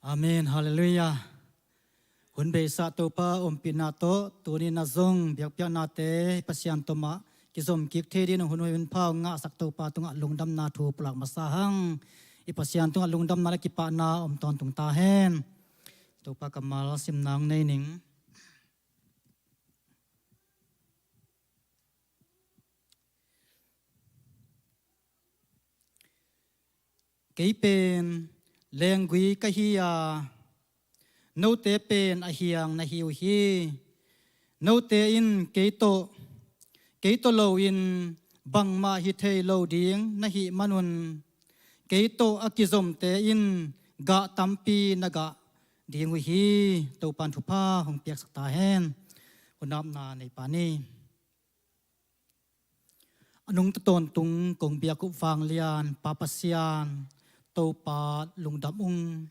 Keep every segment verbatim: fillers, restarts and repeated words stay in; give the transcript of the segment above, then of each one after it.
Amen. Halleluiah. Hun beisa Topa ompihna tawh tuni-in ah zong biakpiaknate Pasian tomah kizom kik thei dingin hun hoih hun pha hong ngahsak Topa tungah lungdamna thu pulak masa hang. I Pasian tungah lungdamna le kipahna om tawntung ta hen. Topa kammal simna hong nei ning. Kei pen lenggui ka hi a, note pen a hiang na hi uh hi. Note in kei tawh, kei tawh loin bangmah hi thei lo ding na hih manun, kei tawh a kizomte in gah tampi na gah ding uh hi. Topa'n thupha hong piaksak ta hen. Hunapna neipa ni. A nungta tawntung kong biak uh vanglian Pa Pasian, Topa lungdam ung.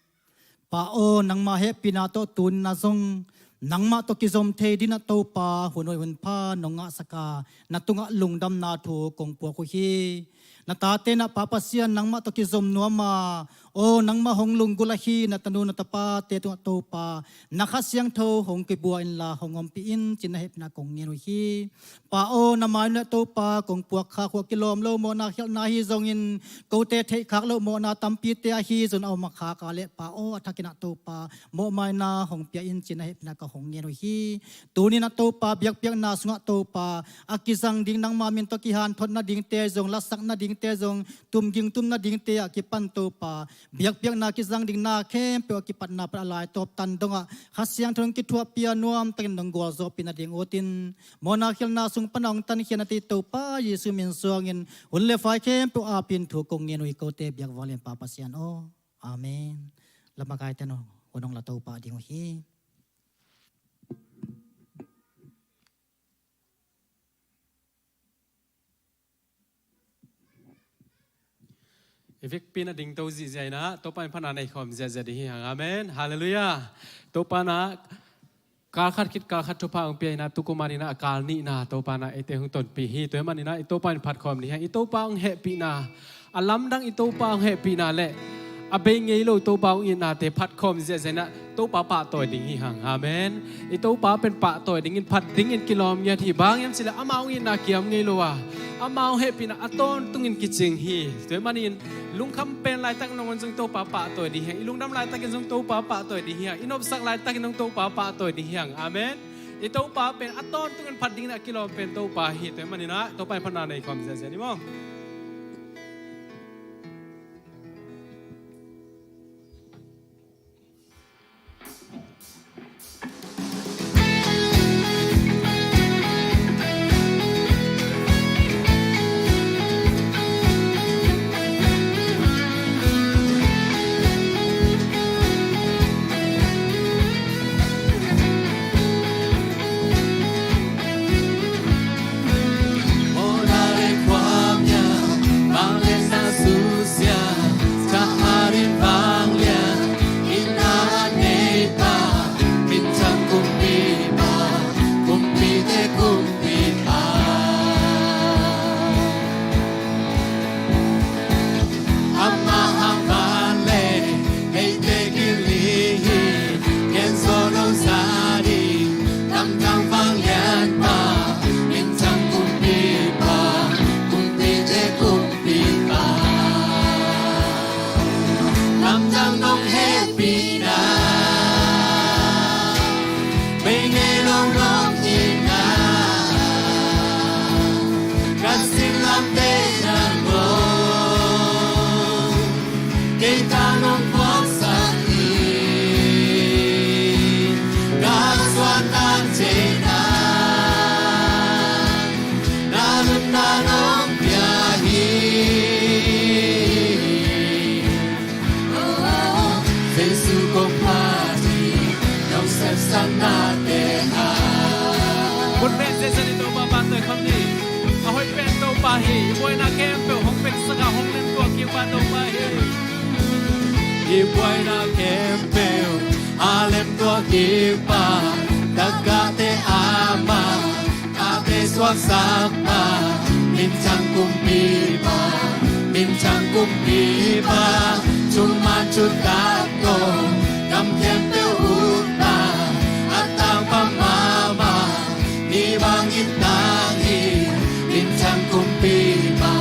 Pa aw, nangma hehpihna tawh tuni-in ah zong nangmah tawh kizom thei dingin ah Topa hun hoih hun pha nong ngahsak a, na tungah lungdamna thu kong puak uh hi. Na tate in ah Pa Pasian nangmah tawh kizom nuam a, aw nangmah hong lunggulh ahi na tanu na tapate tungah Topa na Kha Siangtho hong kibua inla hong ompih in ci-in na hehpihna kong ngen uh hi. Pa aw, na mai-ah Topa kong puak khak uh a kilawm lo mawhna khialhna hi zongin, kote theihkhak loh mawhna tampite ahi zong a om a khak a leh Pa aw, a thakin ah Topa mawhmaina hong pia in ci-in na hehpihna ka hong ngen uh hi. Tuni-in ah Topa biakpiakna sungah Topa a kizang ding nangma min tawh kihanthawn nadingte zong, lasak nadingte zong, tumging tum nadingte ah kipan Topa biakpiakna kizang ding na khempeuh a kipatna pan a laitawp tan dongah Kha Siangtho in kithuahpih a nuamtakin nong gualzawhpih nading utin, mawhna khialhna sung pan a hong tankhia na tei Topa Jesu min suangin hun le vai khempeuh a ap-in thu kong ngen uh hi, kote biak vanglian Pa Pasian aw. Amen. Lamakaite in hun hong la to pah ding uh hi. I vekpi-in a ding to zihziah in ah Topa in phatna nei khawm ziahziah ding hi hang. Amen. Halleluiah. Topa in ah kal khat khit kal khat thupha hong pia in ah, tukum in ah kal nihna Topa in ah eite hong tonpih hi. Tua ahih manin ah i Topa in phat khawm ding hi hang. I Topa hong hehpihna, a lamdang i Topa hong hehpihna le a bei ngei lo Topa hong itnate phat khawm ziahziah in ah Topa pahtawi ding hi hang. Amen. I Topa pen pahtawi dingin, phat dingin kilawm ngiat hi. Bang hiam cih leh ama hong itna kiam ngei lo a, ama hong hehpihna a tawntungin kicing hi. Tua ahih manin lungkham pen laitakin nong zong Topa pahtawi ding hi hang. I lungdam laitakin zong Topa pahtawi ding hi hang. I nopsak laitakin zong Topa pahtawi ding hi hang. Amen. I Topa pen a tawntungin phat dingin a kilawm pen Topa hi. Tua ahih manin ah Topa in phatna nei khawm ziahziah ni maw. Amah a van le eite kilih hi, ken zawn lo za ding, lamdang vanglianpa, minthang kumpipa, kumpite kumpipa. Lamdang nong hehpihna, bei ngei lo nong itna, ka sin lamte nangawn, kei tang nong puaksak hi, ka suan nang theihna, na nunna nong pia hi. Jesu kong phat hi, nong sepsaknate a. Hun pen Jesu in Topa pahtawi khawm ni. A hoih pen Topa hi, i buaina khempeuh hong peksak a hong lemtuah kikpa Topa hi. I buaina khempeuh a lemtuah kikpa, tagahte amah a te suaksak pa, minthang kumpipa, minthang kumpipa, thuman thutak tawh Lam khempeuh utna a tangpang mahmah, ni bangin tang hi, minthang kumpipa,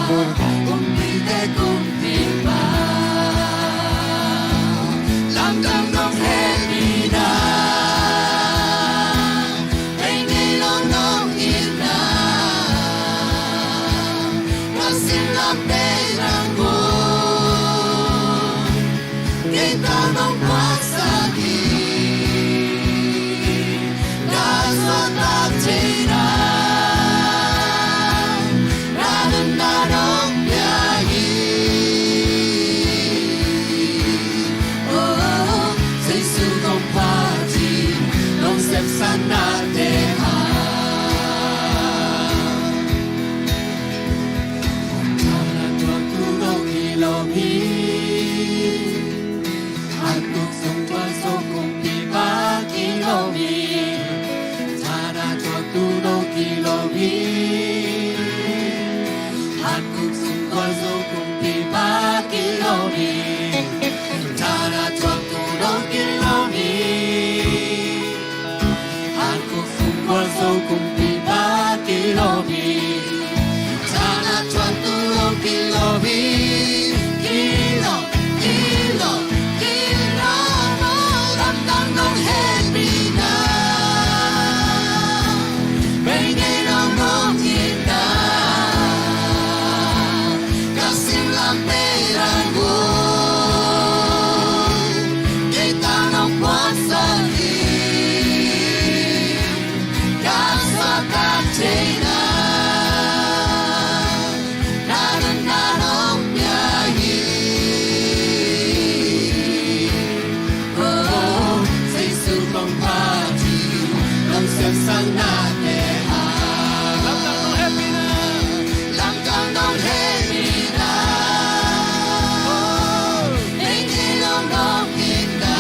kumpite kumpipa. Lamdang nong hehpihna, ei ngei lo nong itna, na sin lam pei nang gu. Kei tawh nong puaksak hi, na suahtak theihna, na nunna nong pia hi. Oh, Jesu kong phat hi, nong sepsaknate hang. Thana tuaktu nong hi lo hi. An kuk sung gualzo kumpipa kilawm hi. Thana tuaktu nong kilawm hi. An kuk sung gualzo kumpipa kilawm hi. Thana tuaktu nong kilawm hi. An kuk sung gualzo kumpipa kilawm hi. Thana tuaktu nong kilawm hi. Kilawm, kilawm, kilawm, lamdang nong hehpihna, bei ngei lo nong itna, ka sin lam pei nang gu. Kei tawh nong puaksak hi, na suahtak theihna, na nunna nong pia hi. Oh, Jesu kong phat hi, nong sepsaknate hang. Lamdang nong hehpihna, lamdang nong hehpihna, oh, ei ngei lo nong itna,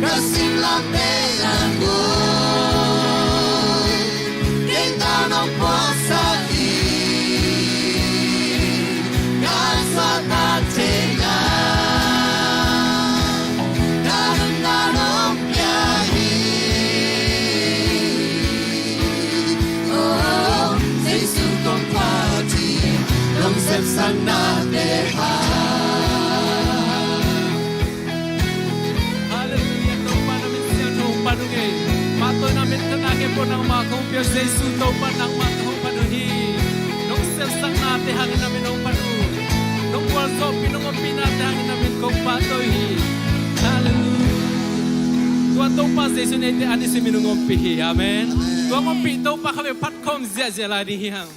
ka sin lam pei nang gu. Kei tawh nong puaksak hi, na suahtak theihna, na nunna nong pia hi. Oh, Jesu kong phat hi, nong sepsaknate hang. Halleluiah, Topa na min siangtho hong pan ung ei. Pahtawina min khatna khempeuh nangmah kong pia, Jesu Topa nangmah tawh hong pan uh hi. Nong sepsaknate hangin na min hong pan uh. Nong gualzawhpih, nong ompihnate hangin na min kong pahtawi hi. Halleluiah. Tua Topa Jesu in eite a nisim in hong ompih hi. Amen. Tua hong ompih Topa khat vei phat khawm ziahziah lai ding hi hang.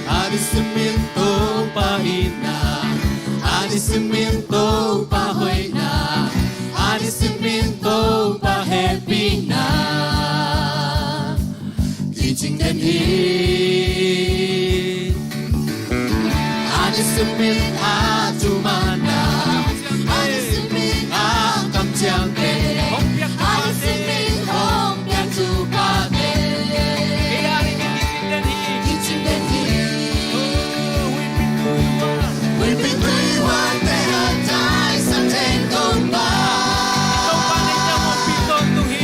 A nisim in Topa itna, a nisim in Topa hoihna, a nisim in Topa hehpihna kicing den hi. A nisim in a thumanna, a nisim in a kamciam pen, a nisim in hong piak thupha pen kicing den hi. Kicing den hi. Oh, we've been through the war. We've been through the war, te a taisan thei Topa. Topa in eite hong ompih tawntung hi.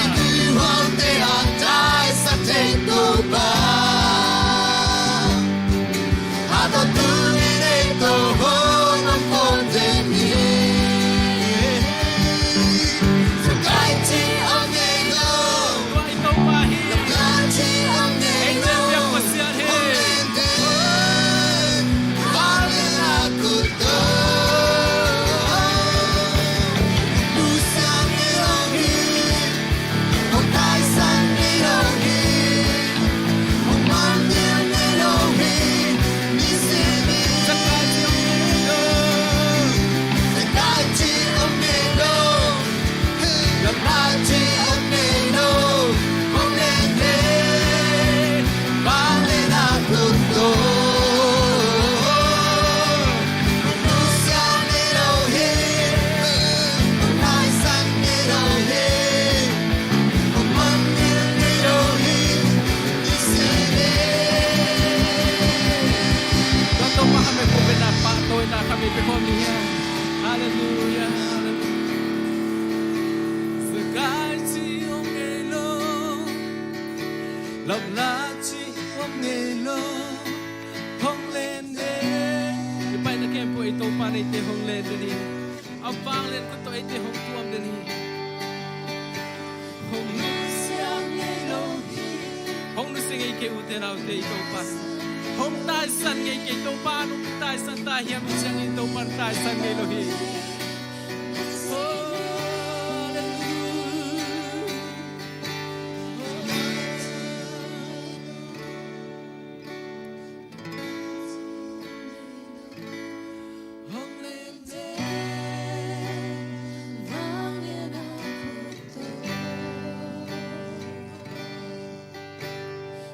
Mituhawte hong taisan thei Topa, a tawh tuni-in ei tawh hong om khawm den hi. Zakai cih om ngei lo. Tua i Topa hi. Lamla cih om ngei lo. Ei te piak Pasian hi. Om ngei den. Vanglian a khut tawh. Nusia ngei lo hi. Hong taisan ngei lo hi. Hong mangngilh ngei lo hi. Nisim in. Zakai cih om ngei lo. Zakai cih om ngei lo. Lamla cih om ngei lo. Hong len den. Vanglian a khut tawh. Hong nusia ngei lo hi. Hong taisan ngei lo hi. Hong mangngilh ngei lo hi. Nisim in. Tua Topa kham ei phuak in a, pahtawina kham ei pia khawm ni hia. Halleluiah, halleluiah. Zakai cih om ngei lo. Lamla cih om ngei lo. Hong len den. I paina khempeuh ei Topa in eite hong len den hi. A vanglian khut tawh eite hong tuam den hi. Hong nusia ngei lo hi. Hong nusia ngei kei, ute naute, i Topa. Hong taisan ngei kei, Topa. Hong taisan ta hiam, i ciangin Topa in taisan ngei lo hi. Oh, hallelujah. Hong len den, vanglian a khut tawh.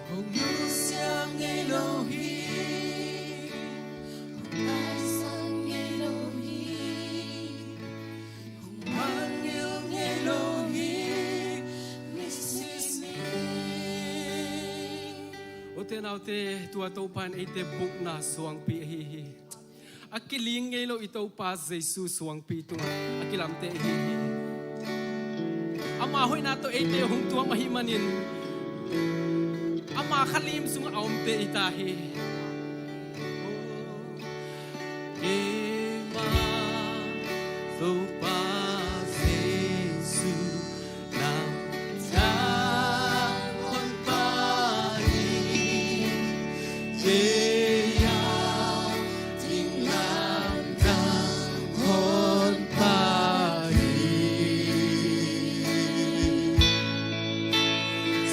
Hong nusia ngei lo hi. Hong taisan ngei lo hi. Hong mangngilh ngei lo hi. Nisim in. Ute naute, tua Topa in eite bukna suangpi ahi hi. A kiling ngei lo i Topa Jesu suangpi tungah a kilamte ahi hi. Ama hoihna tawh eite hong tuam ahih manin, ama kha lim sungah a omte i ta hi. Keimah Topa Jesu lamdang Honpa hi, kei a ding lamdang Honpa hi.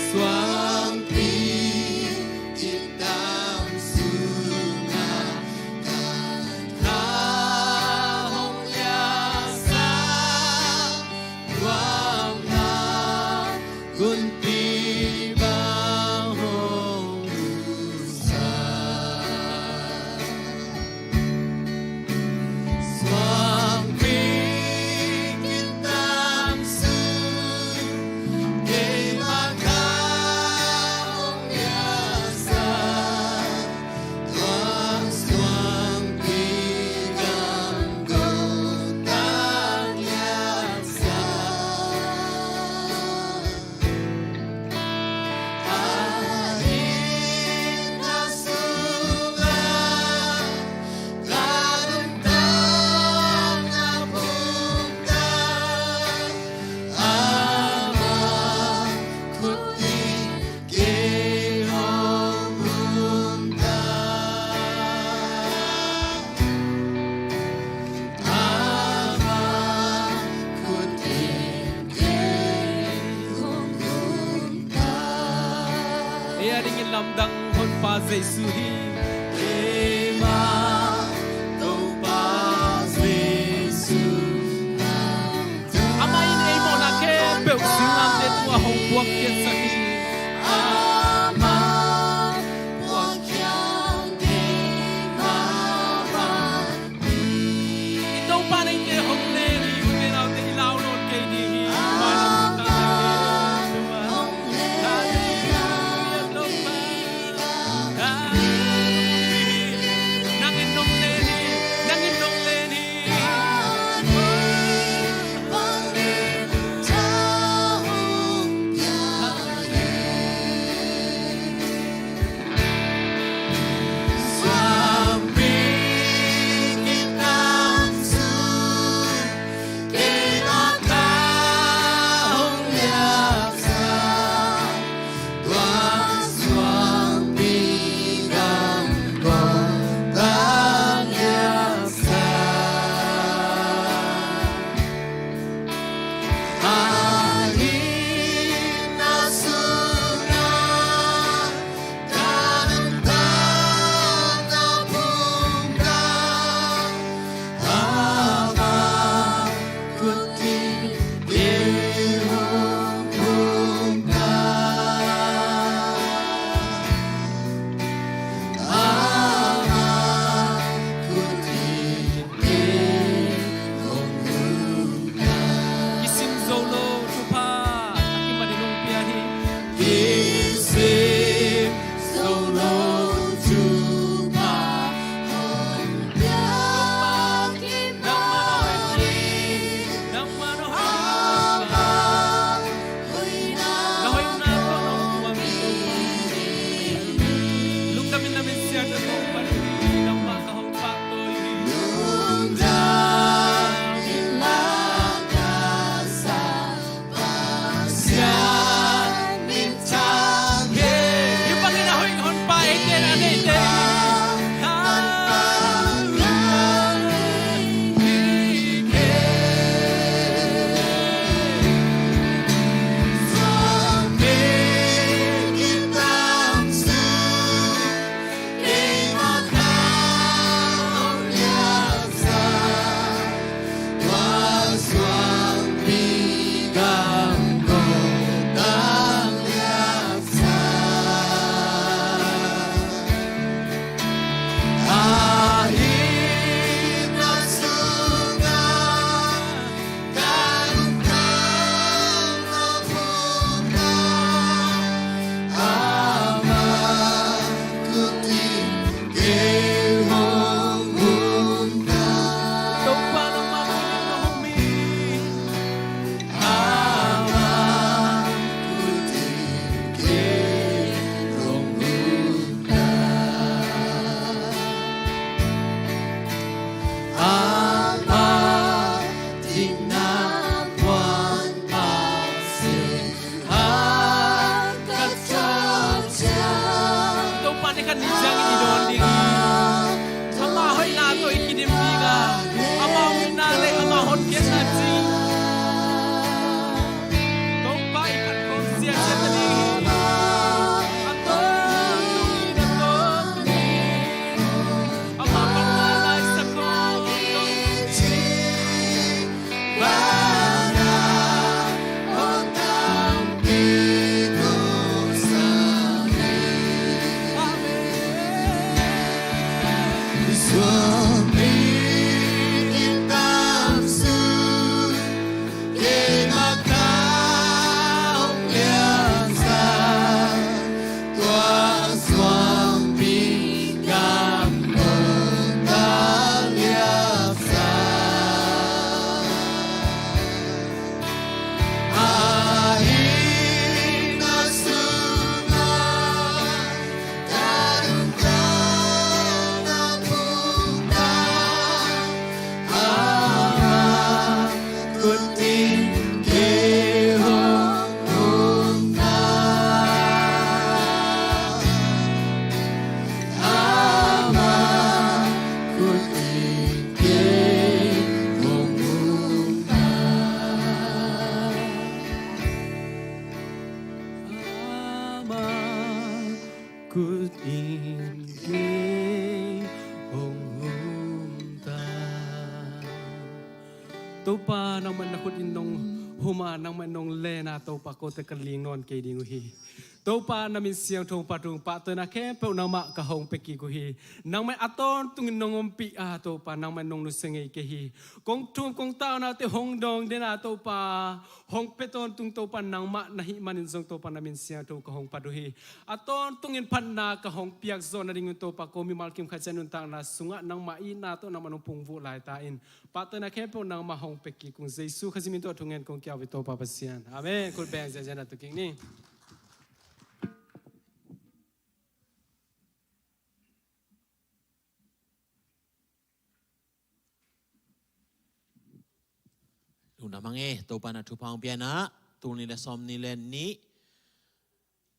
Suangpi i tam sungah kan kha hong liahsak, tuamna gunpi bang hong lusak. Suangpi kintam sung keimah kha hong liahsak, tua suangpi gam go tang liahsak. Ama khut in kei hong nungta. Ei a dingin lamdang Honpa Jesu hi. Keimah Topa Jesu. Amah in ei mawhna khempeuh singlamteh tungah hong puakkhiatsak hi. Amah puakkhiat keimah bang. I Topa Kut in kei hong hum ta. Topa, nangmah na khut in nong hum a, nangmah nong len a, Topa, kote ka ling nawn kei ding uh hi. Topa, na min siangtho hong phat ung. Pahtawina khempeuh nangmah ka hong pia kik uh hi. Nangmah a tawntungin nong ompih a, Topa, nangmah nong nusia ngei kei hi. Kong thum kong taunate hong dawng den a, Topa, hong pia tawntung, Topa, nangmah na hih manin zong, Topa, na min siangtho ka hong phat uh hi. A tawntungin phatna ka hong piak zawh nadingin, Topa, ko mimal kim khat ciat nuntakna sungah nangmah itna tawh nangmah nong pungvuh laita in, pahtawina khempeuh nangmah hong pia kik ung. Jesu Khazih min tawh thungen kong kiau hi, Topa Pasian. Amen. Khut beng ziahziah na tu kik ni. Lungdam hang e, Topa na thupha hong pia na, tul nih le sawmnih le nih,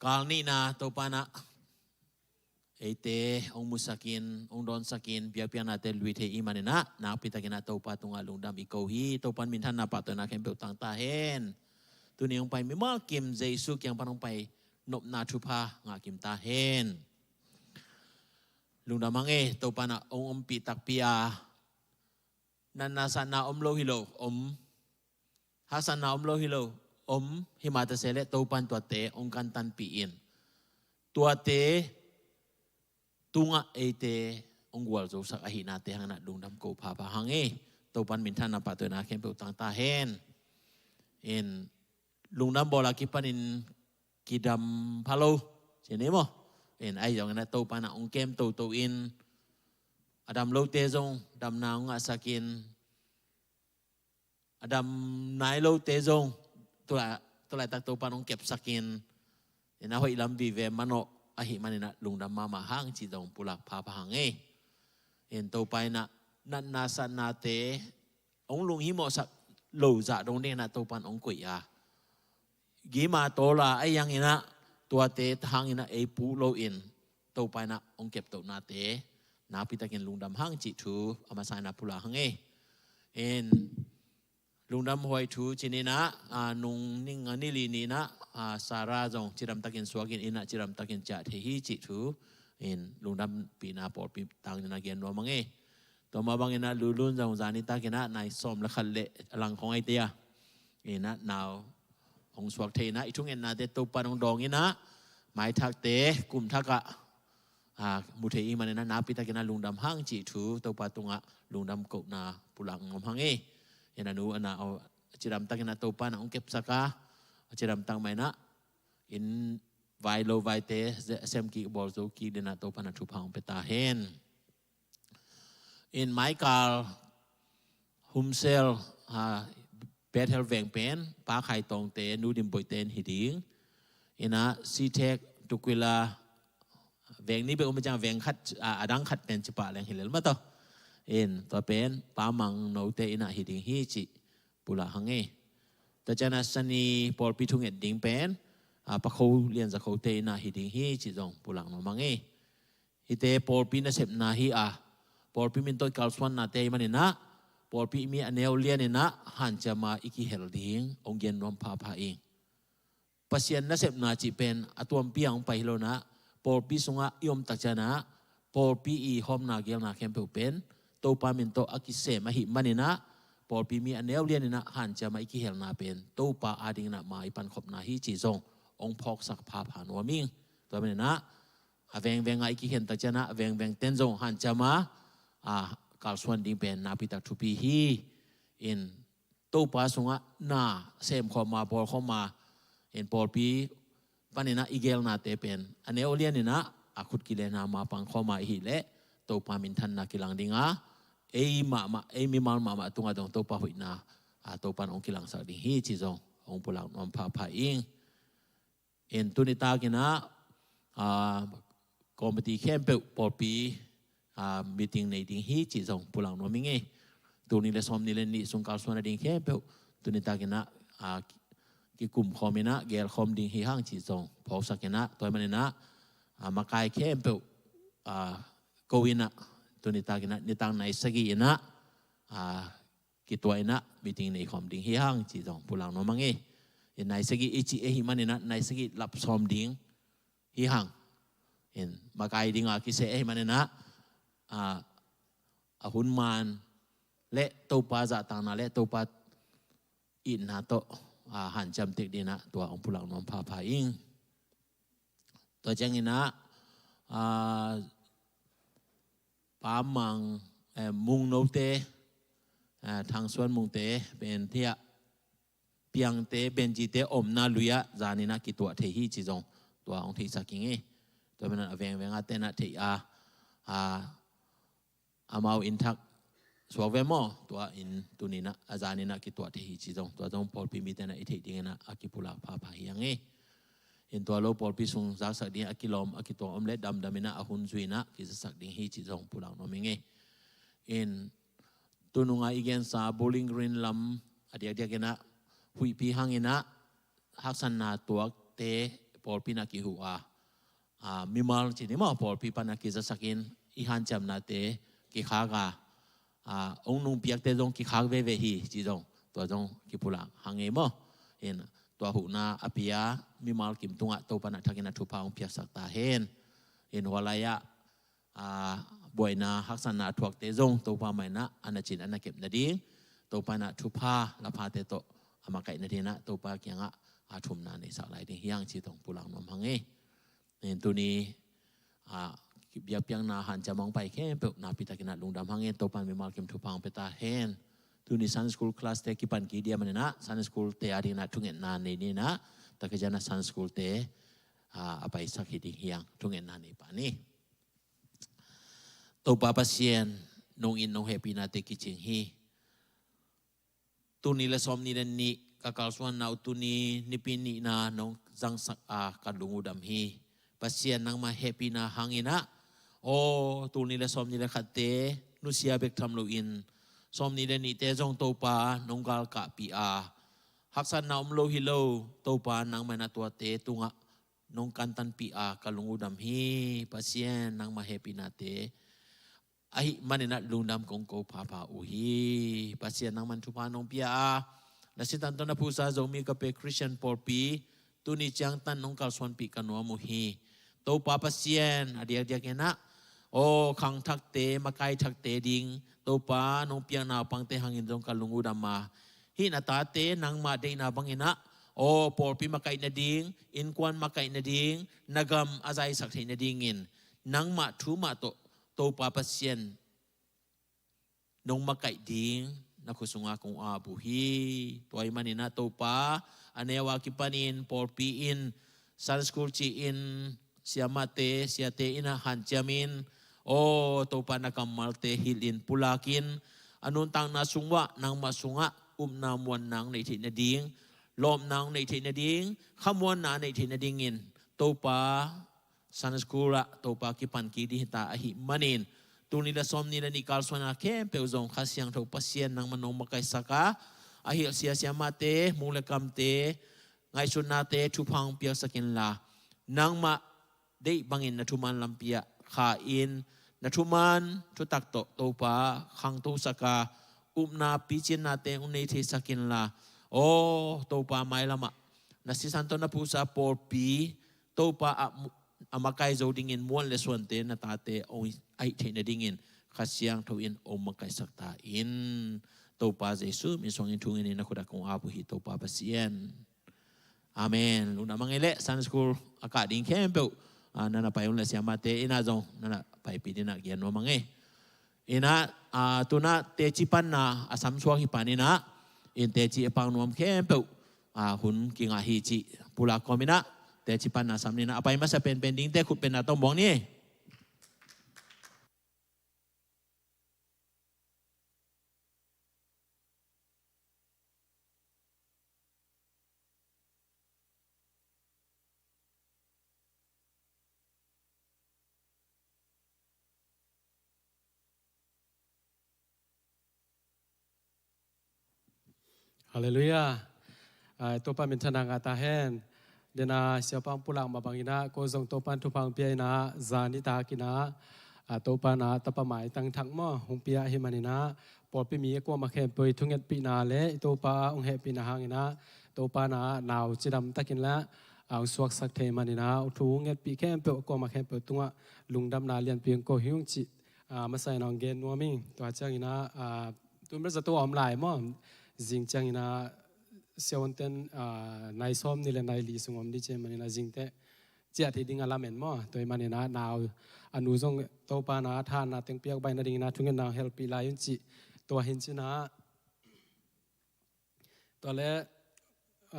kal nihna Topa na eite hong musakin, hong dawnsakin, biakpiaknate lui thei i hih manin ah, nakpitakin ah Topa tungah lungdam i ko hi. Topa in minthanna, pahtawina khempeuh tang ta hen. Tuni hong pai mimal kim Jesu kiang pan hong pai nopna thupha ngah kim ta hen. Lungdam hang e, Topa in ah hong ompih takpi a, natna satna om lo hi lo, om. Haksatna om lo hi lo, om. Himah ta se leh Topa in tuate hong kantanpih in, tuate tungah eite hong gualzosak ahihnate hangin ah lungdam ko phapha hang e. Topa in minthanna, pahtawina khempeuh tang ta hen. In lungdam bawl a kipanin kidam pha lo, ci ni maw? In ahi zongin ah Topa in ah hong kem toto in, a dam lote zong damna hong ngahsakin, a dam nai lote zong tulai, tulaitak Topa in hong kepsakin, in a hoih lam vive manawh ahih manin ah lungdam mahmah hang cih zong pulak phapha hang e. In Topa in ah natna satnate hong lunghimawhsak lo zah dong dingin ah Topa in hong koih a, gim a tawl a, ahi zongin ah tuate hangin ah ei puk loin Topa in ah hong keptohnate nakpitakin lungdam hang cih thu a masa in ah pulak hang e. In lungdam huai thu ci ni in ah, a, nung ning a ni li ni in ah, a, Sarah zong cidamtakin suakin, inn ah cidamtakin ciah thei hi cih thu in lungdampihna pawlpi tangin ah gen nuam hang e. Tua mah bangin ah Lulun zong zani takin ah nai sawm le khat le a lang khong ahi te a, in ah nau hong suak thei in ah, i thungennate Topa in hong dawng in ah, maithakte kum thak ah, a, mu thei i hih manin ah nakpitakin ah lungdam hang cih thu Topa tungah lungdam kohna pulak nuam hang e. In a nu a na, a, cidamtakin ah Topa in ah hong kepsak a, a cidamtak mah in ah inn vai lo vaite sem kik, bawl zo kik dingin ah Topa in ah thupha hong pia ta hen. In maikal Humsel, a, Bethel veng pen Pa Khai Tawngte, Nu Dim Boite in hi ding. In ah Sitek, Tukwila, veng nih bek om ciang veng khat, a, a dang khat pen ci pah leng hi lel mah tawh. In tua pen Pa Mang Note in ah hi ding hi cih pulak hang e. Tua ciang ah Sani pawlpi thunget ding pen, a, Pa Kho Lian Za Khote in ah hi ding hi cih zong pulak nuam hang e. Hihte pawlpi nasepna hi a, pawlpi min tawh i kalsuannate ahih manin ah, pawlpi mi a neu lianin ah hanciam a i kihel ding hong gen nuam phapha ing. Pasian nasepna cih pen a tuampi a hong pai hi lo in ah, pawlpi sungah i om tak ciang ah, pawlpi i hawmna geelna khempeuh pen Topa min tawh a kisem ahih manin ah, pawlpi mi a neu lianin ah hanciam a i kihelna pen Topa adingin ah mai pankhopna hi cih zong hong phawksak phapha nuam ing. Tua manin ah, a vengveng a i kikhen tak ciang ah, a vengveng ten zong hanciam a, a, kalsuan ding pen nakpitak thupi hi. In Topa sungah na semkhawm a, bawlkhawm a, in pawlpi panin ah i geelnate pen a neu lianin ah a khut kilena ma pangkhawm a i hih leh Topa minthanna kilang ding a, ei mahmah, ei mimal mahmah tungah dong Topa hoihna, a, Topa in hong kilangsak ding hi cih zong hong pulak nuam phapha ing. In tuni takin ah, a, committee khempeuh pawlpi, a, meeting nei ding hi cih zong pulak nuam ing e. Tul nih le sawmnih le nih sung kalsuan nading khempeuh tuni takin ah, a, kikum khawm in ah gelkhawm ding hi hang cih zong phawksak in ah, tua ahih manin ah, a, makai khempeuh, a, ko in ah tuni takin ah nitak nai sagih in ah, a, kituah in ah meeting nei khawm ding hi hang cih zong pulak nuam hang e. In nai sagih i cih ahih manin ah nai sagih lap sawm ding hi hang. In makai dinga kiseh ahih maninah, a, a hun man le Topa zahtakna le Topa itna tawh, a, hanciam tek dinah tua hong pulak nuam phapha ing. Tua cianginah, a, Pa Mang, eh, Mung Note, eh, Thang Suan Mungte, pen thiah Piangte, Benjite omna lui-ah zaninah kituah thei hi ci zong tua hong theisak ing ei. Tua manin a vengveng a tenah thei a, a, amau inn thak suak ve maw, tua in tuninah a zaninah kituah thei hi ci zong, tua zong pawlpi mitenah i theih dinginah a kipulak phapha hi ang ei. In tua lo pawlpi sung zaksak ding a kilawm a kituang om le damdaminah a hun zuinah kizasak ding hi ci zong pulak nuam ing ei. In tununga i gensa Bowling Green lam a diakdiakinah huihpi hanginah haksatna tuakte pawlpinah kihuh a, a, mimal ci ni maw, pawlpi panah kizasakin i hanciamnate kikhak a, a, hong nungpiakte zong kikhak veve hi ci zong tua zong kipulak hang ei maw. In tua huhna a pia mimal kim tungah Topa na thakin a thupha hong piaksak ta hen. In hua lai-ah, a, buaina haksatna a thuakte zong Topa mainah a na cin a na kep nading, Topa na thupha laphate tawh a makaih nadinah Topa kiangah a thumna neisak lai ding hi ang ci tawh pulak nuam hang ei. Nin tuni, a, biakpiakna hanciam hong pai khempeuh nakpitakinah lungdam hang ei. Topa mimal kim thupha hong pia ta hen. Tuni Sunday school class te kipan kik dia maninah Sunday school te a dinginah thungetna nei ninah, takcianah Sunday school te, a, a paisak hi ding hi ang, thungetna nei pah ni. Topa Pasian, nong in nong hehpihnate kicing hi. Tul nih le sawm nih le nih ka kalsuanna uh tuni Nipi nihna nong zangsak a ka lung uh dam hi. Pasian nangmah hehpihna hanginah, aw, tul nih le sawm nih le khatte nusia bek tham loin sawm nih le nihte zong Topa nong galkahpih a, haksatna om lo hi lo, Topa nangmah in a tuate tungah nong kantanpih a ka lung uh dam hi. Pasian nangmah hehpihnate ahih maninah lungdam kong ko phapha uh hi. Pasian nangmah in thupha nong pia a, na sisan tawh na phusa Zomi Kape Christian pawlpi tuni ciangtan nong kalsuanpih ka nuam uh hi. Topa Pasian, a diakdiakinah, aw, khangthakte, makaithakte ding Topa nong piak naupangte hangin zong ka lung uh dam a, hih na tate nangmah deihna banginah, aw, pawlpi makaih nading, innkuan makaih nading, na gam a zaisak theih nadingin nangmah thu mah tawh Topa Pasian nong makaih ding na khut sungah kong ap uh hi. Tua ahih maninah Topa, a neu a kipanin pawlpi in Sunday school ci-in siamahte, siate innah hanciamin, aw, Topa na kammalte hilhin pulakin, a nuntakna sungah nangmah sungah upna muanna hong neih theih nading, lawpna hong neih theih nading, khamuanna a neih theih nadingin Topa Sunday school ah Topa kipan kik ding hi ta ahih manin, tul nih le sawm nih le nih kalsuanna khempeuh zong Kha Siangtho Pasian nangmah nong makaihsak a, a hilh sia siamahte, muk le kamte, ngaihsutnate thupha hong piaksak inla, nangmah deih bangin na thuman lampi ah kha in, na thuman thutak tawh Topa khangtosak a, upna picinnate hong nei theisak inla, aw, Topa mailamah na sisan tawh na phusa pawlpi Topa a mu-, a makai zo dingin muan le suante na tate hong ahih theih nadingin Kha Siangtho in hong makaihsak ta in. Topa Jesu min suangin thu ngenin na khut ah kong ap uh hi, Topa Pasian. Amen. Lungdam hang ei leh Sunday school a kah ding khempeuh, ah, na na pai un leh siamahte innah zong na na paipih dinah gen nuam hang ei. Innah, ah, tunah teci panna a samsuak hi paninah, in teci a pang nuam khempeuh, ah, hun kingah hi cih pulak kawminah teci panna sam ninah, a pai masa penpen dingte khut penna tawh muang ni. Halleluiah. Ah, Topa minthanna ngah ta hen. Dena siapa hong pulak mah banginah ko zong Topa in thupha hong pia inah, zan nitak inah, ah, Topa na tapa maitang thak maw hong pia ahih maninah, pawlpi mi a kuamah khempeuh i thungetpihna le i Topa hong hehpihna hanginah Topa na nau cidam takin lah, a hong suaksak thei maninah thu ngetpih khempeuh, kuamah khempeuh tungah lungdamna lianpi hong ko hi ung cih a masa inah hong gen nuam ing. Tua cianginah a tun bel zato a om lai maw. Zing cianginah siavuanten a nai sawm ni le nai li sung om dih ci maninah zingteh ciah thei ding a lamen maw. Tua ih maninah nau a nu zong Topa na thahatna teng piak baih nadinginah thungetna hong helpih lai un cih. Tua hin cinah tua le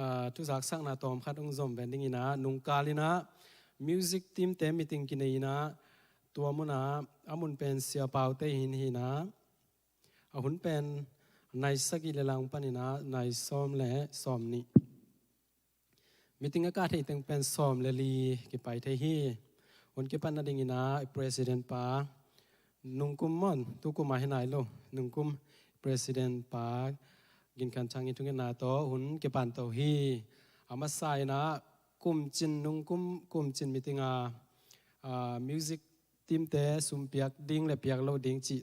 a thuzaksakna tawm khat hong zom ven dinginah nungkalinah music team te meeting kinei inah tua munah a mun pen Sia Pau te hin hinah a hun pen nai sagih le lang paninah nai sawm le sawm nih. Meeting a kah thei teng pen sawm le li kipai thei hi. Hun kipan nadinginah i president pa nungkum maw, tukum a hi nai lo, nungkum president pa Gin Khan Thang in thungetna tawh hun kipan to hi. A masa inah kumcin, nungkum kumcin meeting a a music team te sum piak ding le piak lo ding cih,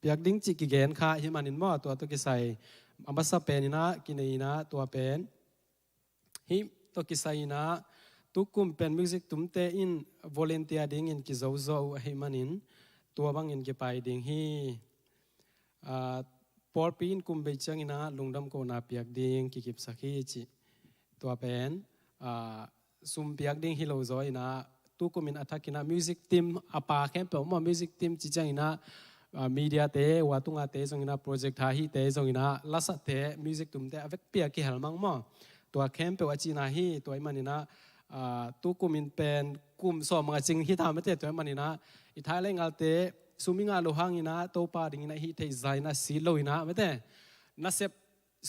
piak ding cih kigen kha hi manin maw, tua tawh kisai a masa pen inah kinei inah tua pen hih tawh kisai inah tukum pen music tumte in volunteer dingin kizozo uh ahi manin tua bangin kipai ding hi. A pawlpi in kum bei cianginah lungdam kohna piak ding kikipsak hi cih. Tua pen a sum piak ding hi lo zaw inah tukum in a thakinah music team a pa khempeuh maw, music team ci cianginah a media te, ua tunga te zonginah project ha hite zonginah lasate music tumte a vekpi a kihel mang maw. Tua khempeuh a cihna hi. Tua ih maninah a tukum in pen kum sawm a cing hi ta mate. Tua ih maninah i thai le i ngalte sum i ngah lo hanginah Topa dinginah hih theih zainah sit lo inah mate. Nasep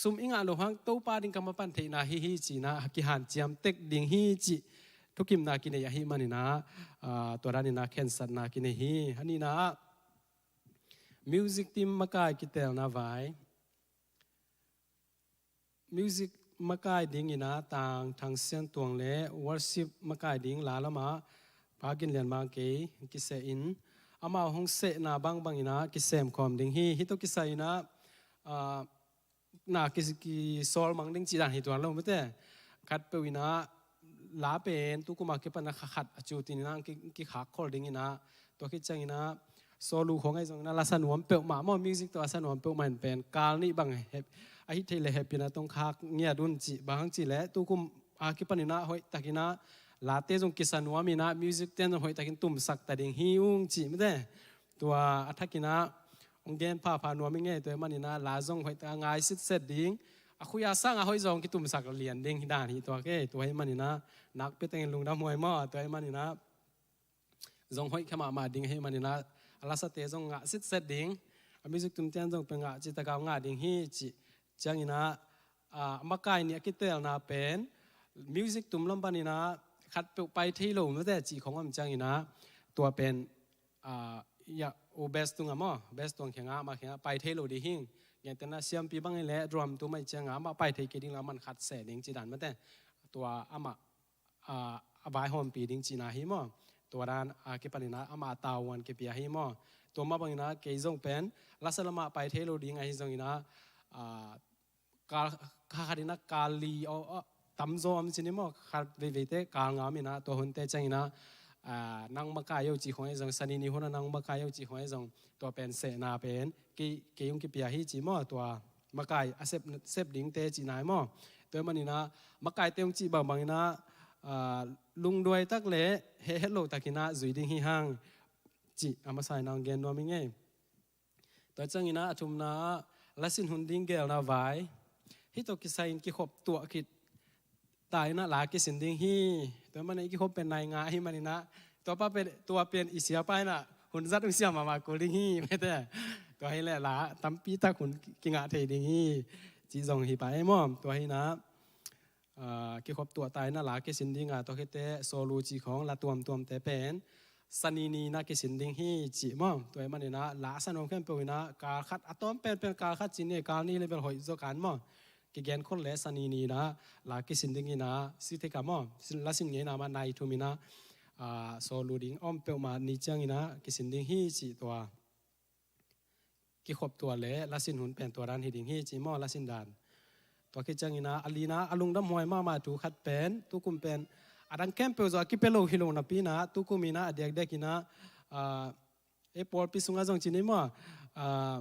sum i ngah lo hang Topa ding ka mapan theihna hi hi cinah kihanciam tek ding hi cih thukimna kinei ahi maninah a tua daninah khensatna kinei hi. A nihnah music team makai kitelna vai. Music makai dinginah Tang Thang Sian Tuang le worship makai ding la lamah Pa Gin Lian Mang kei kiseh in amau hong sehna bangbanginah kisem khawm ding hi. Hih tawh kisai inah a na ki, kisawl mang ding cih dan hi tuan lo mate. Khatpeuh inah la pen tukum a kipan a kha khat a cutin inah ki, kikhak khol dinginah tua khit cianginah solo khawng ahi zonginah la sa nuam peuhmah maw, music tawh a sa nuam peuhmah in pen kal nih bang hep, a hih theih le hep inah tong khak ngiat un cih. Bang hang cih leh tukum a kipan inah hoihtakinah late zong kisa nuam inah music ten zong hoihtakin tumsak ta ding hi ung cih mate. Tua a thakinah hong gen phapha nuam i ngei. Tua ih maninah la zong hoih a ngai sitset ding, a khui a sang a hoih zong kitumsak lian ding hi dan hi tua kei. Tua ih maninah nakpi tengin lungdam huai maw. Tua ih maninah zong hoih kha mahmah ding ahi maninah a lasate zong ngah sitset ding, a music tumtian zong pen ngah citaka ngah ding hi cih. Cianginah a makai nih a kitelna pen music tum lam paninah khatpeuh pai thei lo mate cih khong om cianginah tua pen a ya u best tung a maw, best tuang khiangah amah khiangah pai thei lo ding hing. Gentehna siampi bangin le drum tu mai ciangah amah pai thei kei ding la man khat seh ding ci dan mate. Tua amah a a vaihawmpi ding cihna hi maw. Tua dan a kipaninah amah a tauan kipia hi maw. Tua mah banginah kei zong pen lasa lamah pai thei lo ding ahi zonginah a kal kha khatinah kal li aw tamzaw om cini maw, khat veiveite kal ngam inah tua hunte cianginah a nang makai yo cih khong ahi zong, sanini hunah nang makai yo cih khong ahi zong, tua pen sehna pen kei kei hong kipia hi ci maw. Tua makai a sep sep dingte cihna hi maw. Tua ih maninah makaite hong cih bangbanginah a lungduai tak le hehhet lo takinah zui ding hi hang cih a masa inah hong gen nuam i ngei. Tua cianginah a thumna ah lasin hun ding gelna vai. Hih tawh kisai in kikhop tuah khit ta inah la kisin ding hi. Tua ih maninah i kikhop pen nai nga ahi maninah tua pa pen, tua pen i siapa inah hun zat hong siam mahmah kul ding hi mate. Tua hileh la tampi tak hun kingah thei ding hi cih zong hi pa ei maw. Tua hinah a kikhop tuah ta inah la kisin dinga tua khite sawlu cih khawng la tuamtuamte pen sanini inah kisin ding hi cih maw. Tua ih maninah la a sa nuam khempeuh inah kal khat a tawm penpen kal khat cih ni, kal nih le bel hoih zaw kan maw. Kigen khol le sanini inah la kisin ding inah si thei ka maw. Sin, la sin ngeina mah nai thum inah a sawlu ding om peuhmah ni cianginah kisin ding hi cih tua kikhop tuah le lasin hun pen tua dan hi ding hi ci maw, lasin dan. Tua khit ciangin ah a lina a lungdam huai mahmah thu khat pen, tukum pen a dang khempeuh zawh a kipia lo hi lo napi in ah, tukum in ah a diakdiak in ah, ah, ei pawlpi sungah zong ci ni maw, ah,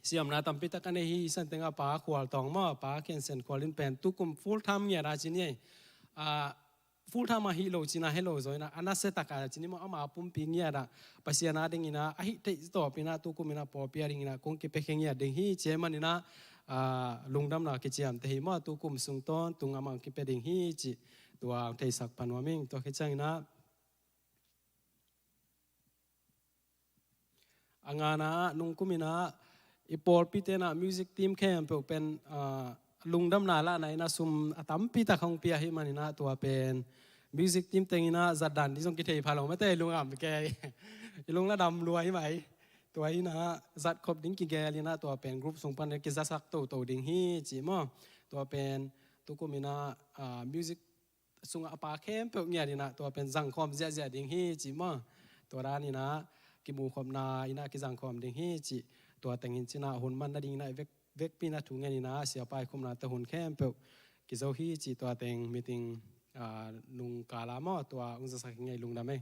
siamna tampi tak a nei hi. Santeng a Pa Khual Tawng maw, Pa Khian Sian Khual in pen tukum full time ngiat a ci ni ei. Ah, full time a hi lo cina hi lo zaw in ah, a nasia tak a ci ni maw, ama pumpi ngiat ah Pasian a dingin ah a hih theih tawp in ah tukum in ah pawlpi a dingin ah kong kipia khia ngiat ding hi ci ahih manin ah, ah, lungdamna kiciamteh hi maw, tukum sung tawntung amah kipia ding hi cih tua theisak pha nuam ing. Tua khit ciangin ah a ngana ah nungkum in ah i pawlpite in ah music team khempeuh pen, ah, lungdamna lahna in ah sum a tampi tak hong pia ahih manin ah tua pen music team teng in ah zat dan ding zong kithei pha lo mate, i lungam kei. I lung la dam lua hi mai. Tua in ah zat khop ding kigel in ah tua pen group sung pan kizasak toto ding hi ci maw. Tua pen tukum in ah, ah, music sungah a pa khempeuh ngiat in ah tua pen zangkhawm ziahziah ding hi ci maw. Tua dan in ah kimukhopna in ah kizangkhawm ding hi ci. Tua teng hi cin ah hun man nading in ah vek, vekpi in ah thu ngen in ah siapa i khumna te hun khempeuh kizo hi ci. Tua teng meeting, ah, nung kal a maw, tua hong zasak hi ing ei, lungdam ei.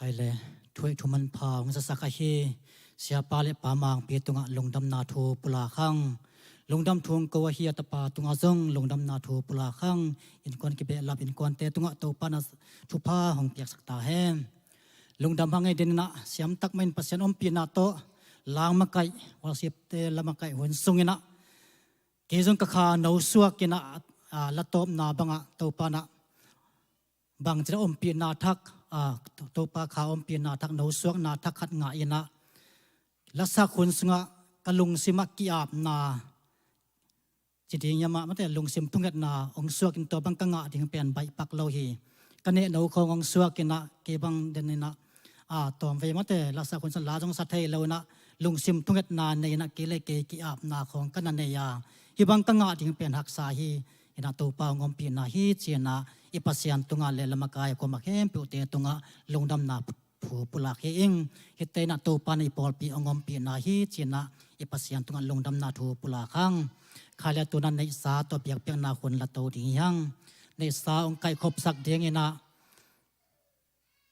Khai le, thu hoih thu manpha hong zasak ahi siapa le pa Mangpi tungah lungdamna thu pulak hang. Lungdam thu hong ko ahi a tapa tungah zong lungdamna thu pulak hang. Innkuan kibehlap innkuante tungah Topa in ah thupha hong piaksak ta hen. Lungdam hang ei, den in ah siamtak mah in Pasian ompihna tawh langmakaih, worship te langmakaih hun sung in ah kei zong ka kha nosuak in ah, ah, la tawpna bangah Topa in ah bangci in ah ompihna thak, ah, Topa kha ompihna thak, nosuakna thak khat ngah in ah lasak hun sungah ka lungsim ah ki-apna ci ding hiam ah, mate, lungsim thungetna hong suak in tua bang ka ngah ding pen baihpak lo hi. Ka nehno khawng hong suak in ah kei bang den in ah, a, tawmvei mate, lasak hun sung la zong sa thei lo in ah lungsim thungetna nei in ah kei le kei ki-apna khawng ka na nei a, hih bang ka ngah ding pen haksa hi. In ah Topa hong ompihna hi ci in ah i Pasian tungah le lamakai a kuamah khempeuhte tungah lungdamna thu pulak hi ing. Hihte in ah Topa in i pawlpi hong ompihna hi ci in ah i Pasian tungah lungdamna thu pulak hang. Khai le, tu in ah neihsa tawh biakpiakna hun la to ding hi hang. Neihsa hong kaihkhopsak ding in ah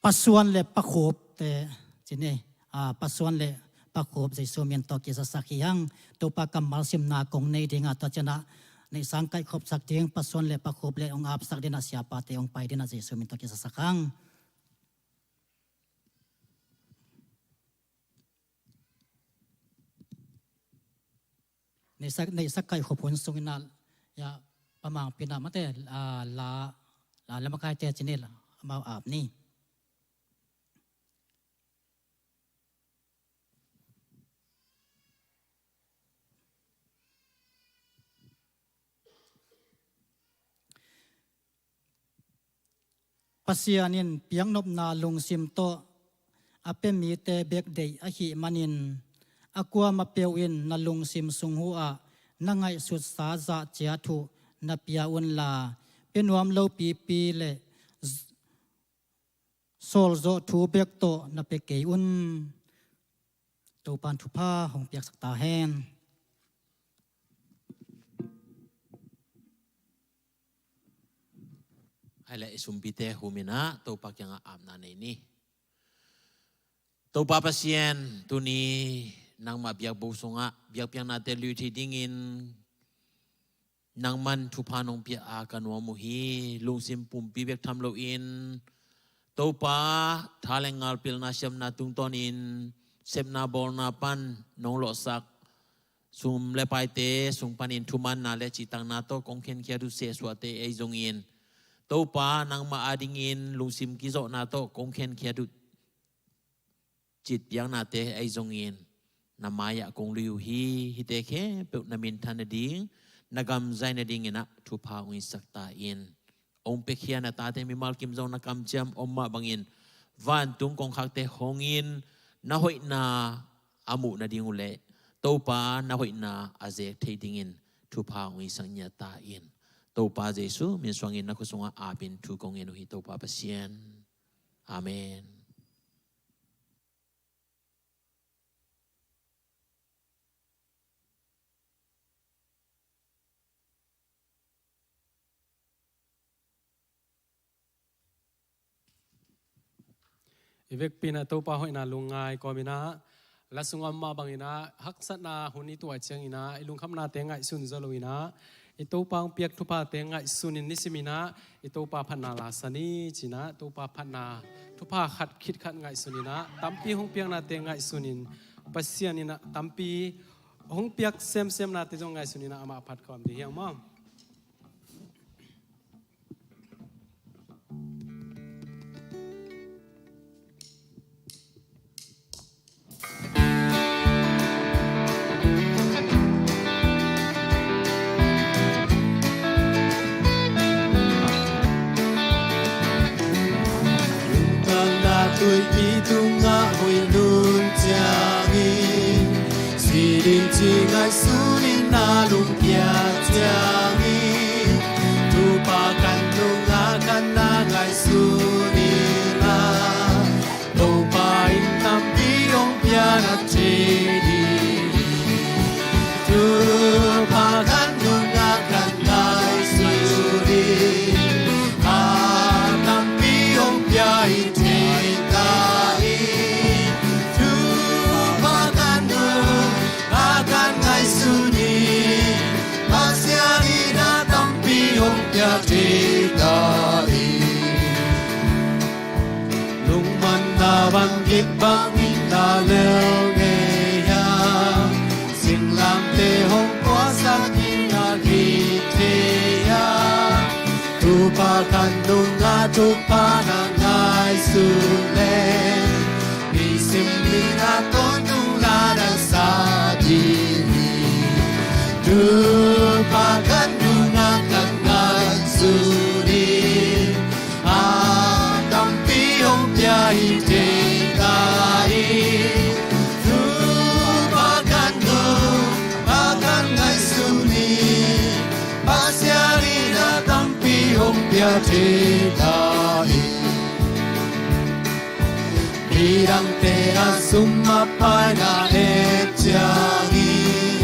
Pa Suan le Pa Khup te ci ni, ah, Pa Suan le Pa Khup Jesu min tawh kizasak hi hang. Topa kammal simna kong nei ding a, tua ciang ah neihsa hong kaihkhopsak ding Pa Suan le Pa Khup le hong apsak ding in ah siapate hong pai ding in ah Jesu min tawh kizasak hang. Neihsa, neihsa kaihkhop hun sung in ah, ya, Pa Mangpi in ah mate, ah, la, la, lamakaite ci ni, amau ap ni. Pasian in piaknopna lungsim tawh a pia mite bek deih ahih manin, a kuamah peuh in na lungsim sung uh ah na ngaihsutsa zah ciat uh na pia unla, pia nuam lo pipi le sawlzawh thu bek tawh na pia kei un. Topa in thupha hong piaksak ta hen. Hai le, i sumpite hum in ah Topa kiangah apna nei ni. Topa Pasian, tuni nangmah biakbuk sungah biakpiaknate lui thei dingin nangman thupha nong pia a ka nuam uh hi. Lungsim pumpi bek tham loin, Topa, tha le ngal, pilna siamna tungtawnin sepna bawlna pan nong lawhsak sum le paite sung panin thumanna le cihtakna tawh kong khenkhiat uh sehsuahte ahi zongin, Topa, nangmah adingin lungsim kizawhna tawh kong khenkhiat uh citpiaknate ahi zongin, na mai-ah kong lui uh hi. Hihte khempeuh na minthan nading, na gam zai nadingin ah thupha hong hisak ta in. Hong piakhia na tate mimal kim zong na kamciam om mah bangin, vantung kongkhakte hongin, na hoihna a muh nading uh leh Topa na hoihna a zek thei dingin thupha hong hisak ngiat ta in. Topa Jesu min suangin na khut sungah apin thu kong ngen uh hi, Topa Pasian. Amen. I vekpi in ah Topa hoihna lungngai kawm in ah, la sungah mah bang in ah haksatna hun i tuah ciangin ah i lungkhamnate ngaihsun zaw lo in ah, i Topa hong piak thuphate ngaihsun in nisim in ah i Topa phatna la sa ni ci in ah, Topa phatna thupha khat khit khat ngaihsun in ah, tampi hong piaknate ngaihsun in, Pasian in ah tampi hong piak semsemnate zong ngaihsun in ah amah phat kawm dih hiang maw? Lungtang na tuipi tungah hoih nun ciangin, si ding ci ngaihsun in na lungkia ciangin, Topa kan nungah kan na ngaihsun in ah, Topa in tampi hong pia na thei ding. Topa kan nungah kan ngaihsun in, a tampi hong pia hi thei ta hi. Topa kan nungah kan ngaihsun in, Pasian in a tampi hong pia thei ta hi. Lungmanna bang gik bangin na lel ngei hiam? Singlamteh hong puaksak in na gik thei hiam? Topa kan nungah thupha na ngaihsun leh, nisim in a tawntung la na sa ding hi. Topa kan nungah kan ngaihsun in, a tampi hong pia hi thei ta hi. Topa kan nungah kan ngaihsun in, Pasian in a tampi hong pia thei ta hi. Midangte a sum a pai na et ciangin,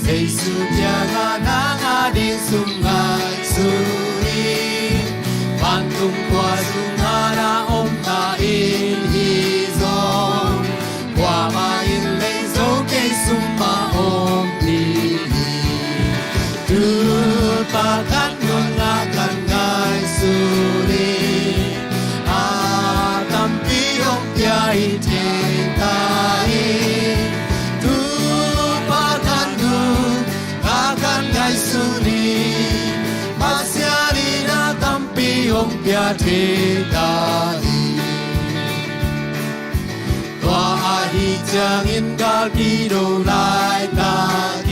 Jesu kiangah nang ading sum ngaihsun in. Vantung khua sungah na om na inn hi zong, kuamah in lei zo kei sum mah om ding hi. Topa kan nungah kan ngaihsun in, a tampi hong pia hi thei ta hi. Topa kan nungah kan ngaihsun in, Pasian in a tampi hong pia thei ta hi. Tua ahih ciangin gal kido laitakin,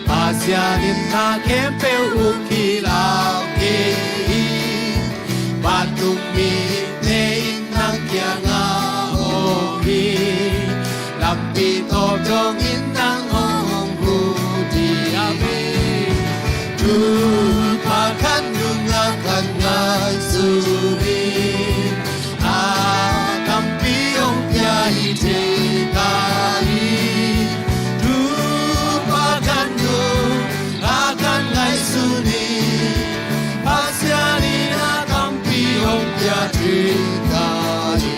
Pasian in na khempeuh uh kilau kei hi. Vantung mite in nang kiangah hong hi, lampi tawp dongin nang hong hut ding hi. Topa kan nungah kan ngaihsun in, a tampi hong pia hi thei ta hi. Topa kan nungah kan ngaihsun in, Pasian in a tampi hong pia thei ta hi.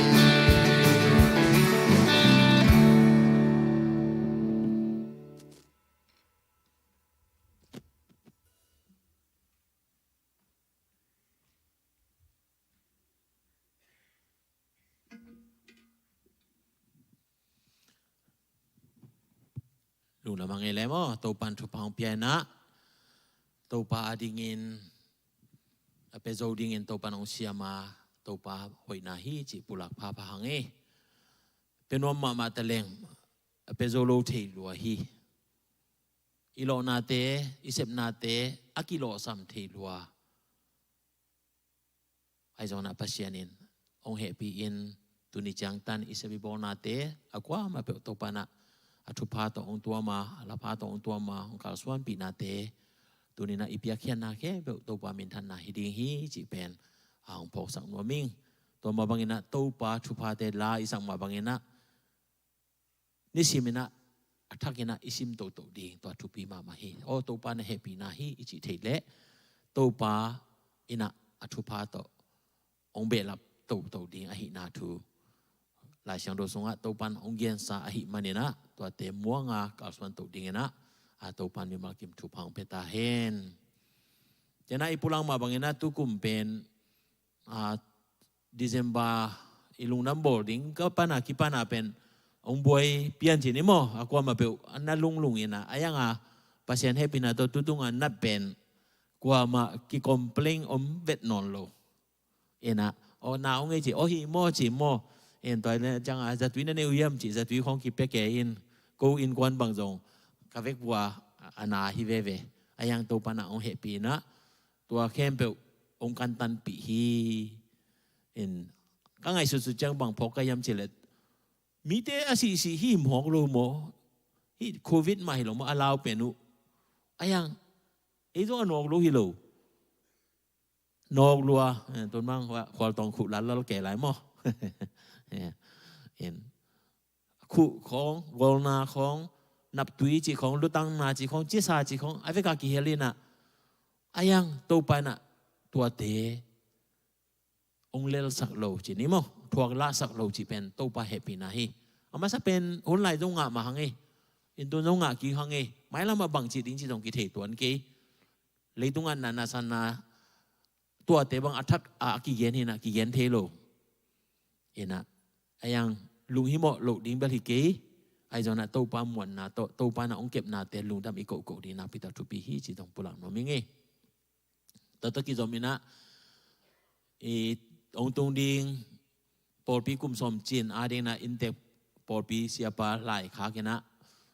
Lungdam hang ei le maw, Topa'n thupha hong pia in ah, Topa adingin, a pia zo dingin Topa'n hong siam a, Topa hoihna hi cih pulak phapha hang ei. Pia nuam mahmah ta leng, a pia zo lo thei lua hi. I lawhnate, i sepnate a kilawhsam thei lua. Ahi zongin ah Pasian in hong hehpih in, Tuni ciangtan i sepih bawlnate a kuamah peuh Topa in ah a thupha tawh hong tuam a, a lapha tawh hong tuam a, hong kalsuanpihnate tuni in ah i piakkhiatna khempeuh Topa minthanna hi ding hi cih pen a hong phawksak nuam ing. Tua mah bangin ah Topa thuphate la i sak mah bangin ah nisim in ah a thak in ah i sim toto ding tua thupi mahmah hi. Aw, Topa na hehpihna hi i cih theih leh Topa in ah a thupha tawh hong behlap toto ding ahihna thu Lai Siangtho sungah Topan hong gensa ahih manin ah tuate muanga kalsuan to dingin ah a Topan mimal kim thupha hong pia ta hen. Ciangin ah i pulak mah bangin ah tukum pen a December i lungdam bawl ding ka pan a kipan a pen hong buai pian ci ni maw, a kuamah peuh a na lunglung in ah a yang a Pasian hehpihna tawh tutung a nat pen kuamah ki complain om vet nawn lo. In ah aw na hong ei ci, aw hi maw ci maw. In tua ciang a zatui na nei uh hiam ci, zatui khawng kipia kei in, ko innkuan bang zong ka vekpi a na hi veve. A yang Topa in ah hong hehpih in ah tua khempeuh hong kantanpih hi. In ka ngaihsutsut ciang bang phawk ka hiam cih leh mite a sihsih hi mawk lo maw? Hih covid mah hi lo maw, a lau pen uh? A yang ei zong a nawk lo hi lo. Nawk lua, eh, tun mang khualtawng khuh lallal kei lai maw? Eh, in khuh khawng, golna khawng, naptui cih khawng, lutangna cih khawng, cisa cih khawng a vek a kihel in ah a yang Topa in ah tuate hong lelsak lo ci ni maw, thuak lahsak lo cih pen Topa hehpihna hi. A masa pen hun lai zong ngah mah hang hi. In tun zong ngah kik hang hi. Mailam ah bang cih ding cih zong kithei tuan kei. Leitungah natna sanna tuate bang a thak a kigen hi in ah kigen thei lo. In ah a yang lunghimawh loh ding bel hi kei. Ahi zongin ah Topa muanna tawh Topa in ah hong kepnate lungdam i kohkoh ding nakpi tak thupi hi cih zong pulak nuam ing ei. Tua tawh kizom in ah i hong tung ding pawlpi kum sawm cin a ding in ah inntek pawlpi siapa laikhak in ah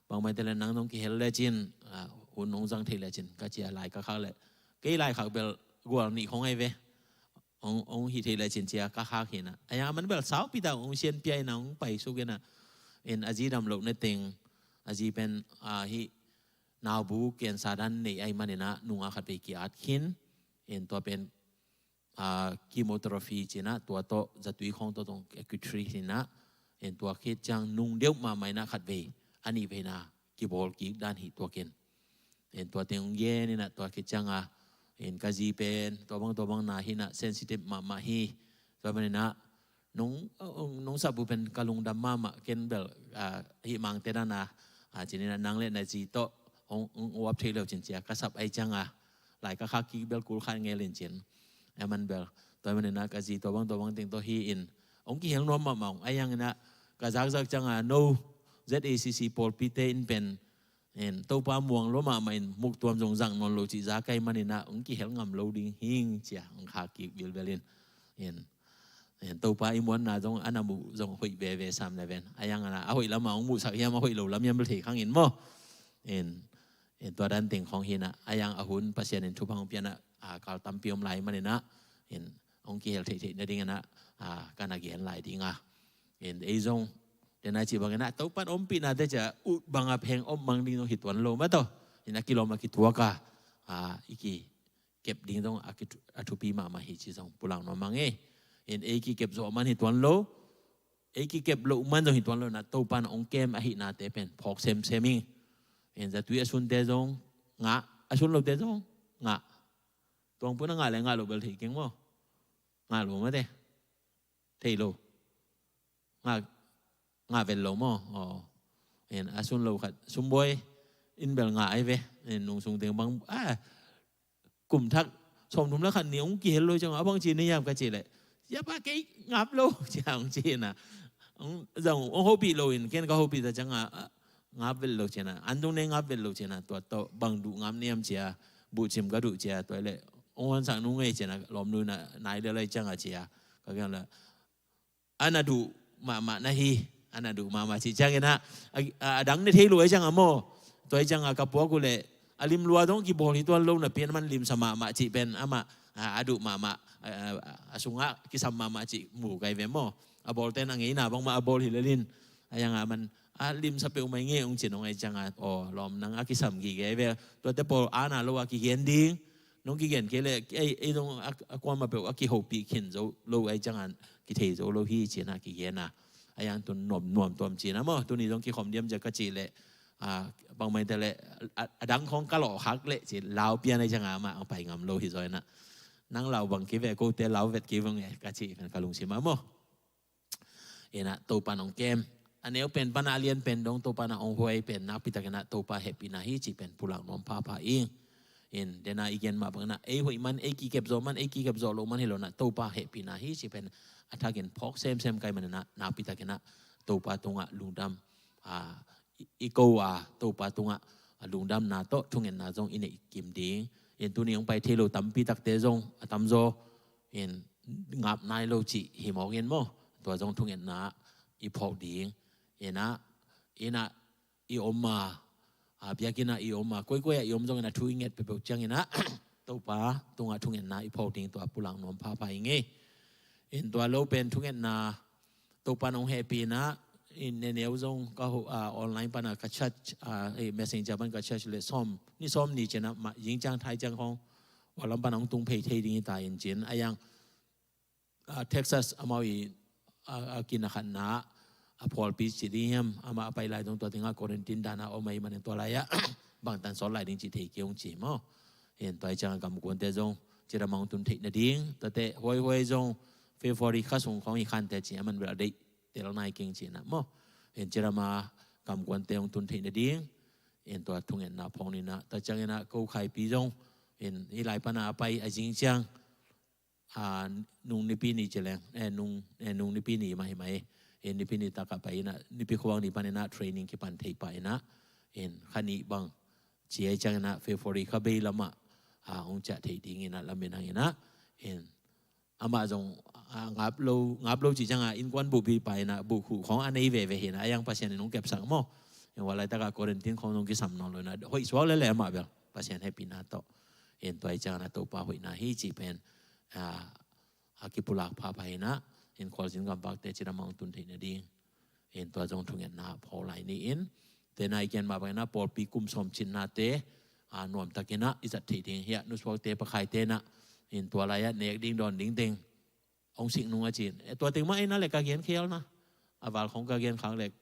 bangmah te le nang zong kihel lecin, ah, hun hong zang thei lecin ka ci a lai ka khak leh kei laikhak bel gual nih khawng ahi ve. Hong, hong hi thei lecin ci a ka khak hi in ah a yang a man bel saupi tak hong sianpia in ah hong paisuk in ah in a zi dam loh na teng a zi pen, ah, hih naubu cancer dan nei ahih manin ah nung a khatvei ki-at khin. In tua pen, ah, chemotherapy ci in ah tua tawh zatui khawng tawh zong accutary hi in ah in tua khit ciang nung deuh mahmah in ah khatvei a nihveina kibawl kik dan hi tuak in. In tua teng hong gen in ah tua khit ciang a in ka zi pen tua bang tua bang na hi in ah sensitive mahmah hi. Tua manin ah nong, nong sap uh pen ka lungdam mahmah, ken bel, ah, hih Mangte dan a, ah, ci ni in ah nang le na zi tawh hong, hong uap thei lo cin ci a ka sap ahih ciang a lai ka khak kik bel kul khat ngel in cin. A man bel tua manin ah ka zi tua bang tua bang teng tawh hi in hong kihel nuam mahmah ung. A yang in ah ka zakzak ciang a no Z A C C pawlpite in pen in Topa muang lo mahmah in muktuam zong zang nawn lo cih za ka hih manin ah hong kihel ngam lo ding hing ci a hong khak kik bilbel in. In, in Topa i muanna zong a na muh zong hoih veve sam le ven. A yang in ah a hoih lam ah hong muhsak hiam a hoih lo lam hiam bel thei khang in maw. In, in tua dan teng khawng hi in ah a yang a hun Pasian in thupha hong pia in ah a kal tampi om lai manin ah in hong kihel theihtheih nading in ah, ah, ka na gen lai ding a. In ei zong den a cih bangin ah Topa in ompihnate ci a ut bang a pheng om mang ding zong hi tuan lo mah tawh. In a kilawm a kituak a, ah, i kikep ding zong a, ki, a thupi mahmah hi ci zong pulak nuam ing ei. In ei kikep zawh man hi tuan lo. Ei kikep loh man zong hi tuan lo in ah Topa in hong kem ahihnate pen phawk semsem ing. In zatui a sunte zong ngah, a sun lote zong ngah. Tuang pun a ngah le ngah lo bel thei keng maw? Ngah lo mate. Thei lo. Ngah, ngah vet lo maw? Aw. In a sun lo khat sumbuai in bel ngah ahi ve. In nung sung teng bang, ah, kum thak sawmthum le khat ni hong kihel lo ciang a bang ci ni hiam ka cih leh, siapa kei ngap lo ci a hong ci in ah. Hong zong hong hopih lo in ken ka hopih ta ciang a, ah, ngap vet lo ci in ah, an zong ne ngap vet lo ci in ah, tua tawh bang duh ngap ni hiam ci a, buhcim ka duh ci a, tua leh hong honsak nung ei ci in ah, lawmnu in ah nai lel lai ciang a ci a, ka kiang leh a na duh mahmah na hi, a na duh mahmah cih ciangin ah, a, a, a dang ne thei lo ei ciang a maw. Tua ei ciang a ka puak uh leh a lim lua dong kibawl hi tuan lo napi in a man limsa mahmah cih pen amah, a, a duh mahmah, a, a, a sungah kisam mahmah cih mu kai ve maw. A bawlte na ngeina bangmah a bawl hi lelin, a yanga man a limsa peuhmah i ngei ung cin ung ai cianga, aw lawm nang a kisam gige ai ve. Tuate pawl ana lo a kigen ding, nong kigen kei le ei, ei dong a, a kuama peuh a kihopih khin zo lo ai cianga kithei zo lo hi cina kigena. A yang tun nuam nuam tuam cina maw, tuni dong kikhom diam cia ka cih leh a bangmah te leh a, a dang khong ka lawh khak leh ci lau pian ai cianga mah a pai ngam lo hi zaw ina. Nang lau bang ki ve kote lau vet ki vang e ka cih pen ka lungsim a maw. Ina Topa nong kem a neu pen pana a lian pen dong Topa na ong huai pen nakpi tak ina Topa hehpihna hi cih pen pulak nuam phapha ing. In dena i gen mah bang ina ei hoih man, ei kikep zawh man, ei kikep zawh loh man hi lo ina Topa hehpihna hi cih pen a thakin phawk semsem kai man ina nakpi tak ina Topa tungah lungdam a, i, i ko a Topa tungah a lungdamna tawh thungetna zong i neih kim ding. In tuni ong pai thei lo tampi takte zong a tamzaw in ngap nai lo cih hi mawk in maw, tua zong thungetna i phawk ding. Ina, ina i om a, a biakina i om a, koikoi a i om zong ina thu i nget peuhpeuh ciang ina Topa tungah thungetna i phawk ding tua pulak nuam phapha i ngei. In tua lo pen thungetna Topa nong hehpihna in neneu zong ka ho a online pana ka chat a messenger pan ka chat le sawm ni sawm ni cina ma ying ciang thai ciang khong walam pana ong tung phei thei ding hi ta in cin a yang a Texas amau i a, a kina khatna a phawlpi ci ding hiam ama a pai lai zong tua tinga quarantine dana om ahi manin tua lai a bangtan sawt lai ding ci thei kiong ci maw. Hin tua i ciang a gamkuante zong cira mang tun theih nading tuate huaihuai zong February kha sung khong hi khante ci a man bel a deih tel nai keng cihna maw. Hin cirama kamkuante hong tun theih nading hin tua thungetna phawng nina ta ciangina ko khaipi zong hin hi lai pana a pai a zing ciang a nung nipi ni ci leng eh nung eh nung nipi ni mah hi mah hi. Hin nipi ni takah pai ina nipi khuang ni panina training kipan thei pah ina hin kha nih bang ci ai ciangina February kha bei lamah a hong ciah thei dingina lamin hangina hin amah zong a, ngap lo ngap lo ci cianga innkuan buhpi pa ina buhkhuh khong a nei veve hina a yang Pasian in hong kepsak maw. Hin ua laitakah quarantine khong zong kisam nawn lo ina hoih suak lele amah bel Pasian hehpihna tawh. Hin tua i ciangina Topa hoihna hi ci pen a, a kipulak phapha hina hin khualzin gampakte cina mang tun theih nading. Hin tua zong thungetna phawk lai ni in tena i kian mah bangina pawlpi kum sawm cinnate a nuamtakina i zat theih ding hiah nusuakte pakhaitena hin tua lai-ah nek ding dawn ding teng hong sik nung a cin e tua teng mah ina le ka gen khialna a val khong ka gen khang le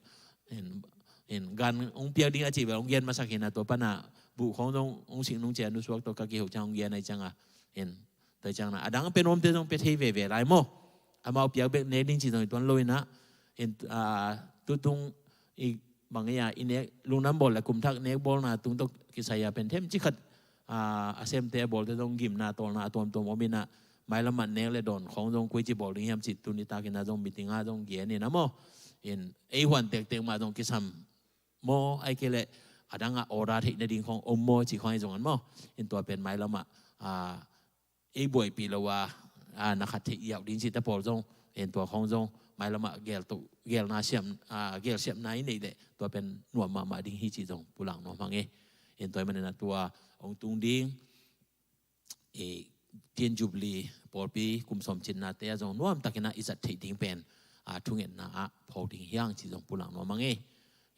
hin gan hong piak ding a cih bel hong gen masak hina tua pana buh khong zong hong sik nung cia nusuak tawh ka kiho ciang hong gen ai cianga hin tua ciangna a dang pe nuamte zong pe thei veve lai maw. Amau piak bek nek ding ci zong i tuan lo ina hin a tutung i bang ia i nek lungdam bawl le kum thak nek bawlna tung tawh kisai a pen them ci khat a, a semte a bawlte zong gimna tawlna a tuamtuam om ina mailam ah nek le dawn khong zong koi ci bawl ding hiam ci tuni takina zong meeting a zong gen ina maw. Hin ei huan tektek mah zong kisam maw ai kei le a dangah order theih nading khong om maw ci khong ai zong an maw. Hin tua pen mailam ah a, ei buaipih lo a a na khat theih iauh ding cihte pawl zong hin tua khong zong mailamah gel to gelna siam a gelsiamna i neih leh tua pen nuam mahmah ding hi cih zong pulak nuam hang e. Hin tua i manina tua hong tung ding i tin Jubilee pawlpi kum sawm cinnate a zong nuamtakina i zat theih ding pen a thungetna ah phawk ding hiang cih zong pulak nuam hang e.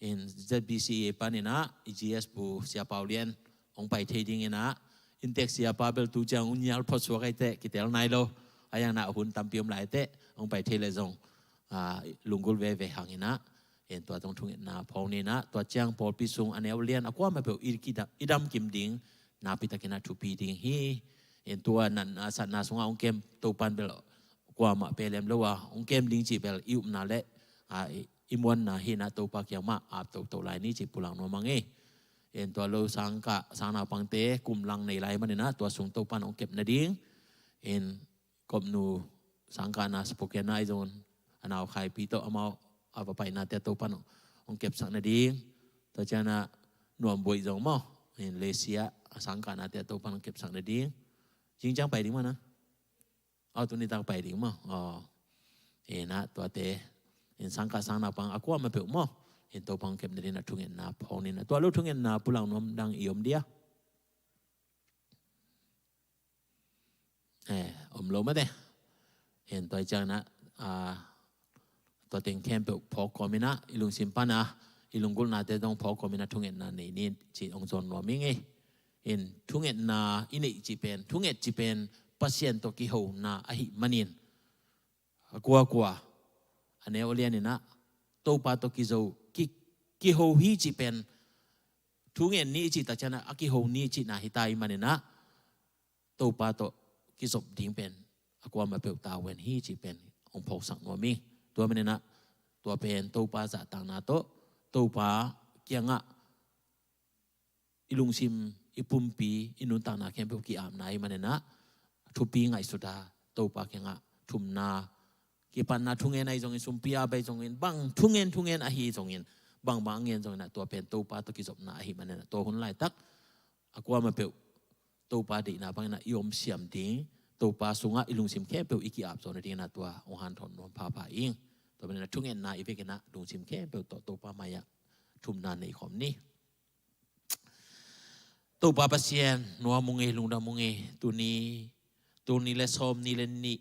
In Z B C A panina i G S bu Sia Pau Lian hong pai thei dingina inntek siapa bel tu ciang hong nial phot suak aite kitel nai lo. A yangna a hun tampi om lai aite hong pai thei le zong a, lunggulh veve hangina hin tua zong thungetna phawng nina tua ciang pawlpi sung a neu lian a kuamah peuh i kida i damkim ding nakpitakina thupi ding hi. Hin tua natna satna sunga hong kem Topan bel kuamah pelem lo a hong kem ding cih bel i upna le a, i, i muanna hina Topa kiangmah ap toto lai ni cih pulak nuam hang e. Hin tua lo sangkah sangnaupangte kum lang nei lai manina tua sung Topan hong kep nading hin kopnu sangkahna Spokane-na i zong a nau khaipi tawh amau a va painate Topan hong kepsak nading tua ciangna nuambuaih zong maw hin lesia a sangkahnate Topan hong kepsak nading zing ciang pai ding mana. Aw tuni tak pai ding maw. Aw ina tuate in sangkah sangnaupang a kuamah peuh maw. In Topa hong kepna dingin a thungetna phawng nina tua lo thungetna pulang nuam dang i om dia. Eh, om lo mate. In tua i ciangna a Tua teng khempeuh phawk kawmin ah, i lungsim pan a i lunggulhnate zong phawk kawmin ah thungetna nei ni ci hong zawn nuam ing ei. In thungetna i neih cih pen, thunget cih pen Pasian tawh kihona ahih manin, a kuakua, a neu a lian in ah Topa tawh kizo, ki, kiho hi cih pen, thungen ni i cih tak ciangin ah a kiho ni cihna hi ta ahih manin ah Topa tawh kizop ding pen a kuamah peuh tavuan hi cih pen hong phawksak nuam ing. Tua manin ah tua pen Topa zahtakna tawh, Topa kiangah i lungsim, i pumpi, i nuntakna khempeuh ki-apna ahih manin ah thupi ngaihsut a, Topa kiangah thumna, kipatna thungen ahi zongin, sumpi a bai zongin, bang thungen thungen ahi zongin, bang bang a ngen zongin ah tua pen Topa tawh kizopna ahih manin ah tua hun laitak a kuamah peuh Topa deihna bangin ah i om siam ding, Topa sungah i lungsim khempeuh i ki-ap zawh nadingin ah tua hong hanthawn nuam phapha ing. Tua manin ah thungetna i vekin ah lungsim khempeuh tawh Topa mai-ah thumna nei khawm ni. Topa Pasian, nuam ung ei, lungdam ung ei, tuni, tuni le sawm ni le nih,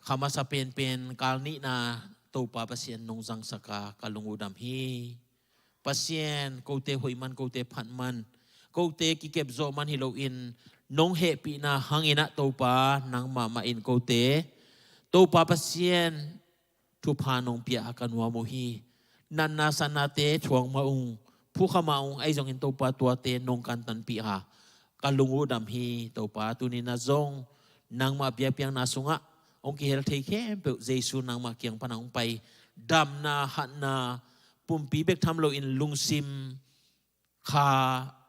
kha masa penpen kal nihna Topa Pasian nong zangsak a ka lung uh dam hi. Pasian, kote hoih man, kote phat man, kote kikep zawh man hi loin, nong hehpihna hangin ah Topa, nangmah mah in kote, Topa Pasian, thupha nong pia a ka nuam uh hi. Natna satnate thuak mah ung, phukha mah ung, ahi zongin Topa tuate nong kantanpih a ka lung uh dam hi. Topa tuni-in ah zong nangmah biakpiakna sungah hong kihel thei khempeuh Jesu nangmah kiang pan a hong pai, damna, hatna, pumpi bek tham loin lungsim kha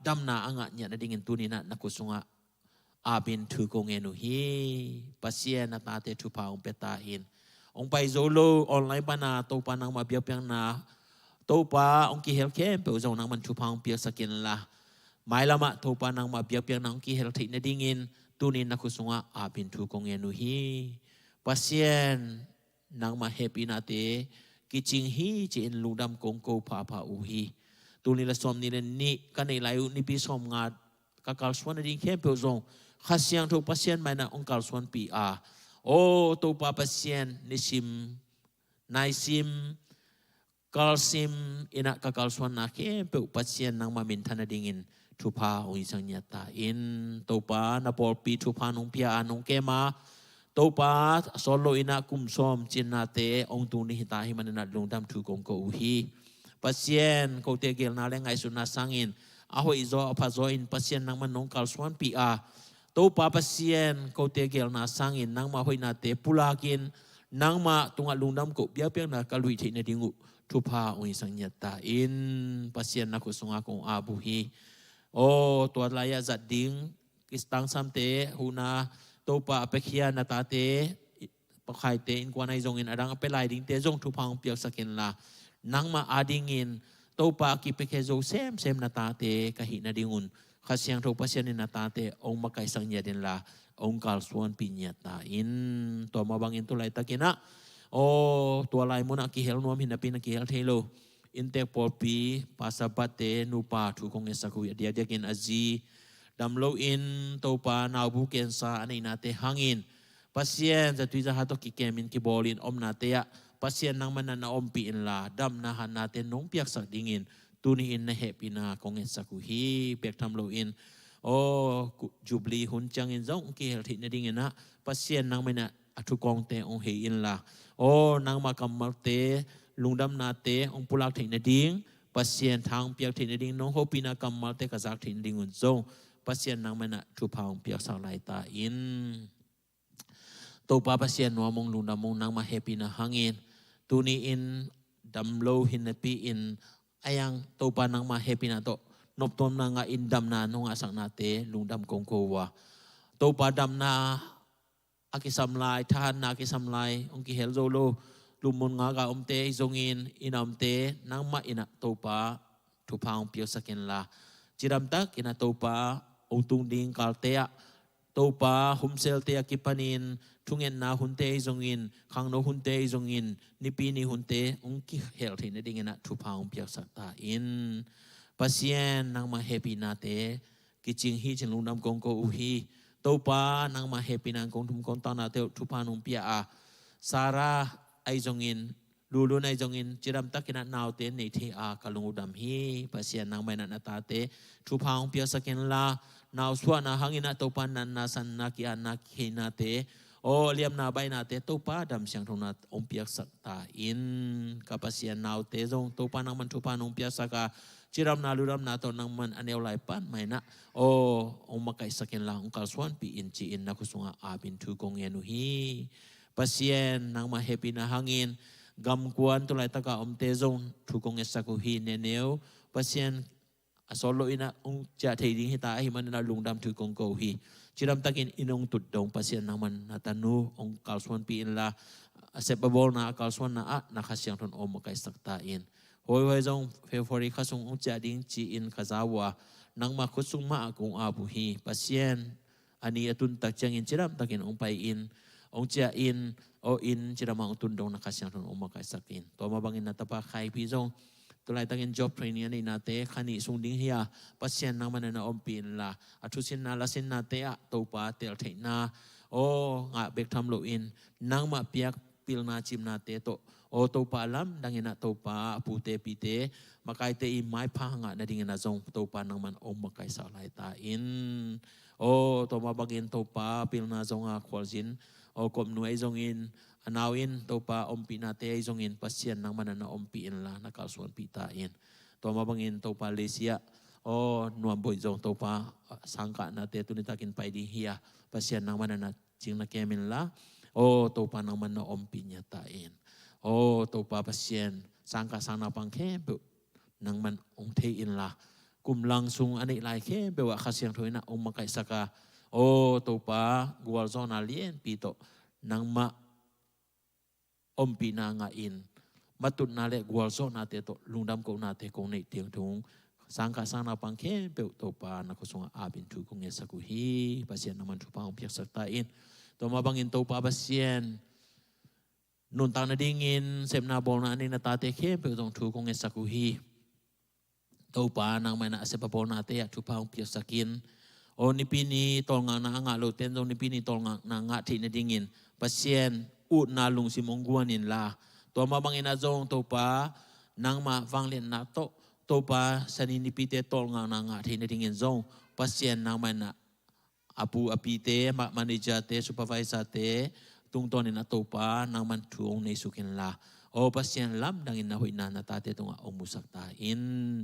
damna a ngah ngiat nadingin tuni-in ah na khut sungah apin thu ko ngen uh hi. Pasian, na tate thupha hong pia ta in. Hong pai zo lo online pan a Topa nangmah biakpiakna, Topa hong kihel khempeuh zong nangman thupha hong piaksak inla, mailamah Topa nangmah biakpiakna hong kihel theih nadingin tuni-in na khut sungah apin thu ko ngen uh hi. Pasian, nangmah hehpihnate kicing hi ci-in lungdam kong ko phapha uh hi. Tul nih le sawm nih le nih ka neih lai uh nipi sawmnga ka kalsuan nading khempeuh zong Kha Siangtho Pasian mah in ah hong kalsuanpih a, aw Topa Pasian, nisim, naisim, kalsim in ah ka kalsuanna khempeuh Pasian nangmah minthan nadingin thupha hong hisak ngiat ta in. Topa, na pawlpi thupha nong pia a nong kem a, Topa, a sawt loin ah kum sawm cinnate hong tung ding hi ta ahih manin ah lungdam thu kong ko uh hi. Pasian, kote geelna le ngaihsutna sangin a hoihzaw a phazaw in Pasian nangmah nong kalsuanpih a, Topa Pasian, kote geelna sangin nangmah hoihnate pulakin nangmah tungah lungdam koh biakpiakna ka luih theih nading uh thupha hong hisak ngiat ta in. Pasian, na khut sungah kong ap uh hi. Aw, tua lai-ah zat ding kistangsamte huhna Topa a piakhia na tate, pakhaite innkuan ahi zongin a dang a pia lai dingte zong thupha hong piaksak inla, nangmah adingin Topa a kipiakhia zo semsem na tate ka hih nadingun Kha Siangtho Pasian in na tate hong makaisak ngiat inla, hong kalsuanpih ngiat ta in. Tua mah bangin tu laitakin ah, aw, tua lai munah kihel nuam hi napi-in ah kihel thei lo inntek pawlpi, Pastor Bat-te nupa thu kong ngetsak uh hi. A diakdiakin a zi dam loin Topa, naubu kensa a neihnate hangin Pasian, zatui zaha tawh kikemin kibawlin omnate ah Pasian, nangmah in ah na ompih inla, damna hatnate nong piaksak dingin tuni-in na hehpihna kong ngetsak uh hi. Bek tham loin, aw, ku-, Jubilee hun ciangin zong kihel theih nadingin ah Pasian, nangmah in ah a thukawngte hong hei inla, aw, nangmah kammalte, lungdamnate hong pulak theih nading, Pasian, tha hong piak theih nading, nong hopihna kammalte ka zak theih nadingun zong Pasian, nangmah in ah thupha hong piaksak lai ta in. Topa Pasian, nuam ung, lungdam ung, nangmah hehpihna hangin tuni-in dam lo hi napi-in, a iang Topa, nangmah hehpihna tawh noptuamna ngahin damna nong ngahsaknate lungdam kong ko uh a, Topa, damna a kisam lai, thahatna a kisam lai, hong kihel zo lo, lupmun ngak a omte ahi zongin, inn a omte, nangmah in ah Topa thupha hong piaksak inla, cidamtakin ah Topa, hong tung ding kalte ah, Topa, humselte a kipanin thungetna hunte ahi zongin, khangno hunte ahi zongin, nipi ni hunte hong kihel theih nadingin ah thupha hong piaksak ta in. Pasian, nangmah hehpihnate kicing hi ci-in lungdam kong ko uh hi. Topa, nangmah hehpihna in kong thum kong taknate uh thupha nong pia a, Sarah ahi zongin, lulun ahi zongin, cidamtakin ah naute nei thei a ka lung uh dam hi. Pasian nangmah in ah na tate thupha hong piaksak inla, nau suahna hangin ah Topa natna sanna ki-atna kikhehnate, aw liamna bainate Topa dam siangthona hong piaksak ta in. Ka Pasian naute zong Topa nangman thupha nong piaksak a, cidamna ludamna tawh nangman a neu lai pan mah in ah, aw hong makaihsak inla hong kalsuanpih in ci-in na khut sungah apin thu kong ngen uh hi. Pasian nangmah hehpihna hangin gamkuan tu laitaka omte zong thu kong ngetsak uh hi. Neneu Pasian a sawt loh in ah hong ciah thei ding hita ahih manin ah lungdam thu kong ko uh hi. Cidamtakin inn hong tut dong Pasian nangman na tanu hong kalsuanpih inla, a sep a bawlna a kalsuanna ah na Kha Siangtho in hong makaihsak ta in. Huaihuai zong February kha sung hong ciah ding ci-in ka za uh a, nangmah khut sung mah ah kong ap uh hi. Pasian a ni a tun tak ciangin cidamtakin hong pai in, hong ciah in, aw inn cidam ah hong tun dong na Kha Siangtho in hong makaihsak in. Tua mah bangin na tapa Khai Pi zong tu laitakin job training a neihnate kha nih sung ding hi a, Pasian nangman na ompih inla, a thusinna lasinnate ah Topa teltheihna aw ngah bek tham loin, nangmah piak pilna cimnate tawh, aw Topa lamdangin ah Topa a pute pite makaite i maipha ngah nadingin ah zong Topa nangman hong makaihsak lai ta in. Aw tua mah bangin Topa pilna zonga khualzin, aw kopnu ahi zongin, a nau in Topa ompihnate ahi zongin Pasian nangman na ompih inla na kalsuanpih ta in. Tua mah bangin Topa Lesia, aw Nuamboih zong Topa sangkahnate tuni takin pai ding hi a, Pasian nangman na cing na kem inla, aw Topa nangman na ompih ngiat ta in. Aw Topa Pasian, sangkah sangnaupang khempeuh nangman hong thei inla, kum lang sung a neih lai khempeuh ah Kha Siangtho in ah hong makaihsak a, aw Topa gualzawhna lianpi tawh nangmah ompihna ngah in, matutna le gualzawhnate tawh lungdam kohnate kong neih tiang thung, sangkah sangnaupang khempeuh Topa na khut sungah apin thu kong ngetsak uh hi. Pasian nangman thupha hong piaksak ta in. Tua mah bangin Topa Pasian, nuntak nadingin sepna bawlna a nei na tate khempeuh zong thu kong ngetsak uh hi. Topa nangmah in ah a sep a bawlnate ah thupha hong piaksak in. Aw nipi ni tawlngakna a ngah lote in zong nipi ni tawlngakna ngah theih nadingin Pasian utna lungsim hong guan inla, tua mah bangin ah zong Topa nangmah vangliatna tawh Topa sani nipite tawlngakna ngah theih nadingin zong Pasian nangmah in ah a pu a pite, ma-, manager-te, supervisor-te tungtawnin ah Topa nangman thu hong neisuk inla, aw Pasian lamdangin na hoihna na tate tungah hong musak ta in.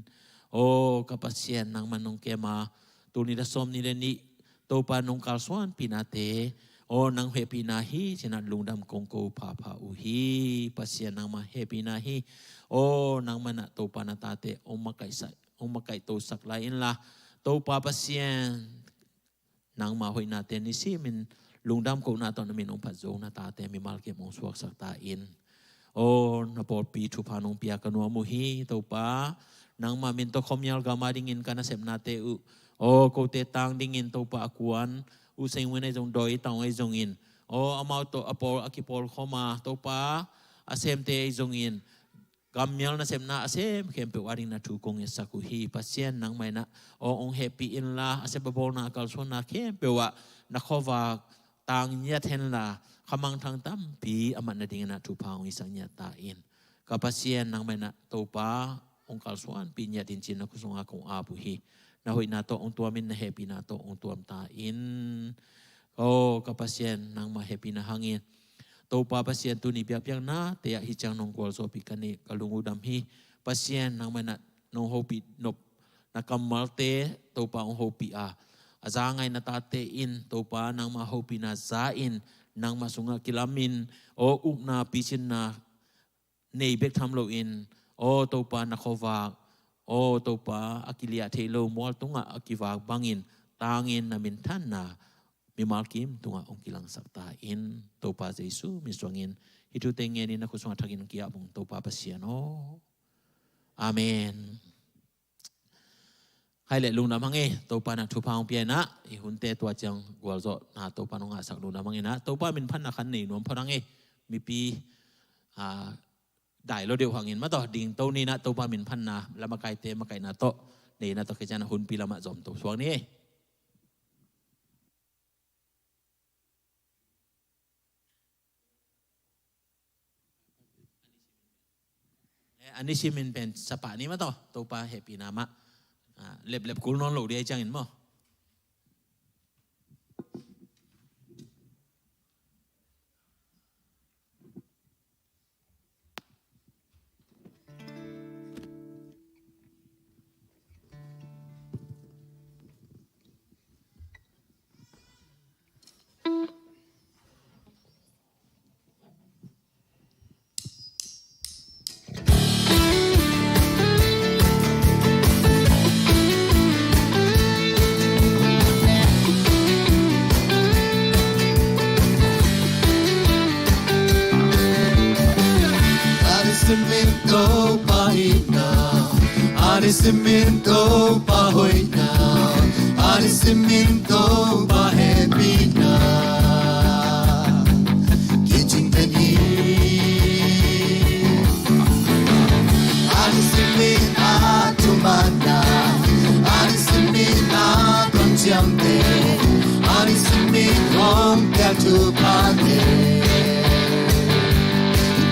Aw ka Pasian nangman nong kem a, tul nih le sawmnih le nih Topa nong kalsuanpihnate, aw nang hehpihna hi ci-in ah lungdam kong ko phapha uh hi. Pasian nangmah hehpihna hi. Aw nangman ah Topa na tate hong makaihsak, hong makaihtosak lai inla, Topa Pasian nangmah hoihnate nisimin lungdam kohna tawh na min hong phat zo na tate mimal kim hong suaksak ta in. Aw na pawlpi thupha nong pia ka nuam uh hi Topa. Nangmah min tawh khuamial gam a dingin ka nasepnate uh, aw kote tang dingin Topa a kuan, U Seng Win ahi zong, Dawi Taung ahi zongin, aw amau tawh a pawl a kipawlkhawm a Topa a semte ahi zongin, gammial nasepna a sem khempeuh a ding na thu kong ngetsak uh hi. Pasian nangmah in ah aw hong hehpih inla, a sep a bawlna a kalsuanna khempeuh ah na khuavak tang ngiat henla, khamangthang tampi a mat nadingin ah thupha hong hisak ngiat ta in. Ka Pasian nangmah in ah Topa hong kalsuanpih ngiat in ci-in na khut sungah kong ap uh hi. Na hoihna tawh hong tuamin na hehpihna tawh hong tuam ta in. Aw ka Pasian nangmah hehpihna hangin Topa Pasian tuni biakpiaknate ah hih ciang nong gualzawhpih ka nih, ka lung uh dam hi. Pasian nangmah in ah nong hopih nop na kammalte Topa hong hopih a, a za ngai na tate in Topa nangmah hopihna za in, nangmah sungah kilamin, aw upna picinna nei bek tham loin, aw Topa na khuavak, aw Topa a kiliah theih lo mual tungah a kivak bangin tangin na minthanna mimal kim tungah hong kilangsak ta in. Topa Jesu min suangin hih thute ngenin na khut sungah thakin ki-ap ung Topa Pasian aw. Amen. Hai le lungdam hang e, Topa na thupha hong pia in ah, i hunte tua ciang gualzawhna Topa nong ngahsak lungdam hang in ah, Topa min phatna khan nei nuam phot hang e, mipi, ah, dai lo deuh hangin mah tawh dingto ni in ah Topa min phatna, la makaite makaihna tawh nei in ah tawh kician a hunpi lamah zomto suak ni e. A nisim in pen sapa ni mah tawh Topa hehpihna mah, ah, leplep kul nawn lo ding ahih ciangin maw. A nisim in Topa itna, a nisim in Topa hoihna, a nisim in Topa hehpihna kicing den hi. A nisim in a thumanna, a nisim in a kamciamte, a nisim in hong piak thuphate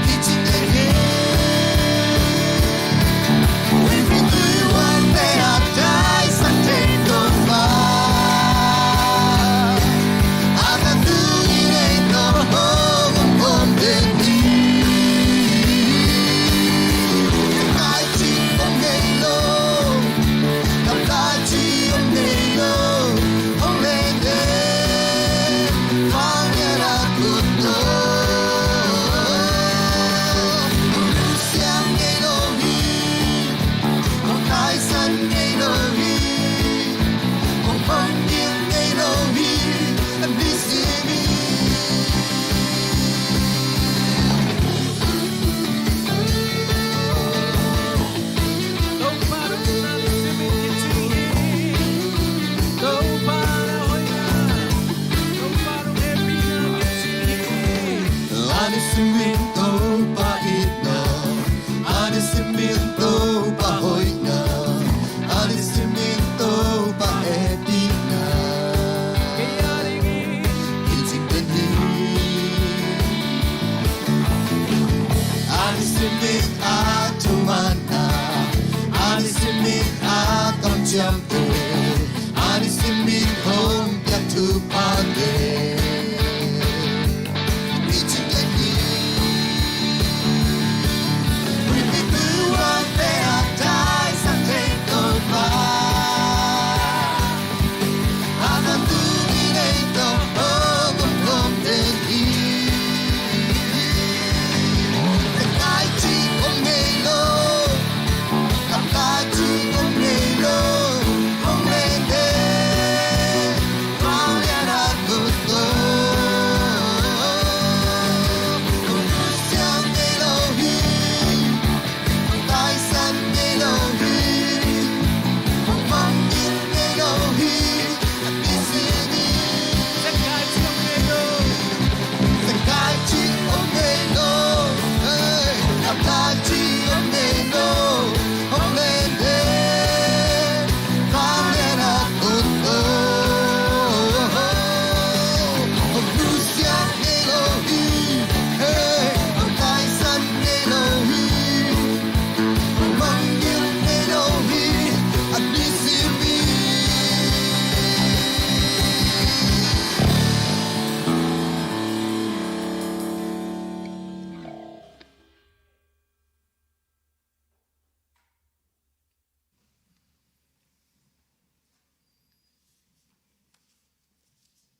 kicing den hi. A nisim in Topa itna, a nisim in Topa hoihna, a nisim in Topa hehpihna kicing den hi. A nisim in a thumanna, a nisim in a kamciamte, a nisim in hong piak thuphate kicing den hi.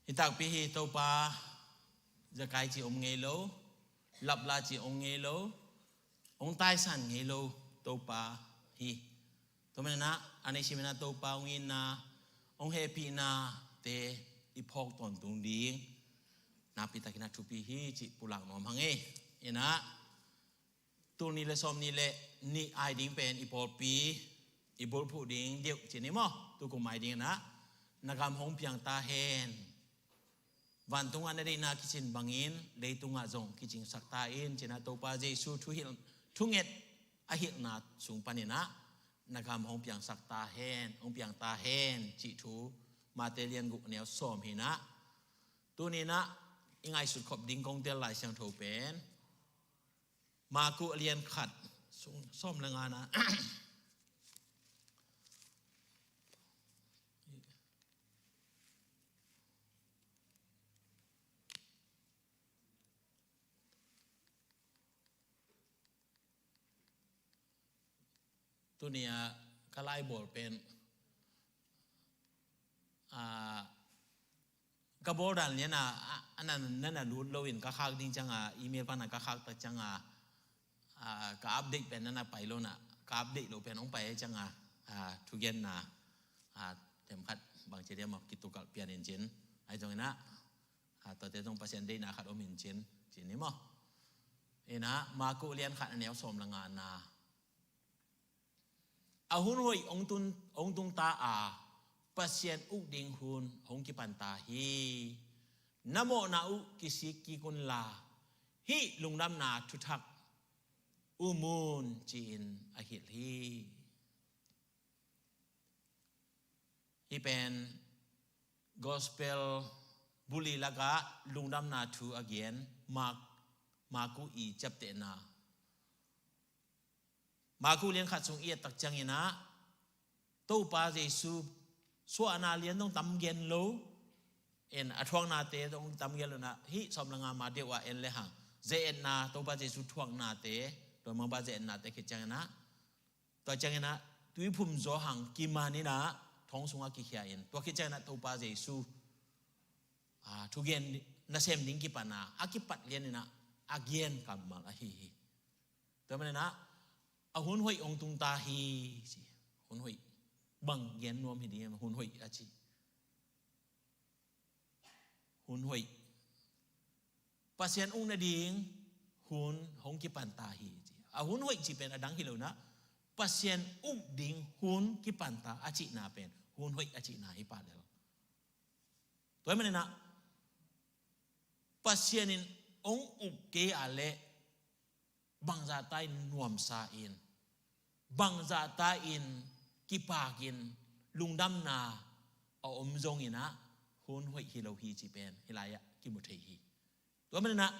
Hi takpi hi. Topa zakai cih om ngei lo, lapla cih om ngei lo, hong taisan ngei lo Topa hi. Tua manin ah a nisim in ah Topa hong itna, hong hehpihnate i phawk tawntung ding nakpi takin ah thupi hi cih pulak nuam hang ei. In ah tul nih le sawm nih le nih ai ding pen i pawlpi i bulphuh ding deuh ci ni maw. Tukum ai ding in ah, na gam hong piang ta hen. Vantung ah na deihna kicin bangin leitungah zong kicingsak ta in ci-in ah Topa Jesu thuhilh, thunget a hilhna sung panin ah na gam hong piangsak ta hen, hong piang ta hen cih thu Mate lian guk neu sawm hi-in ah, tuni-in ah i ngaihsut khop ding kong tel Lai Siangtho pen Marku a lian khat, Sung sawm le nga na. Tuni a ka laibawl pen, a, ka bawl dan lian a, a, a na, na, na lut lo in ka khak ding ciang a, email pan a ka khak tak ciang a, a, ka update pen na na pai lo na, ka update lo pen hong pai ciang a, a, thugenna, a, themkhat bang ci diam a kitukalh pian in cin. Ahi zongin a, a, tuate zong Pasian deihna khat om in cin, cin ni maw. Ina, Maku lian khat a neu sawm le nga na. A hun hoih hong tun, hong tung ta a, Pasian uk ding hun hong kipan ta hi. Na mawhna uh kisik kik un la, hih lungdamna thuthak um un, ci-in a hilh hi. Hih pen Gospel buli lakah lungdamna thu a gen Mak, Maku i ciaptehna. Maku lian khat sung i et tak ciangin ah, Topa Jesu suahna lian dong tam gen lo, en a thuaknate dong tam gen lo na, hih sawm le nga ma deuh ah en le hang, ze-etna, Topa Jesu thuaknate, Topa ze-etnate khit ciangin ah, tua ciangin ah Tuiphum Johan kiman in ah thong sungah kikhia in, tua khit ciangin ah Topa Jesu, a, thugen nasem ding kipan a, a kipat lian in ah a gen kammal ahi hi. Tua manin ah, a hun hoih hong tung ta hi, ci. Hun hoih. Bang gen nuam hi ding, hun hoih a ci. Hun hoih. Pasian uk nading hun hong kipan ta hi, ci. A hun hoih ci pen a dang hi lo na, Pasian uk ding hun kipan ta a cihna pen hun hoih a cihna hi pah lel. Tua manin ah, Pasian in hong uk kei a leh, bangzahta in nuamsa in, bangzahta in kipak in, lungdamna a om zongin ah, hun hoih hi lo hi ci pen hih lai-ah kimu thei hi. Tua manin ah,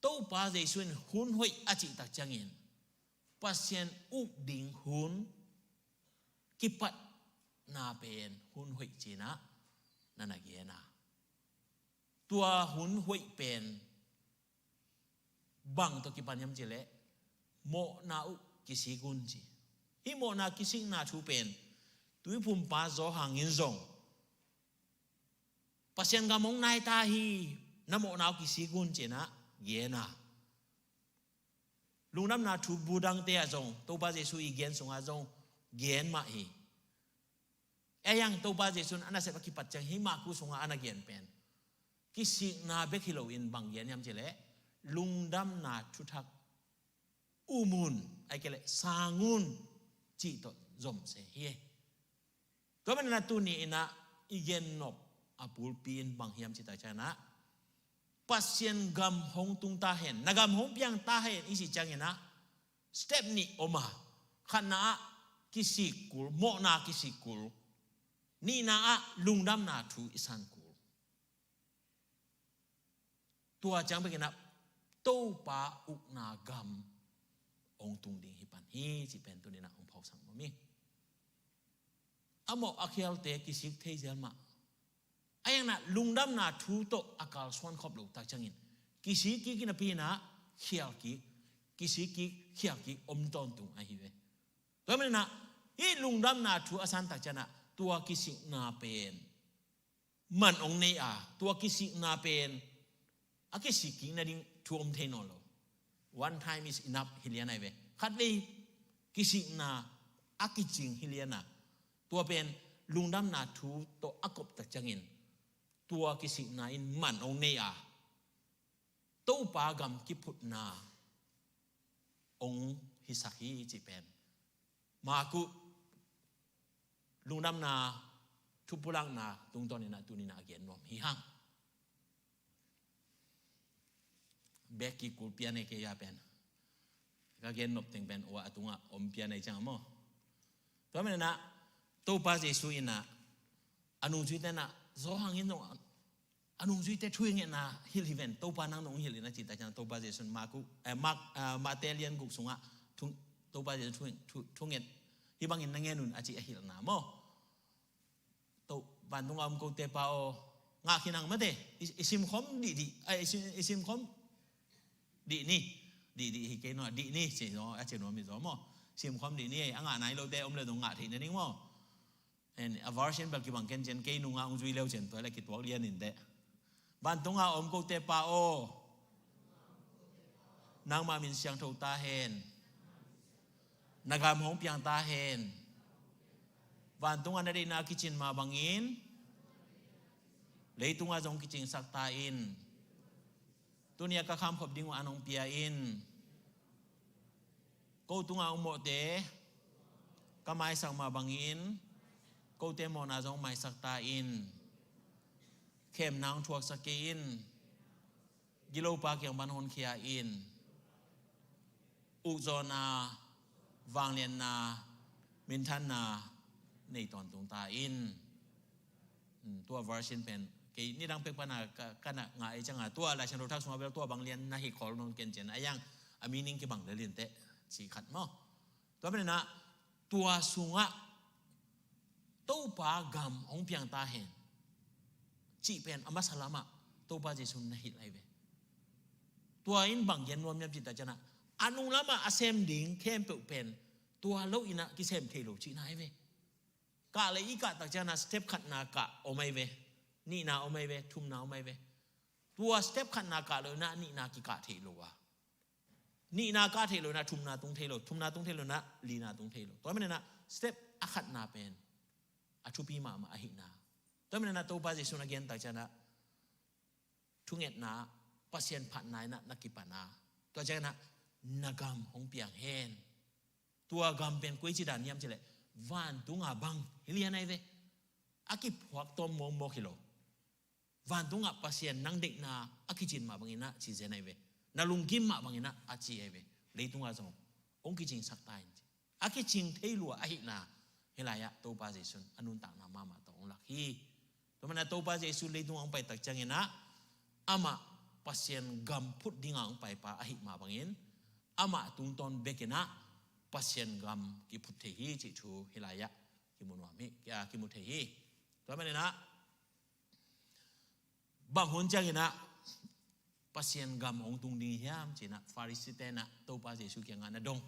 Topa Jesu in hun hoih a cih tak ciangin, Pasian uk ding hun kipatna pen hun hoih ci-in ah na na gen a. Tua hun hoih pen bang tawh kipan hiam cih leh, mawhna uh kisik un ci. Hih mawhna kisikna thu pen Tuiphumpa Johan in zong, Pasian gam hong nai ta hi, na mawhna uh kisik un ci-in ah gen a. Lungdamna thu bu dangte ah zong, Topa Jesu i gen sungah zong gen mah hi. Ei ang Topa Jesu in a nasep a kipat ciang hih Maku sungah a na gen pen kisikna bek hi lo in bang gen hiam cih leh, lungdamna thuthak um un, ahih kei leh sang un cih tawh zom se hi. Tua manin ah tuni in ah i gen nop a bulpi in bang hiam cih tak ciangin ah, Pasian gam hong tung ta hen, na gam hong piang ta hen i cih ciangin ah, step nih om a, khatna ah kisik kul, mawhna kisik kul, nihna ah lungdamna thu i san kul. Tua ciang bekin ah Topa ukna gam hong tung ding hi pan hi, cih pen tuni in ah hong phawksak nuam hi. A mawh a khialte kisik thei zel mah. A iang na lungdamna thu tawh a kalsuan khop lo tak ciangin, kisik kik in a pi in ah khial kik, kisik kik khial kik om tawntung ahi ve. Tua manin ah hih lungdamna thu a san tak ciangin ah tua kisikna pen man hong nei a, tua kisikna pen a kisik kik nading thu om thei nawn lo. One time is enough hi lian ahi ve. Khatvei kisikna a kicing hi lian a, tua pen lungdamna thu tawh a kop tak ciangin, tua kisikna in man hong nei a, Topa gam kiphutna hong hisak hi cih pen Maku lungdamna thu pulakna tungtawn in ah tuni in ah a gen nuam hi hang. Bek kik kul pian ei kei a pen, ka gen nop teng pen ua a tungah om pian ei ciang a maw. Tua manin ah Topa Jesu in ah a nungzuite in ah, Johan in zong a nungzuite thu i ngetna hilh hi ven, Topa nang nong hilh in a cih tak ciang Topa Jesu in Maku, eh, Mak, eh, Mate lian guk sungah Thung, Topa Jesu thung, thu, thunget, hih bangin na ngen un a cih a hilhna maw. To, vantunga om kote Pa aw, ngah khin hang mate, i, i simkhawm dihdih, ai, i sim, i simkhawm dih ni, dihdih hi kei no, dih ni, ci no, a ci no mi zo maw. Simkhawm dih ni, a ngah nai lote om le dong ngah theih na ding maw. En, a version bel kibang kencin, kei nunga hong zui leu cin, tua le kituak lian in teh. Vantunga om kote Pa aw, nangma min siangtho ta hen. Na gam hong piang ta hen. Vantunga na deihna kicin mah bangin leitunga zong kicingsak ta in. Tuni a ka khamkhop ding uh an hong pia in. Ko tunga hong mawhte ka maisak mah bangin kote mawhna zong maisak ta in. Khemna hong thuaksak kei in. Gilopa kiang pan honkhia in. Ukzawhna, vangliatna, minthanna nei tawntung ta in. Hmm, tua version pen kei nidang pek pana ka, ka na ngah ei cianga, tua Lai Siangtho Thak sunga bel tua bang lian na hi khol nawn kencin, a yang a meaning kibang lel in teh, ci khat maw. Tua pen na, tua sungah Topa gam hong piang ta hen cih pen a masa lamah Topa Jesu na hilh ahi ve. Tua in bang gen nuam hiam cih tak ciangah, a nung lamah a sem ding khempeuh pen tua lo inah kisem thei lo cihna ahi ve. Kah le i kah tak ciangah step khatna kah om ahi ve. Nihna om ahi ve, thumna om ahi ve. Tua step khatna kah lo inah nihna kikah thei lo a, nihna kah thei lo inah thumna tung thei lo, thumna tung thei lo inah lina tung thei lo. Tua maninah step a khatna pen a thupi mahmah ahihna. Tua maninah Topa Jesu na gen tak ciangah thungetna, Pasian phatna inah na kipan a, tua ciangah na gam hong piang hen. Tua gam pen koici dan hiam cileh vantunga bang hi lian ahi ve. A kiphuak tawm mawkmawk hi lo. Vantungah Pasian nang deihna a kicin mah banginah ci zen ahi ve. Na lunggim mah banginah a ci ahi ve. Leitungah zong hong kicingsak ta in ci. A kicing thei lua ahihna hih lai-ah Topa Jesuh in a nuntakna mahmah tawh hong lak hi. Tua manin Topa Jesuh leitungah hong pai tak cianginah amah Pasian gam phut dingah hong paipa ahih mah bangin amah tungtawn bekinah Pasian gam kiphut thei hi cih thu hih lai-ah kimu nuam hi, ah, kimu thei hi. Tua maninah bang hun cianginah Pasian gam hong tung ding hiam cinah Pharisee tenah Topa Jesuh kiangah na dong.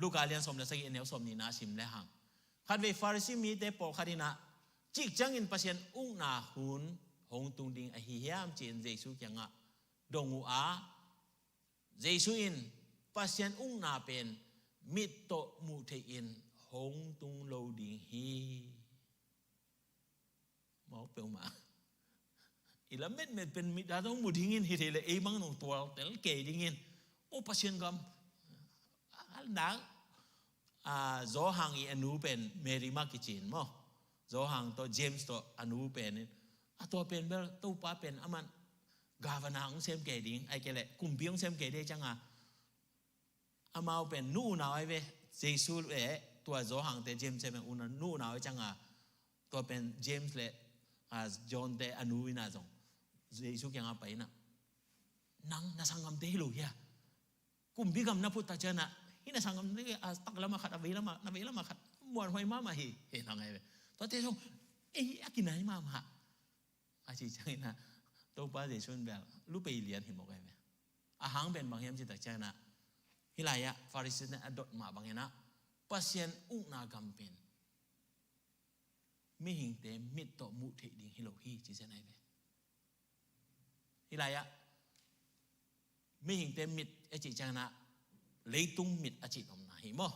Luka lian sawm le sagih, a neu sawm nihna sim le hang. Khatvei Pharisee mite pawlkhat inah cik ciangin Pasian ukna hun hong tung ding ahi hiam ci-in Jesuh kiangah dong uh a, Jesuh in Pasian ukna pen mit tawh muh theih in hong tung lo ding hi. Mawk peuhmah. I lametmet pen mit a dong mu dingin hi thei le ei mang nong tual tel kei dingin. O Pasian gam. Alnak, a, Zawhang i a nu pen Mary mah kicin maw. Zawhang tawh James tawh a nu pen in. A tua pen bel Topa pen aman gavana hong sem kei ding. Ai kei le kumpi hong sem kei ding cianga. Amau pen nu unau ai ve. Jesuh le tua Zawhang te James te pen unau, nu unau ai cianga. Tua pen James le, a, John te a nu ina zong Jesuh kiangah pai ina. Nang na sanggam te hi lo hia. Kumpi gam na phut tak cianah hih na sanggam te a tak lamah khat, a vei lamah, na vei lamah khat muanhuai mahmah hi. He nang ai ve. Tua te zong ei a kinai mahmah. A ci cianginah Topa Jesuh in bel lupei lian hi mawk ai ve. A hang pen bang hiam ci tak cianginah hih lai-ah Pharisee te a dot mah banginah Pasian ukna gam pen mihingte mit tawh muh theih ding hi lo hi ci cian ai ve. Hih lai-ah mihingte mit a cih cianginah leitung mit a cih nopna hi maw.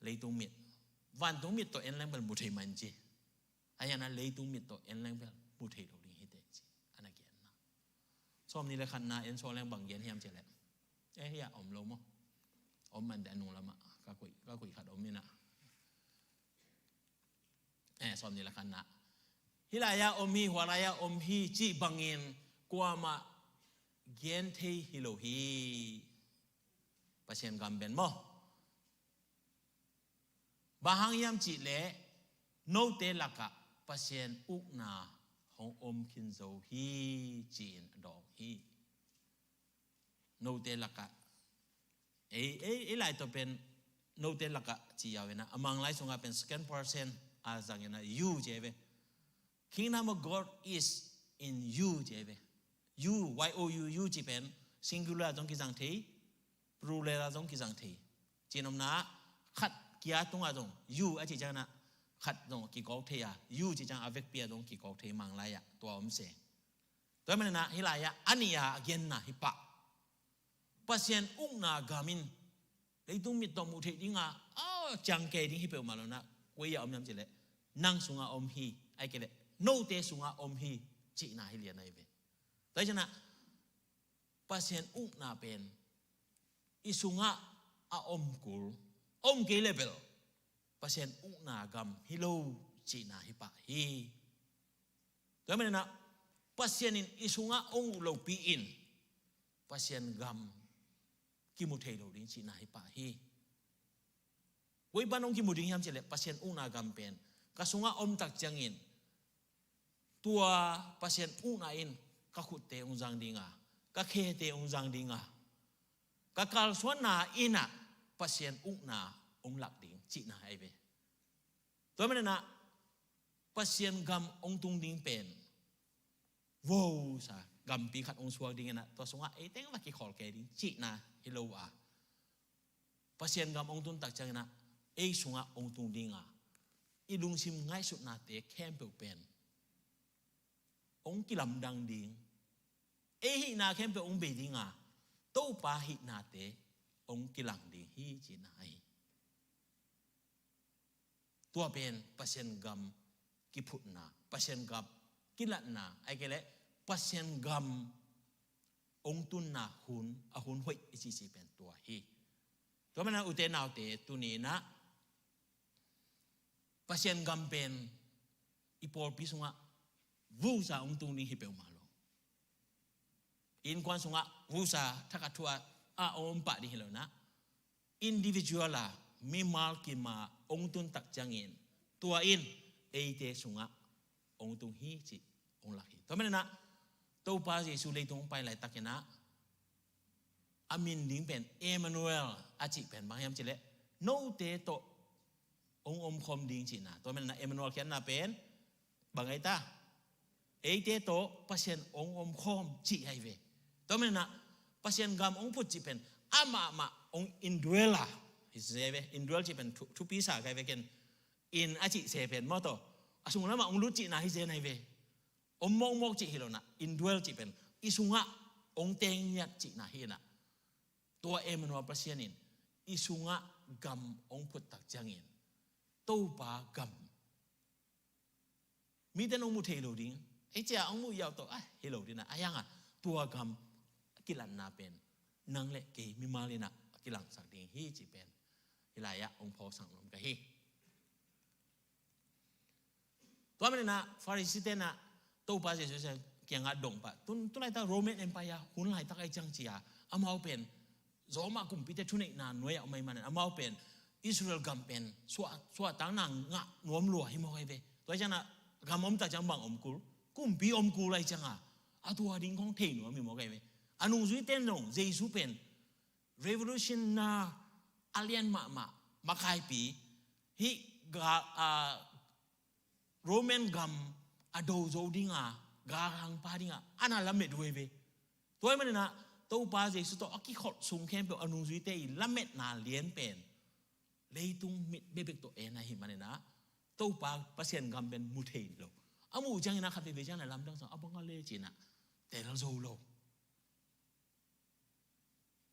Leitung mit. Vantung mit tawh en leng bel mu thei mah in ci. Ahi hangin leitung mit tawh en leng bel mu thei lo ding hi teh ci a na genna. Sawmnih le khatna en sawm leng bang gen hiam cih leh. Eh, hia om lo maw. Om mante a nung lamah ka kuih, ka kuih khat om inah. Eh, sawmnih le khatna. Hih lai-ah om hi, hua lai-ah om hi cih bangin kuamah gen thei hi lo hi. Pasian gam pen maw. Bang hang hiam cih leh note lakah Pasian ukna hong om khin zo hi ci-in a dawng hi. Note lakah Ei, ei, ei lai tawh pen note lakah ci yau ina, a Manglai sungah pen second person a zang ina, you ci ei ve. Kingdom of God is in you ci ei ve. You, Y O U, you ci pen singular zong kizang thei, plural zong kizang thei. Cinomna khat kia tungah zong you a ci ciangin ah khat zong kikawk thei a, you ci ciang a vekpi ah zong kikawk thei Manglai ah tua om se. Tua manin ah hih lai ah a nih a a genna hi pah. Pasian ukna gam in leitung mit tawh muh theih dinga a ciang kei ding hi peuhmah lo na, koi a om hiam cih leh nang sungah om hi, ahih kei leh note sungah om hi cihna hi lian ahi ve. Tua hi ciangin ah Pasian ukna pen i sungah a om kul, om kei leh bel Pasian ukna gam hi lo cihna hi pah hi. Tua manin ah Pasian in i sungah hong uh lopi in Pasian gam kimu thei lo ding cihna hi pah hi. Koi pan hong kimu ding hiam cih leh Pasian ukna gam pen ka sungah om tak ciangin tua Pasian ukna in ka khutte hong zang dinga, ka khete hong zang dinga, ka kalsuanna in ah Pasian ukna hong lak ding cihna ahi ve. Tua manin ah Pasian gam hong tung ding pen vosa gampi khat hong suak ding ina, tua sungah ei teng va kikhawl kei ding cihna hi lo a, Pasian gam hong tun tak ciangin ah ei sungah hong tung dinga, i lungsim ngaihsutnate khempeuh pen hong kilamdang ding, ei hihna khempeuh hong bei dinga, Topa hihnate hong kilang ding hi cihna ahi. Tua pen Pasian gam kiphutna, Pasian gam kilatna, ahih kei leh Pasian gam hong tunna hun, a hun hoih i cihcih pen tua hi. Tua manin ah ute naute, tuni in ah Pasian gam pen i pawlpi sungah vusa hong tung ding hi peuhmah lo. Innkuan sungah vusa thakhat thu a a om pah ding hi lo na, individual a mimal kim a hong tun tak ciangin tua in eite sungah hong tung hi cih hong lak hi. Tua manin ah Topa Jesu leitung hong pai laitakin ah a min ding pen Emmanuel a cih pen bang hiam cih leh note tawh hong omkhawm ding cihna. Tua manin ah Emmanuel khiatna pen bang ahi ta? Eite tawh Pasian hong omkhawm cih ahi ve. Tua manin ah Pasian gam hong phut cih pen amah mah hong indwell a, hi se ve, indwell cih pen thu, thupi sa kai ve ken, in a cih se pen maw taw, a sung lamah hong lut cihna hi zen ahi ve. Om mawkmawk cih hi lo na, indwell cih pen i sungah hong teng ngiat cihna hi na. Tua Emmanuel Pasian in i sungah gam hong phut tak ciangin Topa gam mite in hong mu thei lo ding, ei cia hong mu yau tawh ah hi lo ding na, a hiangah tua gam kilatna pen nang le kei mimal in ah a kilangsak ding hi cih pen hih lai-ah hong phawksak nuam ka hi. Tua manin ah Pharisee-te in ah Topa Jesu kiangah dong pah, tu, tu laitak Roman Empire hun laitak ahi ciang cia, amau pen Roma kumpite thuneihna nuai-ah om ahih manin amau pen Israel gam pen suah, suahtakna ngah nuam lua hi mawk ahi ve. Tua ahi ciangin ah gam om tak ciang bang om kul, kumpi om kul ahi ciangin ah, a tua ding khong thei nuam hi mawk ahi ve. A nungzuite in zong Jesu pen revolution na a lian mahmah makaipi, hih ga, a, Roman gam a do zo dinga, galhangpa dinga a na lamet uh ahi ve. Tua ahih manin ah Topa Jesu tawh a kikholh sung khempeuh a nungzuite i lametna lian pen leitung mit bekbek tawh en ahih manin ah Topa Pasian gam pen mu thei lo. A muh ciangin ah khat veivei ciangin ah lamdang sang a bang a le ci-in ah tel zo lo.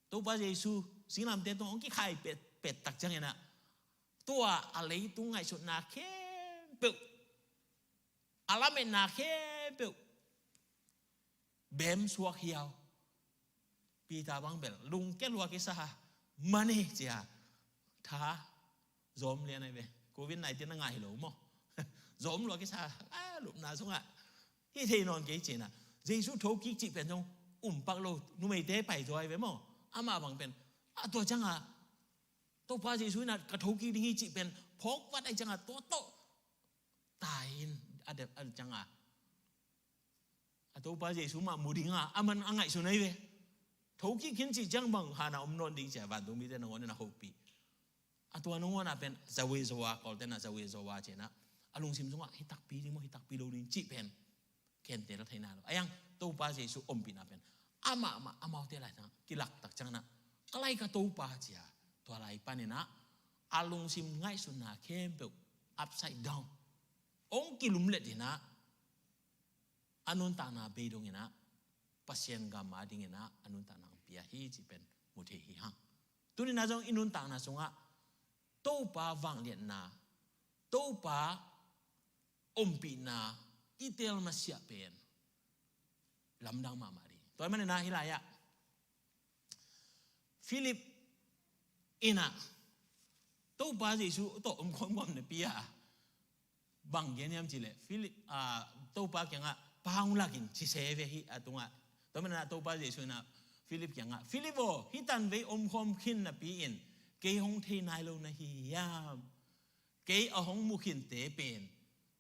Topa Jesu singlamteh tungah hong kikhai pet, pet tak ciangin ah tua a leitung ngaihsutna khempeuh, a lametna khempeuh bem suak hiau. Peter bang bel lungkia lua kisa, mane cia, tha zom lian ahi ve. Covid nineteen na ngah hi lo maw? Zom lua kisa, a lupna sungah hi thei nawn kei ci-in ah Jesu thokik cih pen zong um pak lo, numeite pai zaw ahi ve maw? Amah bang pen a tua ciangin ah Topa Jesu in ah ka thokik ding hi cih pen phawk vat ahih ciangin ah tua tawh tai in a dep a ciangin ah a Topa Jesu mah mu ding a, aman a ngaihsun ahi ve. Thokik khin cih ciang bang hana om nawn ding ci-a vantungmite nangawn in a hopih. A tua nangawn ah pen Zaweh Zoah, Kawlte na Zaweh Zoah ci-in ah, a lungsim sungah hi takpi ding maw, hi takpi lo ding cih pen khentel thei nai lo. A yang Topa Jesu ompihna pen amah mah amaute lai tangah kilaktak ciangin ah, ka lai ka Topa ci-a, tua lai panin ah a lungsim ngaihsutna khempeuh upside down, hong kilumlet in ah, a nuntakna bei dongin ah, Pasian gam a dingin ah a nuntakna hong pia hi cih pen mu thei hi hang. Tuni-in ah zong i nuntakna sungah Topa vangliatna, Topa ompihna i tel masiah pen lamdang mahmah ding. Tua ahih manin ah hih lai-ah Philip in ah Topa Jesu tawh om khawm khawm napi-a bang gen hiam cih leh, Philip, ah, Topa kiangah, "Pa hong lak in," ci se ve hi a tungah. Tua manin ah Topa Jesu in ah Philip kiangah, "Philip aw, hih tanvei om khawm khin napi-in kei hong thei nai lo na hi hiam? Kei a hong mu khinte pen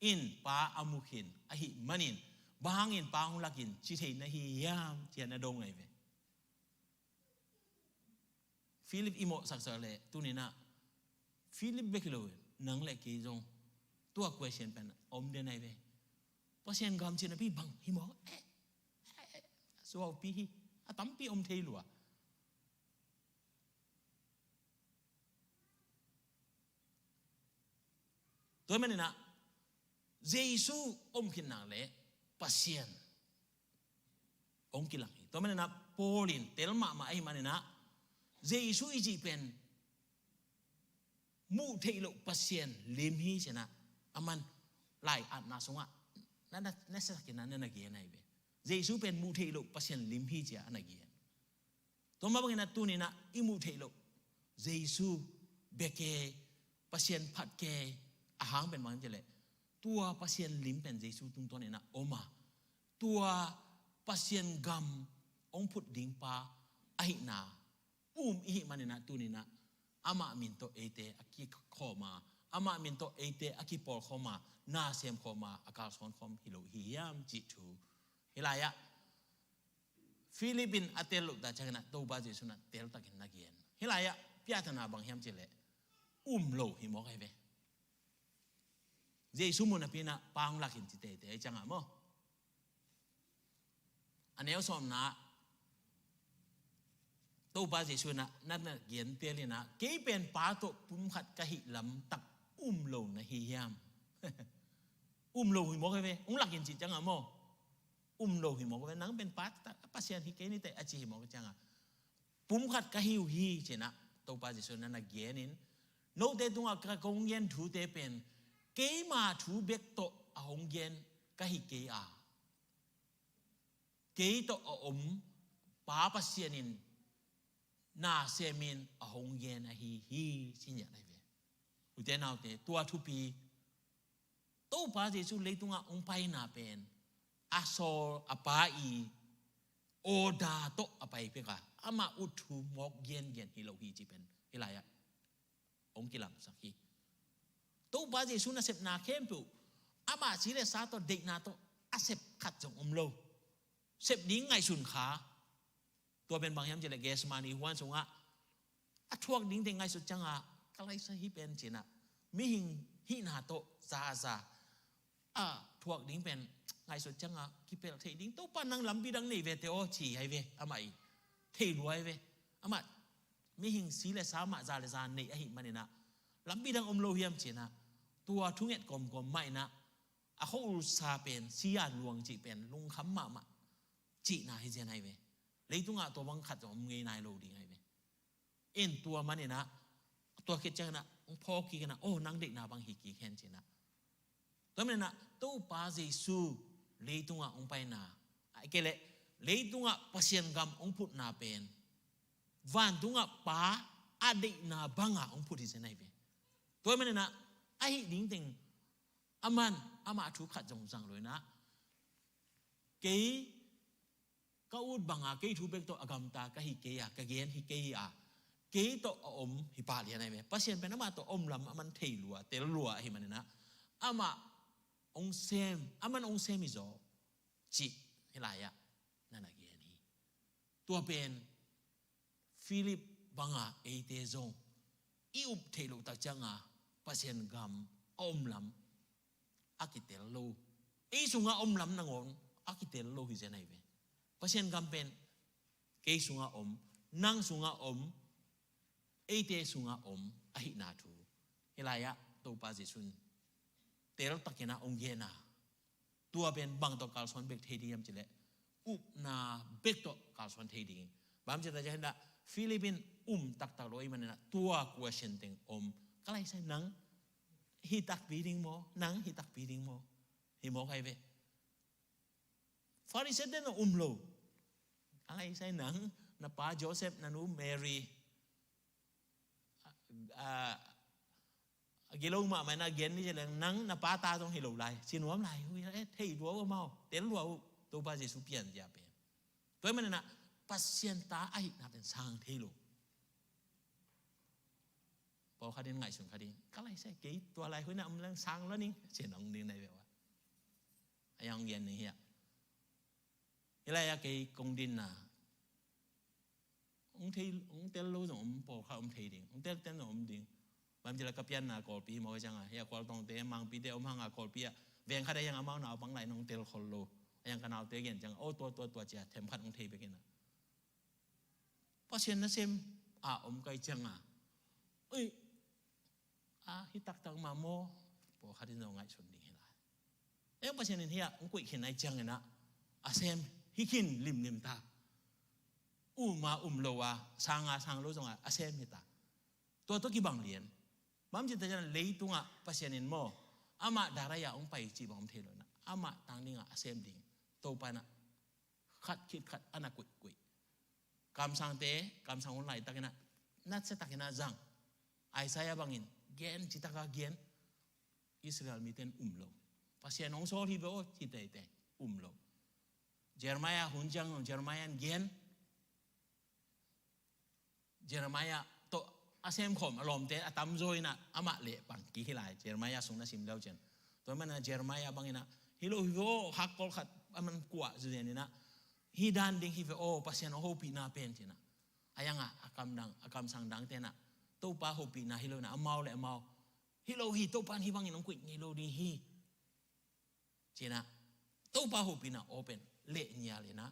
in Pa a mu khin ahih manin, bang hangin Pa hong lak in ci thei na hi hiam?" ci-a na dong ahi ve. Philip i mawhsaksak leh tuni-in ah Philip bek hi lo, nang le kei zong tua question pen om den ahi ve. Pasian gam cih napi bang hi mawk, eh, eh, eh, suaupi hi, a tampi om thei lua. Tua manin ah Jesu om khin nak leh Pasian hong kilang hi. Tua manin ah Paul in tel mahmah ahih manin ah Jesu i cih pen muh theih loh Pasian lim hi ci-in ah, aman lai-atna sungah na, na, na sa khin ah na na gen ahi ve. Jesu pen muh theih loh Pasian lim hi ci-a na gen. Tua mah bangin ah tuni-in ah i muh theih loh Jesu bia kei, Pasian phat kei, a hang pen bang hiam cih leh, tua Pasian lim pen Jesu tungtawnin ah om a, tua Pasian gam hong phut ding pa ahihna um i hih manin ah tuni-in ah amah min tawh eite a kikhawm a, amah min tawh eite a kipawlkhawm a, na sem khawm a, a kalsuan khawm hi lo hi hiam cih thu hih lai-ah Philip in a tel loh ta ciangin ah Topa Jesu in ah teltakin na gen. Hih lai-ah piahtana bang hiam cih leh, um lo hi mawk ahi ve. Jesu mu napi-in ah Pa hong lak in ci teitei ahi ciangah maw. A neu sawmna, Topa Jesu in ah na, na gen tel in ah, "Kei pen Pa tawh pumkhat ka hih lamtak um lo na hi hiam?" Um lo hi mawk ahi ve. Hong lak in cih ciangah maw, um lo hi mawk ve. "Nang pen Pa, Pasian hi kei ni teh," a ci hi mawk ciangah, "Pumkhat ka hi uh hi," ci-in ah Topa Jesu in ah na gen in, "Note tungah ka, ka hong gen thute pen keima thu bek tawh a hong gen ka hi kei a, kei tawh a om Pa Pasian in na semin a hong gen ahi hi," ci ngiat ahi ve. Ute naute, tua thupi, Topa Jesu leitungah hong paina pen a sawl a Pa i order tawh a pai pek a, amah ut thu mawk gengen hi lo hi cih pen hih lai-ah hong kilangsak hi. Topa Jesu nasepna khempeuh amah si le sa tawh, deihna tawh a sep khat zong om lo. Sep ding ngaihsun kha. Tua pen bang hiam cih leh Gethsemane huan sungah a thuak ding teng ngaihsut ciangah, "Ka laisa hi pen," ci-in ah, mihing hihna tawh zaza a thuak ding pen ngaihsut ciangah, "Kipelh theih ding Topa, nang lampi dang nei ve teh aw," ci ahi ve. Amah i thei lua ahi ve. Amah mihing si le sa mah, za le za nei ahih manin ah, "Lampi dang om lo hiam?" ci-in ah, tua thunget kawmkawm mah in ah, a khua-ul sa pen, si-a luang cih pen lungkham mahmah cihna hi zen ahi ve. Leitungah tua bang khat zong om ngei nai lo ding ahi ve. In tua manin ah, tua khit ciangin ah hong phawk kik in ah, "Aw, nang deihna bang hi kik hen," ci-in ah. Tua manin ah Topa Jesu leitungah hong paina, ahih kei leh leitungah Pasian gam hong phutna pen vantungah Pa a deihna bangah hong phut hi zen ahi ve. Tua manin ah a hih ding teng aman amah thu khat zong zang lo in ah, "Kei ka ut banga kei thu bek tawh a gamta ka hi kei a, ka gen hi kei hi a, kei tawh a om hi pah lian ahi ve. Pasian pen amah tawh om lam aman thei lua, tel lua ahih manin ah, amah hong sem, aman hong sem hi zaw," cih hih lai-ah na na gen hi. Tua pen Philip banga eite zong i up theih loh tak cianga Pasian gam a om lam a kitel lo. Ei sunga om lam nangawn a kitel lo hi zen ahi ve. Pasian gam pen kei sunga om, nang sunga om, eite sunga om ahihna thu hi lai ah Topa Jesuh in tel takin ah hong gen a, tua pen bang tawh kalsuan bek thei ding hiam cih leh upna bek tawh kalsuan thei ding. Bang hang hiam cih leh Philip in um taktak lo ahih manin ah tua question teng om. Ka laisai nang hi takpi ding maw, nang hi takpi ding maw? Hi mawk ahi ve. Pharisee te na um lo. Ka laisai nang, na pa Joseph, na nu Mary, a, a gilo mahmah in ah gen ni ci leng nang na pa ta zong hi lo lai. Ci nuam lai uh, eh, thei lua uh amau, tel lua uh, Topa Jesuh pian zia pen. Tua ahih manin ah Pasian ta ahihna pen sang thei lo. Pawlkhat in ngaihsun kha ding. Ka laisai kei tua lai hun ah um leng sang lo ning. Ci nong ding nai ve ua. A yang gen ni hi a. Hi lai ah kei kong dinna. Hong thei, hong tel lo zong om, pawlkhat om thei ding. Hong tel ten zong om ding. Bang hang hiam cih leh ka pianna Kawlpi maw hi cianga. Hi a Kualtawngte, Mangpite om hanga Kawlpi ah. Veng khat a yang amau naupang lai in hong tel khol lo. A yang ka naute gen cianga. O tua, tua, tua cia, themkhat hong thei bek in ah. Pasian nasem a om ka hih cianga. Ui, a hi taktak mah maw? Pawlkhat in zong ngaihsun ding hi lai. Ei Pasian in hi a hong koih khin ahih ciangin ah a sem hi khin limlim ta. Um a um lo a, sang a sang lo zong a, a sem hi ta. Tua tawh kibang lian. Bang hang hiam cih leh leitungah Pasian in maw, amah direct a hong pai cih bang om thei lo in ah, amah tang dingah a sem ding Topa in ah khat khit khat a na kuihkuih. Kamsangte, kamsang hun laitakin ah, nasia takin ah zang. Isaiah bangin gen, citakin gen. Israel mite in um lo. Pasian hong sawl hi ve aw, ci teitei, um lo. Jeremiah hun ciang, Jeremiah in gen. Jeremiah tawh a semkhawm a lawmte a tamzaw in ah amah leh pang kik hi lai. Jeremiah sung na sim leu ciang. Tua ahih manin ah Jeremiah bangin ah, hi lo hi ve aw, hakkol khat a man kuah zuzen in ah, hi dan ding hi ve aw, Pasian hong hopihna pen ci in ah. A yang ah, a kamdang, a kamsang dangte in ah, Topa hopihna hi lo in ah, amau le amau. Hi lo hi, Topa in hi bangin hong koih ngei lo ding hi. Ci in ah, Topa hopihna aw pen leh ngial in ah,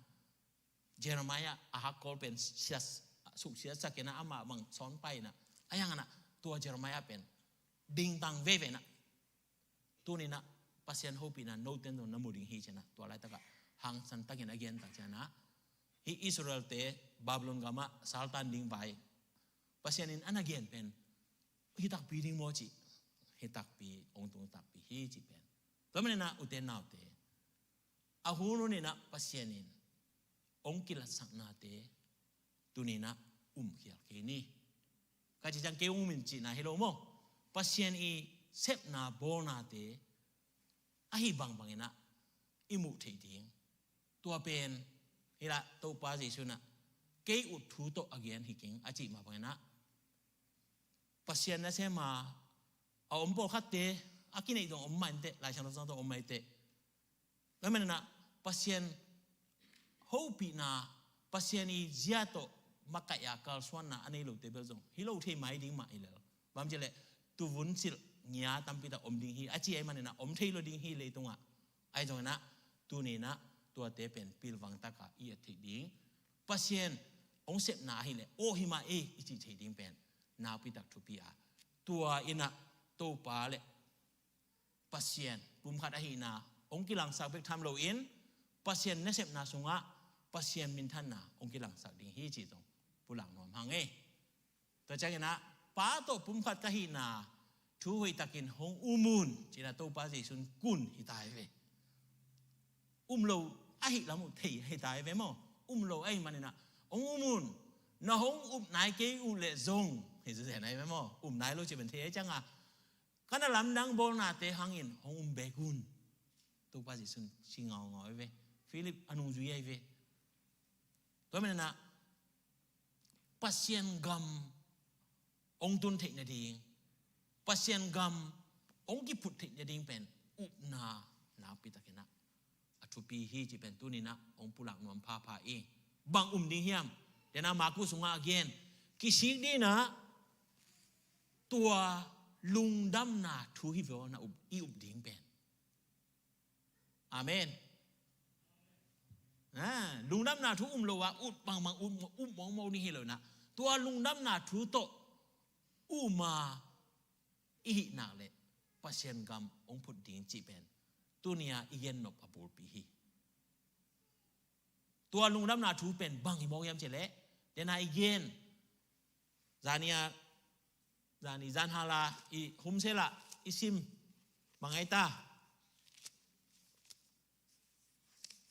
Jeremiah a hakkol pen sias, suksiatsak in ah, amah bang sawn pai in ah, a yang in ah, tua Jeremiah pen dingtang veve in ah, tuni in ah Pasian hopihna note in zong na mu ding hi ci in ah, tua laitak ah hangsan takin a gen tak ciang ah, hih Israelte Babylon gamah saltan ding vai Pasian in a na gen pen hi takpi ding maw cih, hi takpi, hong tung takpi hi cih pen. Tua ahih manin ah ute naute, a hun hun in ah Pasian in hong kilatsaknate tuni in ah umkhial kei ni. Ka cih ciang kei hong um in cihna hi lo maw? Pasian i sepna bawlnate ahi bangbang in ah i muh theih ding. Tua pen hi lah Topa Jesuh in ah kei ut thu tawh a gen hi keng a cih mah bangin ah, Pasian nasem a a om pawlkhatte a kineih zong om mah inteh, Lai Siangtho zong om mah inteh. Tua ahih manin ah Pasian hopihna, Pasian i zia tawh makaih a kalsuanna a nei lote bel zong hi lo thei mai ding mah hi lel. Bang hang hiam cih leh tuvun silh ngia tampi tak om ding hi a ci ahih manin ah om thei lo ding hi leitungah. Ahi zongin ah tuni in ah tuate pen pilvang takin i et theih ding. Pasian hong sepna ahih leh aw hi mah e i cih theih ding pen nakpi tak thupi a, tua in ah Topa le Pasian pumkhat ahihna hong kilangsak bek tham loin, Pasian nasepna sungah Pasian minthanna hong kilangsak ding hi cih zong pulak nuam hang e. Tua ciangin ah Pa tawh pumkhat ka hihna thu hoihtakin hong um un ci-in ah Topa Jesuh in kun hi ta hi ve. Um lo ahih lam uh thei hi ta hi ve maw? Um lo ahih manin ah hong um un, na hong up nai kei uh leh zong hi zen hi ve maw? Um nai lo cih pen thei ahih ciangin ah ka na lamdang bawlnate hangin hong um bek un. Topa Jesuh in ci ngaungau hi ve. Philip a nungzui hi ve. Tua ahih manin ah Pasian gam hong tun theih nading, Pasian gam hong kiphut theih nading pen upna nakpi takin ah a thupi hi cih pen tuni in ah hong pulak nuam phapha ing. Bang um ding hiam? Tua in ah Marku sungah a gen, kisik ding in ah tua lungdamna thu hi ve aw, na up, i up ding pen. Amen. Ah, lungdamna thu um lo a ut bangbang, ut, ut mawkmawk ding hi lo in ah, tua lungdamna thu tawh um a i hih nak leh Pasian gam hong phut ding cih pen tuni a i gennop a bulpi hi. Tua lungdamna thu pen bang hi mawk hiam cih leh, dena i gen, zani a, zani zanhal a i humsel a i sim bang ai ta.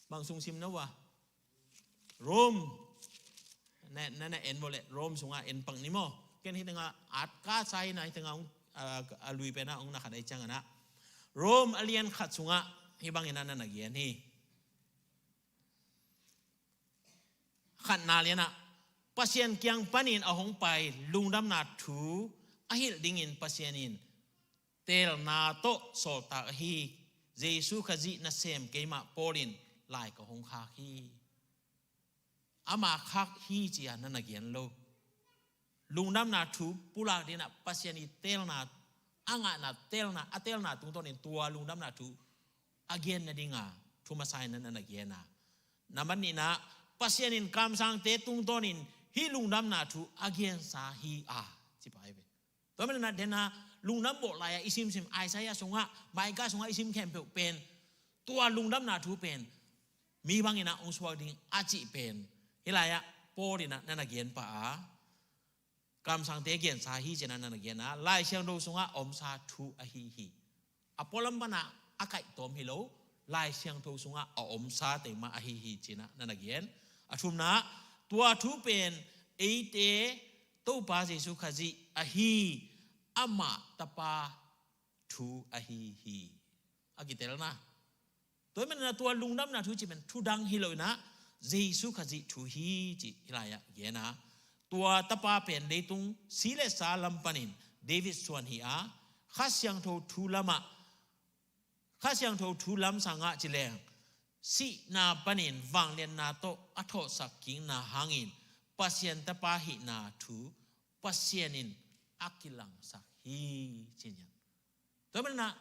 Bang sung sim na uh a? Rome. Na, na, na en vawh leh Rome sungah en pak ni maw? Ken hih tengah at ka sa hi na, hih tengah hong, a, a lui pen ah hong na khat ai ciang a na. Rome a lian khat sungah hih bangin ah na na gen hi. Khatna lian ah, Pasian kiang panin a hong pai lungdamna thu a hilh dingin Pasian in teelna tawh sawltak ahi Jesu Khazih nasem keimah Paul in lai ka hong khak hi. Ama khak hi ci-a na na gen lo. Lungdamna thu pulak ding in ah Pasian i teelna, a ngahna teelna, a teelna tungtawnin tua lungdamna thu a gen nading a thu masa in na na gen a. Nambat nihna, Pasian in kamsangte tungtawnin hih lungdamna thu a gensa hi a, ci pai ve. Tua manin ah dena lungdam bawh lai-ah i simsim, Isaiah sungah, Micah sungah i sim khempeuh pen tua lungdamna thu pen mi bangin ah hong suak ding a cih pen hih lai-ah Paul in ah na na gen pah a, kamsangte gensa hi ci-in ah na na gen a, Lai Siangtho sungah a omsa thu ahi hi. A pualam pan ah a kaihtawm hi lo, Lai Siangtho sungah a omsa teng mah ahi hi ci-in ah na na gen. A thumna, tua thu pen eite Topa Jesu Khazih ahi, amah Tapa thu ahi hi. A kitelna. Tua hi manin ah tua lungdamna thu cih pen thu dang hi lo in ah Jesu Khazih thu hi cih hih lai-ah gen a. Tua Tapa pen leitung si le sa lam panin David suan hi a, Kha Siangtho thu lamah, Kha Siangtho thu lam sangah ci leng, sihna panin vangliatna tawh a thawhsak kikna hangin Pasian Tapa hihna thu Pasian in a kilangsak hi ci-in ah. Tua manin ah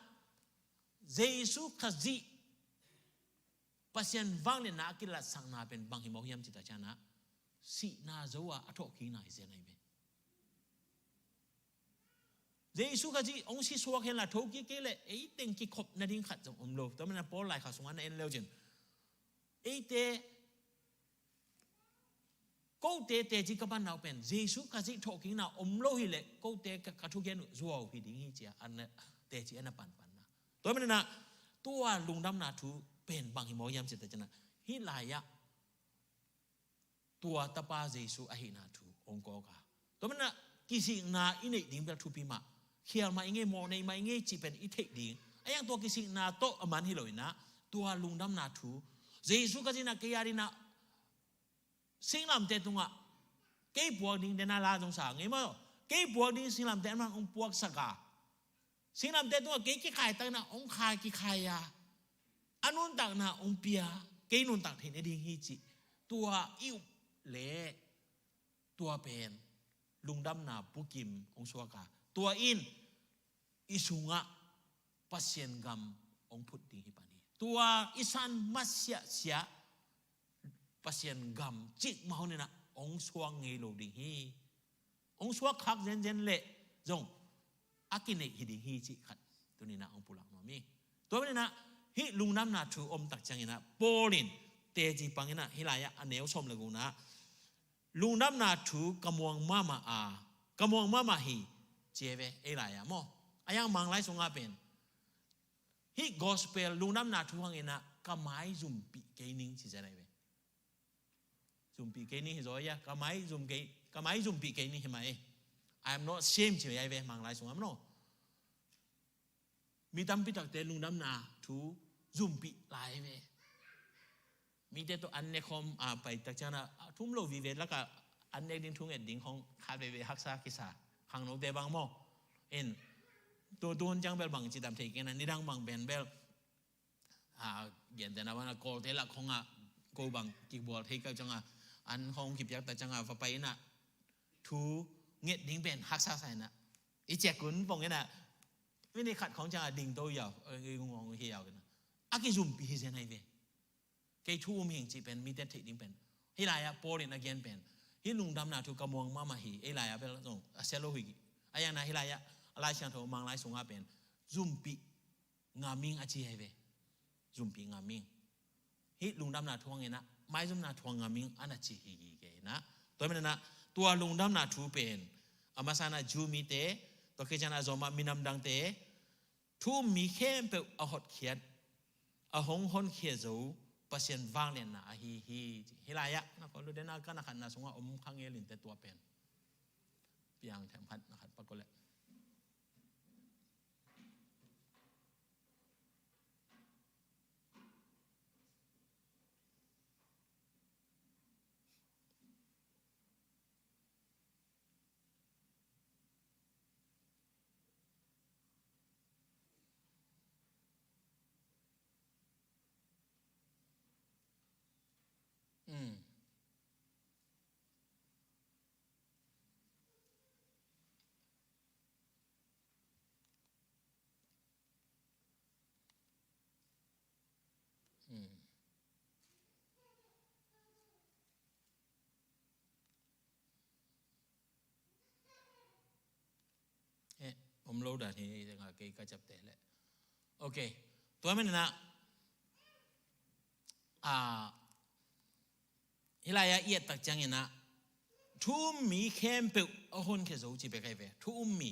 Jesu Khazih Pasian vangliatna a kilatsakna pen bang hi mawk hiam cih tak ciang ah, sihna zo a a thawhkikna hi zen ahi ve. Jesu Khazih hong si suak hen la, thokik kei leh ei teng kikhop nading khat zong om lo. Tua manin ah Paul laikhak sungah na en le uh cin, eite, kote teci ka panna uh pen Jesu Khazih thawhkikna om lo hi leh kote ka, ka thugen uh zuau hi ding hi ci-a a na, teci a na panpanna. Tua manin ah tua lungdamna thu pen bang hi mawk hiam cih tak ciang ah, hih lai-ah tua Tapa Jesu ahihna thu hong kawk a. Tua manin ah kisikna i neih ding bel thupi mah. Khial mah i ngei, mawhnei mah i ngei cih pen i theih ding. A iang tua kisikna tawh a man hi lo in ah, tua lungdamna thu, Jesu Khazih in ah kei adingin ah singlamteh tungah kei puak ding, dena la zong sa ngei maw? Kei puak ding singlamteh amah hong puaksak a, singlamteh tungah kei kikhai takna hong khai kikhai a, a nuntakna hong pia, kei nuntak theih nading hi cih tua i up leh, tua pen lungdamna bukim hong suak a, tua in i sungah Pasian gam hong phut ding hi pan hi. Tua i san masiahsiah Pasian gam cikmah hun in ah hong suak ngei lo ding hi. Hong suak khak zenzen leh zong a kineih hi ding hi cih khat tuni-in ah hong pulak nuam hi. Tua manin ah hih lungdamna thu om tak ciangin ah Paul in teci pangin ah hih lai-ah a neu sawm le gukna, lungdamna thu ka muang mahmah a, ka muang mahmah hi, ci hi ve ei lai-ah maw. A iang Manglai sungah pen hih gospel lungdamna thu hangin ah ka mai zumpih kei ning ci zen ahi ve. Zumpih kei ning hi zaw ia, ka mai zum kei, ka mai zumpih kei ning hi mah ei. I am not ashamed ci ahi ve Manglai sungah maw. Mi tampi takte lungdamna thu zumpih lai ve. Mite tawh an nek khawm a pai tak ciangin ah, a thum lo vive lakah an nek ding thu nget ding khawng khat veve haksa kisa. Khangnote bang maw. In, tu, tuhun ciang bel bang ci tam thei kei na, nidang bang pen bel, a, gentehna bang a Kawlte lak khawngah ko bang kibual thei kal ciangah, an khawng kipiak tak ciangah va pai in ah, thu nget ding pen haksa sa inah, i ciak un pong inah, minit khat khawng ciangah dingto hi a, ngong hi a inah, a kizumpi hi zen ahi ve. Kei thu um hing cih pen mite theih ding pen, hih lai-ah Paul in a gen pen, hih lungdamna thu ka muang mahmah hi, ei lai-ah bel zong a sia lo hi. A iangna hih lai-ah a Lai Siangtho Manglai sungah pen zumpih ngam ing a ci hi ve. Zumpih ngam ing. Hih lungdamna thu hang inah maizumna thu hang ngam ing a na ci hi hi kei inah. Tua manin ah tua lungdamna thu pen a masa inah Jew mite, tua khit ciangah a zomah minam dangte, thu um mi khempeuh a hotkhiat, a hong honkhia zo Pasian vangliatna ahi hi. Hih lai-ah na kol lu dena ka na khatna sungah om kha ngel inteh tua pen. Piang them khat na khat pak ko leh. Mm. Mm. Eh, om lo dan hi, nga kei ka ciapteh leh. Ok. Tua manin ah, ah, hih lai-ah i et tak ciangin ah, thu um mi khempeuh a honkhia zo ci bek ahi ve. Thu um mi,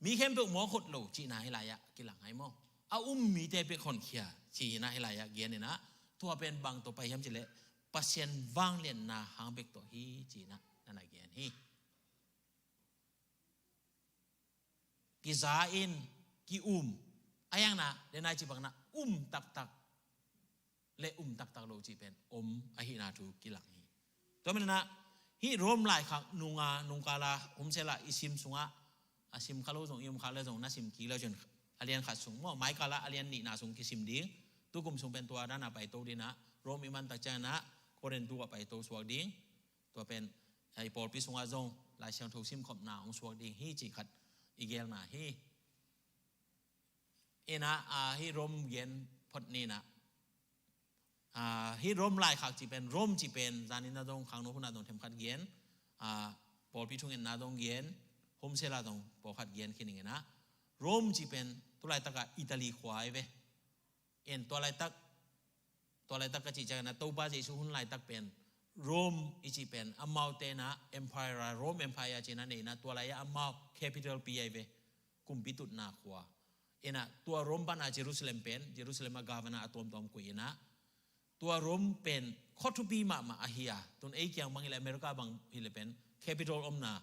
mi khempeuh mawk khot lo cihna hih lai-ah kilang ahi maw. A um mite bek honkhia ci-in ah hih lai-ah gen in ah, tua pen bang tawh pai hiam cih leh Pasian vangliatna hang bek tawh hi ci-in ah na na gen hi. Kiza in, ki-um, a iangna, dena i ci bangna, um taktak le um taktak lo cih pen om ahihna thu kilang hi. Tua manin ah, hih Rome laikhak nunga, nungkala, homsela i sim sungah, a sim kha lo zong, i om kha le zong, na sim kik le zong, a lian khat sung maw, maikala a lian nihna sung kisim ding. Tukum sung pen tua dana paito ding ah, Rome i man tak ciangin ah, Korin tu ah paito suak ding. Tua pen, eh, i pawlpi sungah zong Lai Siangtho simkhopna hong suak ding hi cih khat i gelna hi. In ah, ah, hih Rome gen phot ni in ah. Ah, hih Rome laikhak cih pen, Rome cih pen, zanin ah zong khangno hun ah zong themkhat gen, ah, pawlpi thungetna zong gen, homsela zong pawlkhat gen khin ing in ah. Rome cih pen, tu laitak ah Italy khua ahi ve. En, tua laitak, tua laitak ka cih ciangin ah, Topa Jesu hun laitak pen, Rome i cih pen, amaute in ah empire, Rome Empire ci-in ah nei in ah, tua lai-ah amau capital pi ahi ve, kumpi tutna khua. In ah, tua Rome pan ah Jerusalem pen, Jerusalem ah governor a tuamtuam koih in ah, tua Rome pen, khua thupi mahmah ahi a, tun ei kiang bang hi leh America bang hi leh pen, capital omna,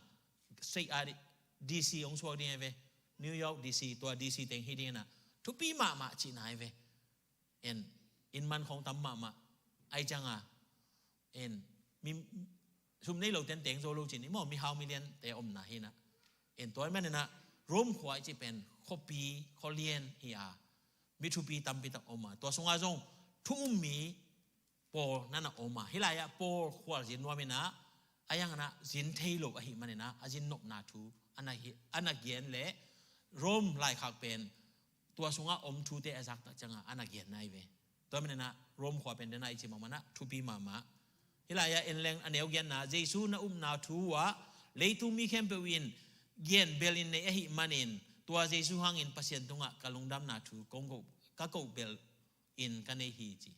state ah D C hong suak ding ahi ve, New York D C, tua D C teng hi ding in ah, thupi mahmah cihna ahi ve. En, inn man khawng tam mahmah, ahi cianga, en, mi, sum nei lo ten teng zo lo cih ni maw, mihau miliante omna hi in ah. En, tua ahih manin ah, Rome khua i cih pen, khuapi, khualian hi a, mi thupi tampi tak om a. Tua sungah zong, thu um mi, pawl na na om a. Hih lai-ah pawl khualzin nuam in ah, a iangin ah zin thei lo ahih manin ah, a zin nopna thu a na hi, a na gen leh Rome laikhak pen tua sungah om thute a zak tak ciangah a na genna ahi ve. Tua manin ah Rome khua pen dena i ci mahmah in ah thupi mahmah. Hih lai-ah en leng a neu genna, Jesu na upna thu uh ah leitung mi khempeuh in gen bel in nei ahih manin tua Jesu hangin Pasian tungah ka lungdamna thu kong ko, ka ko bel in ka nei hi ci.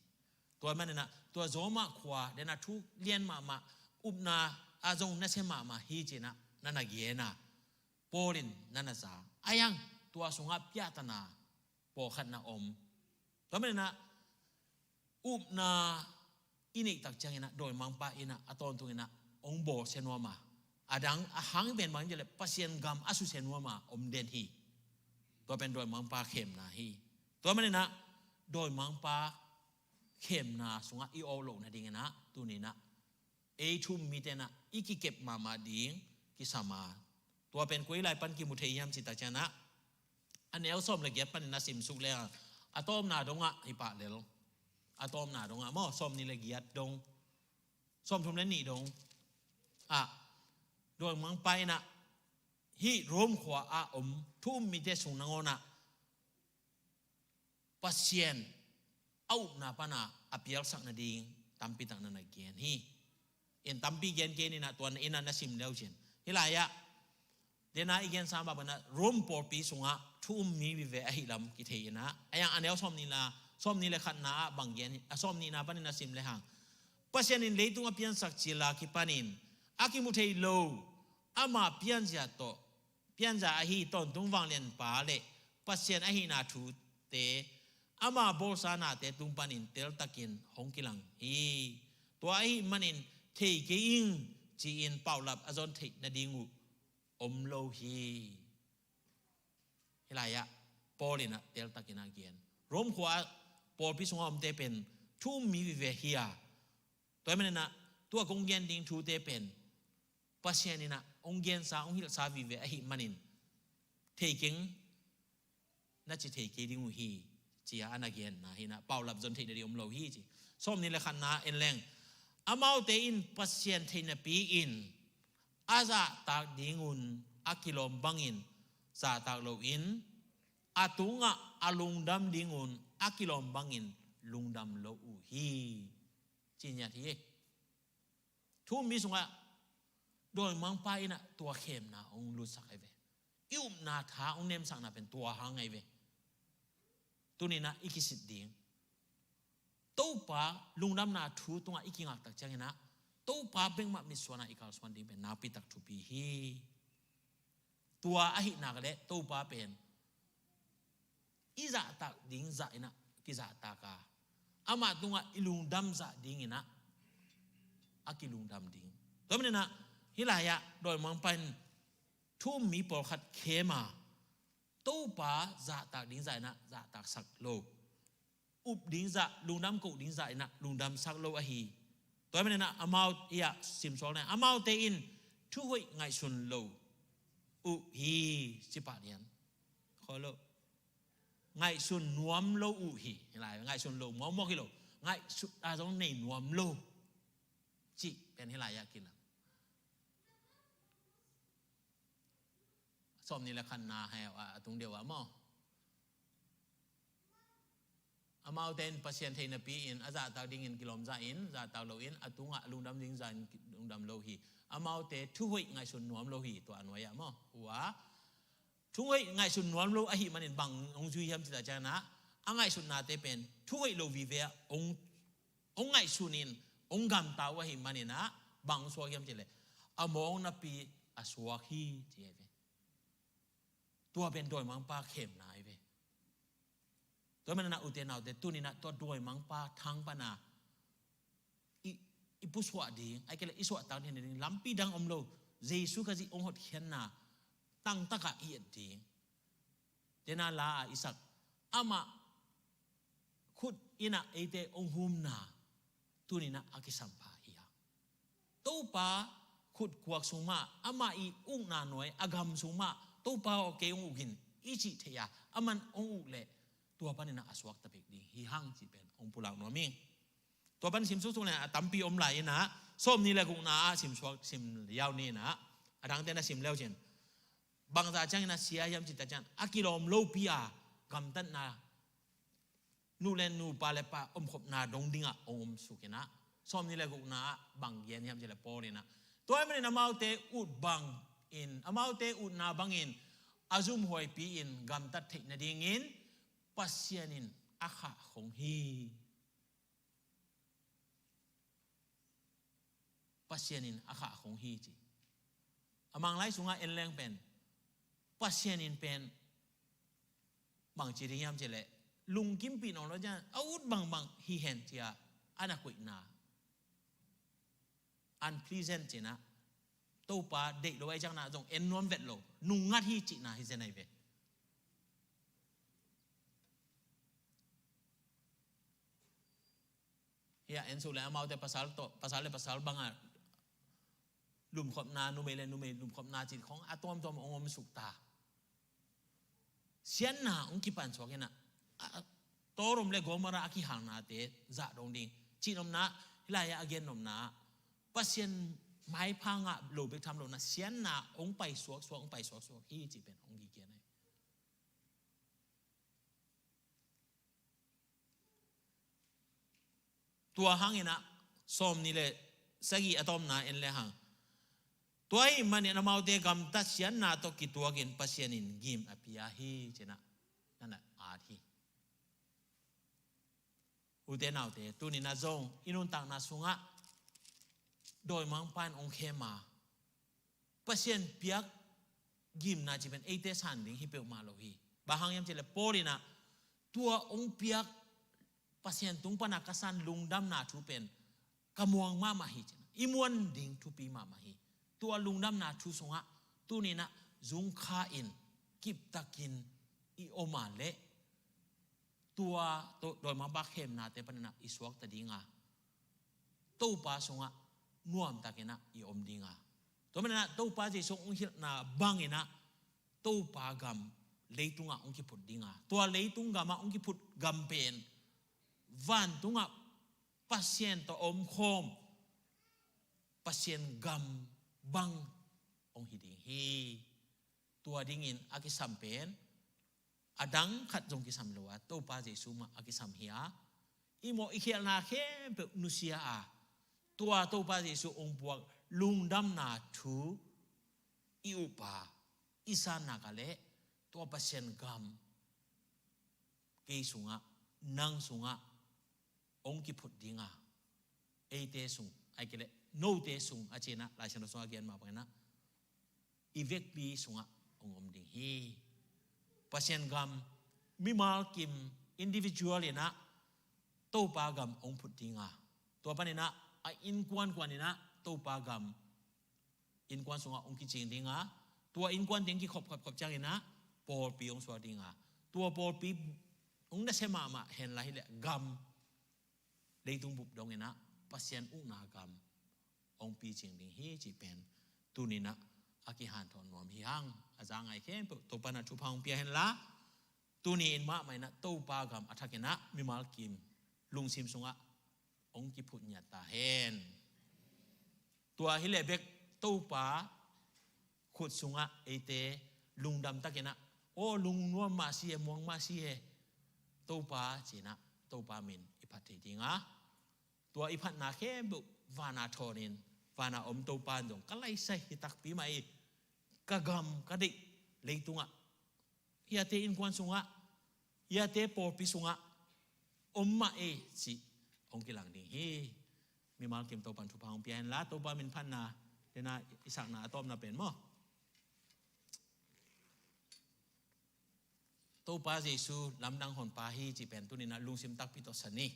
Tua manin ah, tua Rome khua, dena thu lian mahmah, upna ah zong nasia mahmah hi ci-in ah, na na gen a. Paul in na na za. A iang, tua sungah piahtana, pawlkhat na om. Tua manin ah, upna i neih tak ciangin ah, dawimangpa in ah, a tawntung in ah, hong bawlsia nuam a. A dang, a hang pen bang hiam cih leh, Pasian gam a susia nuam a, om den hi. Tua pen dawimangpa khemna hi. Tua manin ah, dawimangpa khemna sungah i awk loh nadingin ah, tuni in ah, ei thu um mite in ah, i kikep mahmah ding, kisam a. Tua pen koi lai pan kimu thei hiam cih tak ciangin ah, a neu sawm le giat panin ah sim suk leng ah, a tawpna dongah hi pah lel. A tawpna dongah maw, sawmnih le giat dong. Sawmthum le nih dong. Ah, Dawimangpa in ah hih Rome khua ah om thu um mite sung nangawn ah Pasian a upna pan a pialsak nading tampi tak na na gen hi. In tampi gen kei ni in ah, tua in ah na sim le uh cin. Hih lai-ah, dena i gensa mah bangin ah Rome pawlpi sungah thu um mi vive ahih lam kithei in ah, a yang a neu sawmnih la, sawmnih le khatna ah bang gen hi, a sawmnihna panin na sim le hang, Pasian in leitung a piansak cil a kipanin a kimu thei lo ama pianzia tawh, pianzia ahi tawntung vanglianpa le Pasian ahihna thute ama bawlsa nate tung panin teltakin hong kilang hi. Tua ahih manin thei kei ing ci-in paulap a zon theih nading uh om lo hi. Hih lai-ah Paul in ah teltakin a gen, Rome khua pawlpi sungah omte pen thu um mi vive hi a, tua ahih manin ah tua kong gen ding thute pen Pasian in ah hong gensa, hong hilhsa vive ahih manin thei keng, na ci thei kei ding uh hi, ci-a a na genna hi in ah, paulap zon theih nading om lo hi ci. Sawmnih le khatna en leng, amaute in Pasian theihnapi-in a zahtak dingun a kilawm bangin zahtak loin, a tungah a lungdam dingun a kilawm bangin lungdam lo uh hi, ci ngiat hi. Thu um mi sungah dawimangpa in ah tua khemna hong lutsak ahi ve. I upna tha hong nemsakna pen tua hang ahi ve. Tuni in ah i kisit ding, Topa lungdamna thu tungah i kingaktak ciangin ah Topa bek mah mitsuan a i kalsuan ding pen nakpi tak thupi hi. Tua ahih nak leh Topa pen i zahtak ding zah in ah kizahtak a, amah tungah i lungdam zah ding in ah a kilungdam ding. Tua manin ah hih lai-ah dawimangpa in thu um mi pawlkhat khem a, Topa zahtak ding zah in ah zahtaksak lo, up ding zah, lungdam koh ding zah in ah lungdamsak lo ahi. Tua ahih manin ah amau, i ah simsuak na, amaute in thuhoih ngaihsun lo uh hi, ci pah lian. Khaw lo. Ngaihsun nuam lo uh hi. Hih lai ngaihsun lo muakmuak hi lo, ngaihsutna zong nei nuam lo cih pen hih lai-ah kilang. Sawmnih le khatna heh, a tung deuh ah maw? Amaute in Pasian theihnapi-in a zahtak dingin kilawm zah in, zahtak loin, a tungah a lungdam ding zah in lungdam lo hi. Amaute thuhoih ngaihsun nuam lo hi, tua a nuai-ah maw? Ua, thuhoih ngaihsun nuam lo ahih manin bang hong zui hiam cih tak ciangin ah, a ngaihsutnate pen thuhoih lo vive ah hong, hong ngaihsun in, hong gamta uh ahih manin ah bang hong suak hiam cih leh, a mawng napi a suak hi, ci ahi ve. Tua pen dawimangpa khemna ahi ve. Tua manin ah ute naute, tuni in ah tua dawimangpa thang pan a i, i pusuah ding, ahih kei leh i suahtak ding, ding lampi dang om lo. Jesu Khazih hong hotkhiatna tangtak ah i et ding. Dena la a i sak, amah khut in ah eite hong humna tuni in ah a kisam pha hi a. Topa khutkuak sung mah, amah i ukna nuai a gam sung mah, Topa aw, kei hong uk in, i cih theih a, aman hong uk leh tua panin ah a suakta pek ding hi hang cih pen hong pulak nuam ing. Tua pan sim suksuk leh a tampi om lai in ah, sawmnih le gukna ah simsuak, sim liau ni in ah, a dangte na sim leu cin. Bangzah ciangin a sia hiam cih tak ciang, a kilawm lopi a gamtatna, nu le nu, pa le pa omkhopna dong dingah hong omsuk in ah, sawmnih le gukna ah bang gen hiam cih leh Paul in ah, tua ahih manin amaute ut bangin, amaute utna bangin a zumhuaipi-in gamtat theih nadingin Pasian in a khahkhong hi. Pasian in a khahkhong hi ci. A Manglai sungah en leng pen, Pasian in pen bangci ding hiam cih leh, lungkimpih nawn lo ciang a ut bangbang hi hen ci-a a na koihna, unpleasant cihna, Topa deih lo ahih ciangin ah zong en nuam vet lo, nungngat hi cihna hi zen ahi ve. Hih a en suk leh amaute pasal tawh, pasal le pasal bangah lumkhopna, numei le numei lumkhopna cih khong a tuamtuam hong omsuk ta. Siatna hong kipansuak in ah, a, Sodom le Gomorrah a kihalnate zah dong ding. Cihnopna, hih lai-ah a gennopna, Pasian maipha ngah lo bek tham lo na, siatna hong pai suaksuak, hong pai suaksuak hi cih pen hong kigen hi. Tua hangin ah, sawm nih le sagih a tawpna en le hang, tua ahih manin amaute gamtat siatna tawh kituakin Pasian in gim a pia hi ci-in ah, na na at hi. Ute naute, tuni-in ah zong i nuntakna sungah dawimangpa in hong khem a, Pasian piak gimna cih pen eite san ding hi peuhmah lo hi. Bang hang hiam cih leh Paul in ah, tua hong piak Pasian tung pan a ka san lungdamna thu pen ka muang mahmah hi ci-in ah, i muan ding thupi mahmah hi. Tua lungdamna thu sungah tuni-in ah zungkha in, kiptakin i om a leh, tua to-, dawimangpa khemnate panin ah i suakta ding a, Topa sungah nuamtakin ah i om ding a, tua manin ah Topa Jesu hong hilhna bangin ah Topa gam leitungah hong kiphut ding a, tua leitung gamah hong kiphut gam pen vantungah Pasian tawh omkhawm Pasian gam bang hong hi ding hi. Tua dingin a kisam pen a dang khat zong kisam lo a, Topa Jesu mah a kisam hi a, i mawh i khialhna khempeuh nusia a, tua Topa Jesu hong puak lungdamna thu i up a, i san nak leh, tua Pasian gam kei sungah, nang sungah hong kiphut ding a, eite sung, ahih kei leh note sung a ci-in ah Lai Siangtho sungah a gen mah bangin ah, i vekpi sungah hong om ding hi. Pasian gam, mimal kim, individual in ah Topa gam hong phut ding a, tua panin ah a innkuan kuan in ah Topa gam innkuan sungah hong kicing ding a, tua innkuan teng kikhop khop khop ciangin ah pawlpi hong suak ding a, tua pawlpi hong nasia mahmah hen la hi leh gam, leitung bup dongin ah Pasian ukna gam hong picing ding hi cih pen tuni-in ah a kihanthawn nuam hi hang. A za ngai khempeuh Topa in ah thupha hong pia hen la, tuni-in mahmah in ah Topa gam a thakin ah mimal kim lungsim sungah hong kiphut ngiat ta hen. Tua hi leh bek Topa khut sungah eite lungdam takin ah, aw lungnuam mah si e, muang mah si e, Topa ci-in ah Topa min i phat thei ding a, tua i phatna khempeuh van a thawnin, van a om Topa in zong ka laisai hi takpi mah hi, ka gam ka deih leitungah, hiate innkuan sungah, hiate pawlpi sungah om mah ei cih hong kilang ding hi. Mimal kim Topa in thupha hong pia hen la, Topa min phatna, dena i sakna a tawpna pen maw, Topa Jesu lamdang honpa hi cih pen tuni-in ah lungsim takpi tawh sa ni.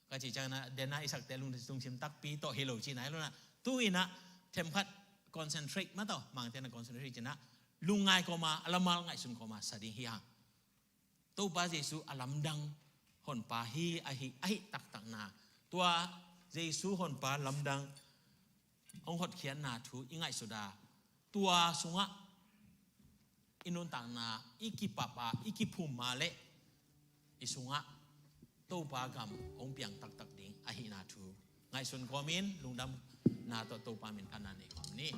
Ka cih ciangin ah, dena i sakte lung, lungsim takpi tawh hi lo cihna hi lo-in ah, tu-in ah themkhat concentrate mah tawh, Mangte'n ah concentrate ci-in ah, lungngai kawma, a lamal ngaihsun kawma sa ding hi hang. Topa Jesu a lamdang honpa hi, ahi, ahi taktakna, tua Jesu honpa lamdang hong hotkhiatna thu i ngaihsut a, tua sungah i nuntakna i kipap a, i kiphum a leh, i sungah Topa gam hong piang taktak ding ahihna thu ngaihsun kawmin, lungdamna tawh Topa min phatna nei kawm ni.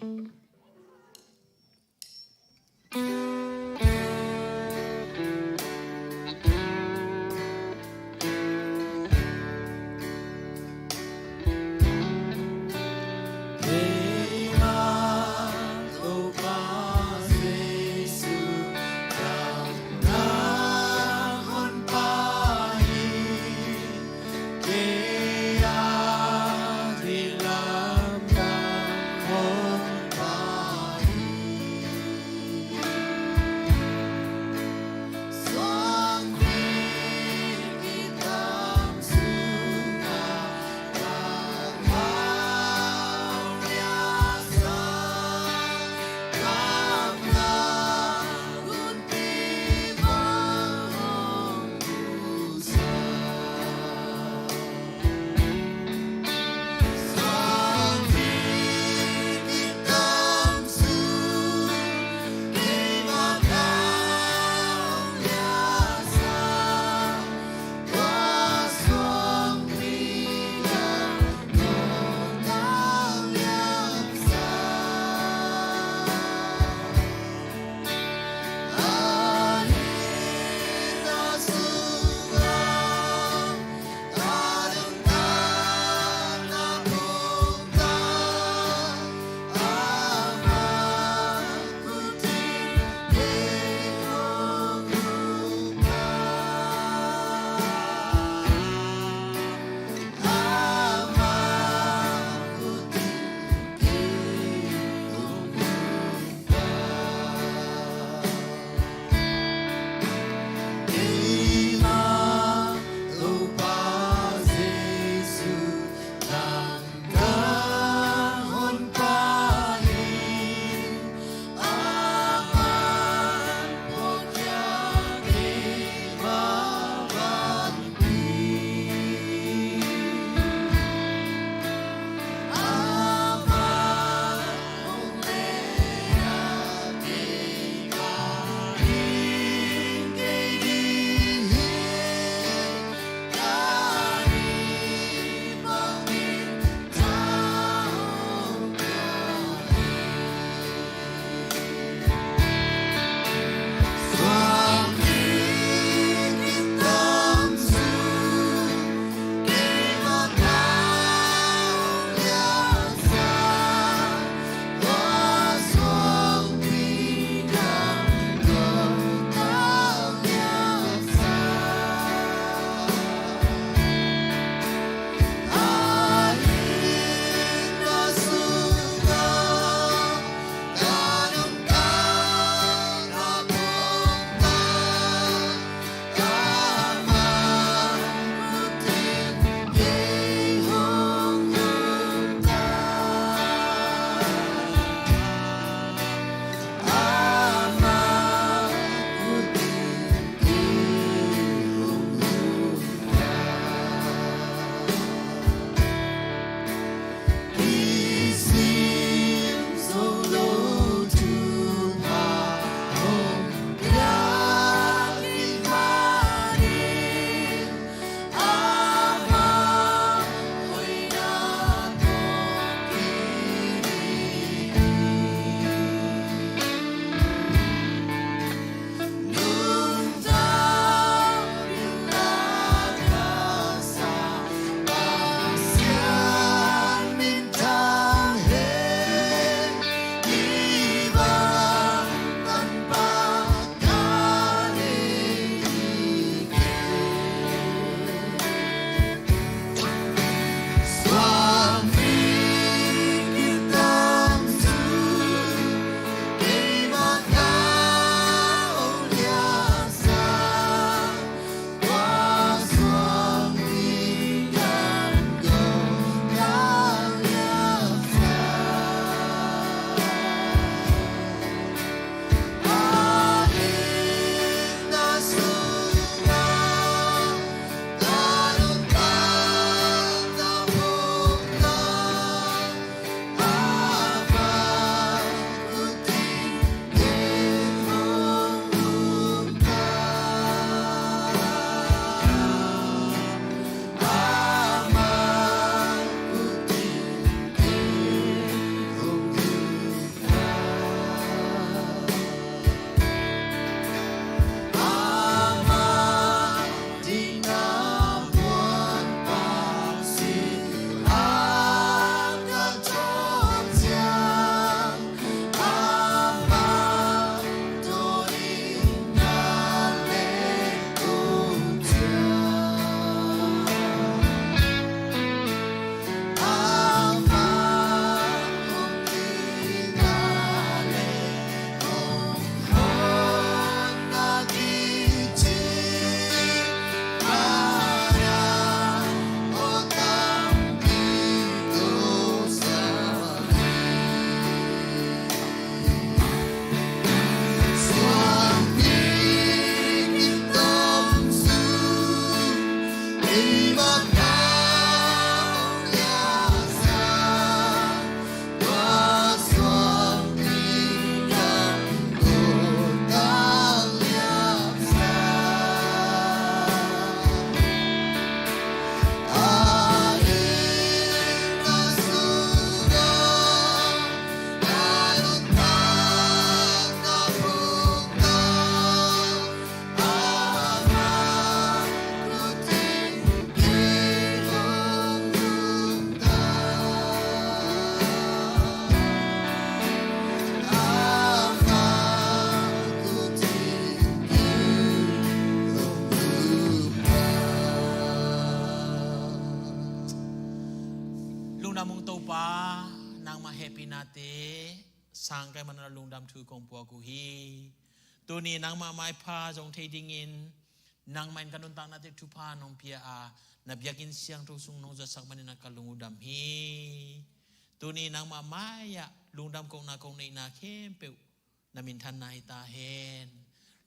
Lungdam ung Topa, nangmah hehpihnate sangkai man a lungdam thu kong puak uh hi. Tuni nangmah maipha zong thei dingin, nangmah in ka nuntaknate thupha nong pia a, na biakinn siangtho sung nong zuatsak manin a ka lung uh dam hi. Tuni nangmah mai-ah lungdam kohna kong neihna khempeuh na minthanna hi ta hen.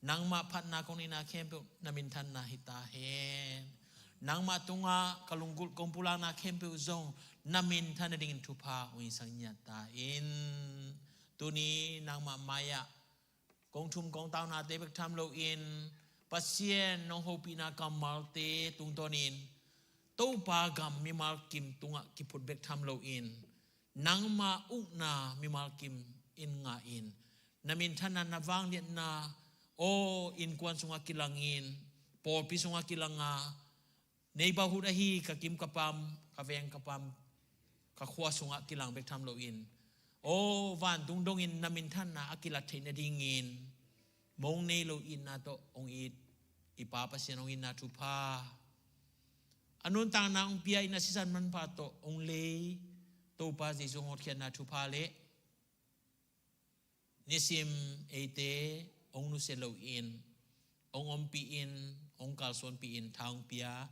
Nangmah phatna kong neihna khempeuh na minthanna hi ta hen. Nangmah tungah ka lunggulh kong pulakna khempeuh zong na minthan nadingin thupha hong hisak ngiat ta in. Tuni nangmah mai-ah kong thum kong taunate bek tham loin, Pasian nong hopihna kammalte tungtawnin Topa gam mimal kim tungah kiphut bek tham loin, nangmah ukna mimal kim in ngah in, na minthanna, na vangliatna, aw, innkuan sungah kilangin, pawlpi sungah kilanga, neighborhood ahi ka kim ka pam, ka veng ka pam, ka khua sungah kilang bek tham loin, aw, vantung dongin na minthanna a kilat theih nadingin mong nei lo itna tawh hong it i Pa Pasian hong itna thupha, a nuntakna hong pia in a sisan manpha tawh hong lei Topa Jesu hong hotkhiatna thupha le nisim eite hong nusia loin, hong ompih in, hong kalsuanpih in, tha hong pia,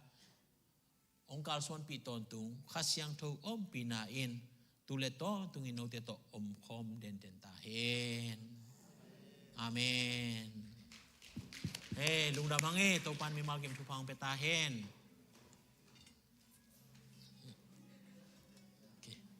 hong kalsuanpih tawntung Kha Siangtho ompihna in tu le tawntungin note tawh omkhawm denden ta hen. Amen. Hei, lungdam hang e, Topan mimal kim thupha hong pia ta hen.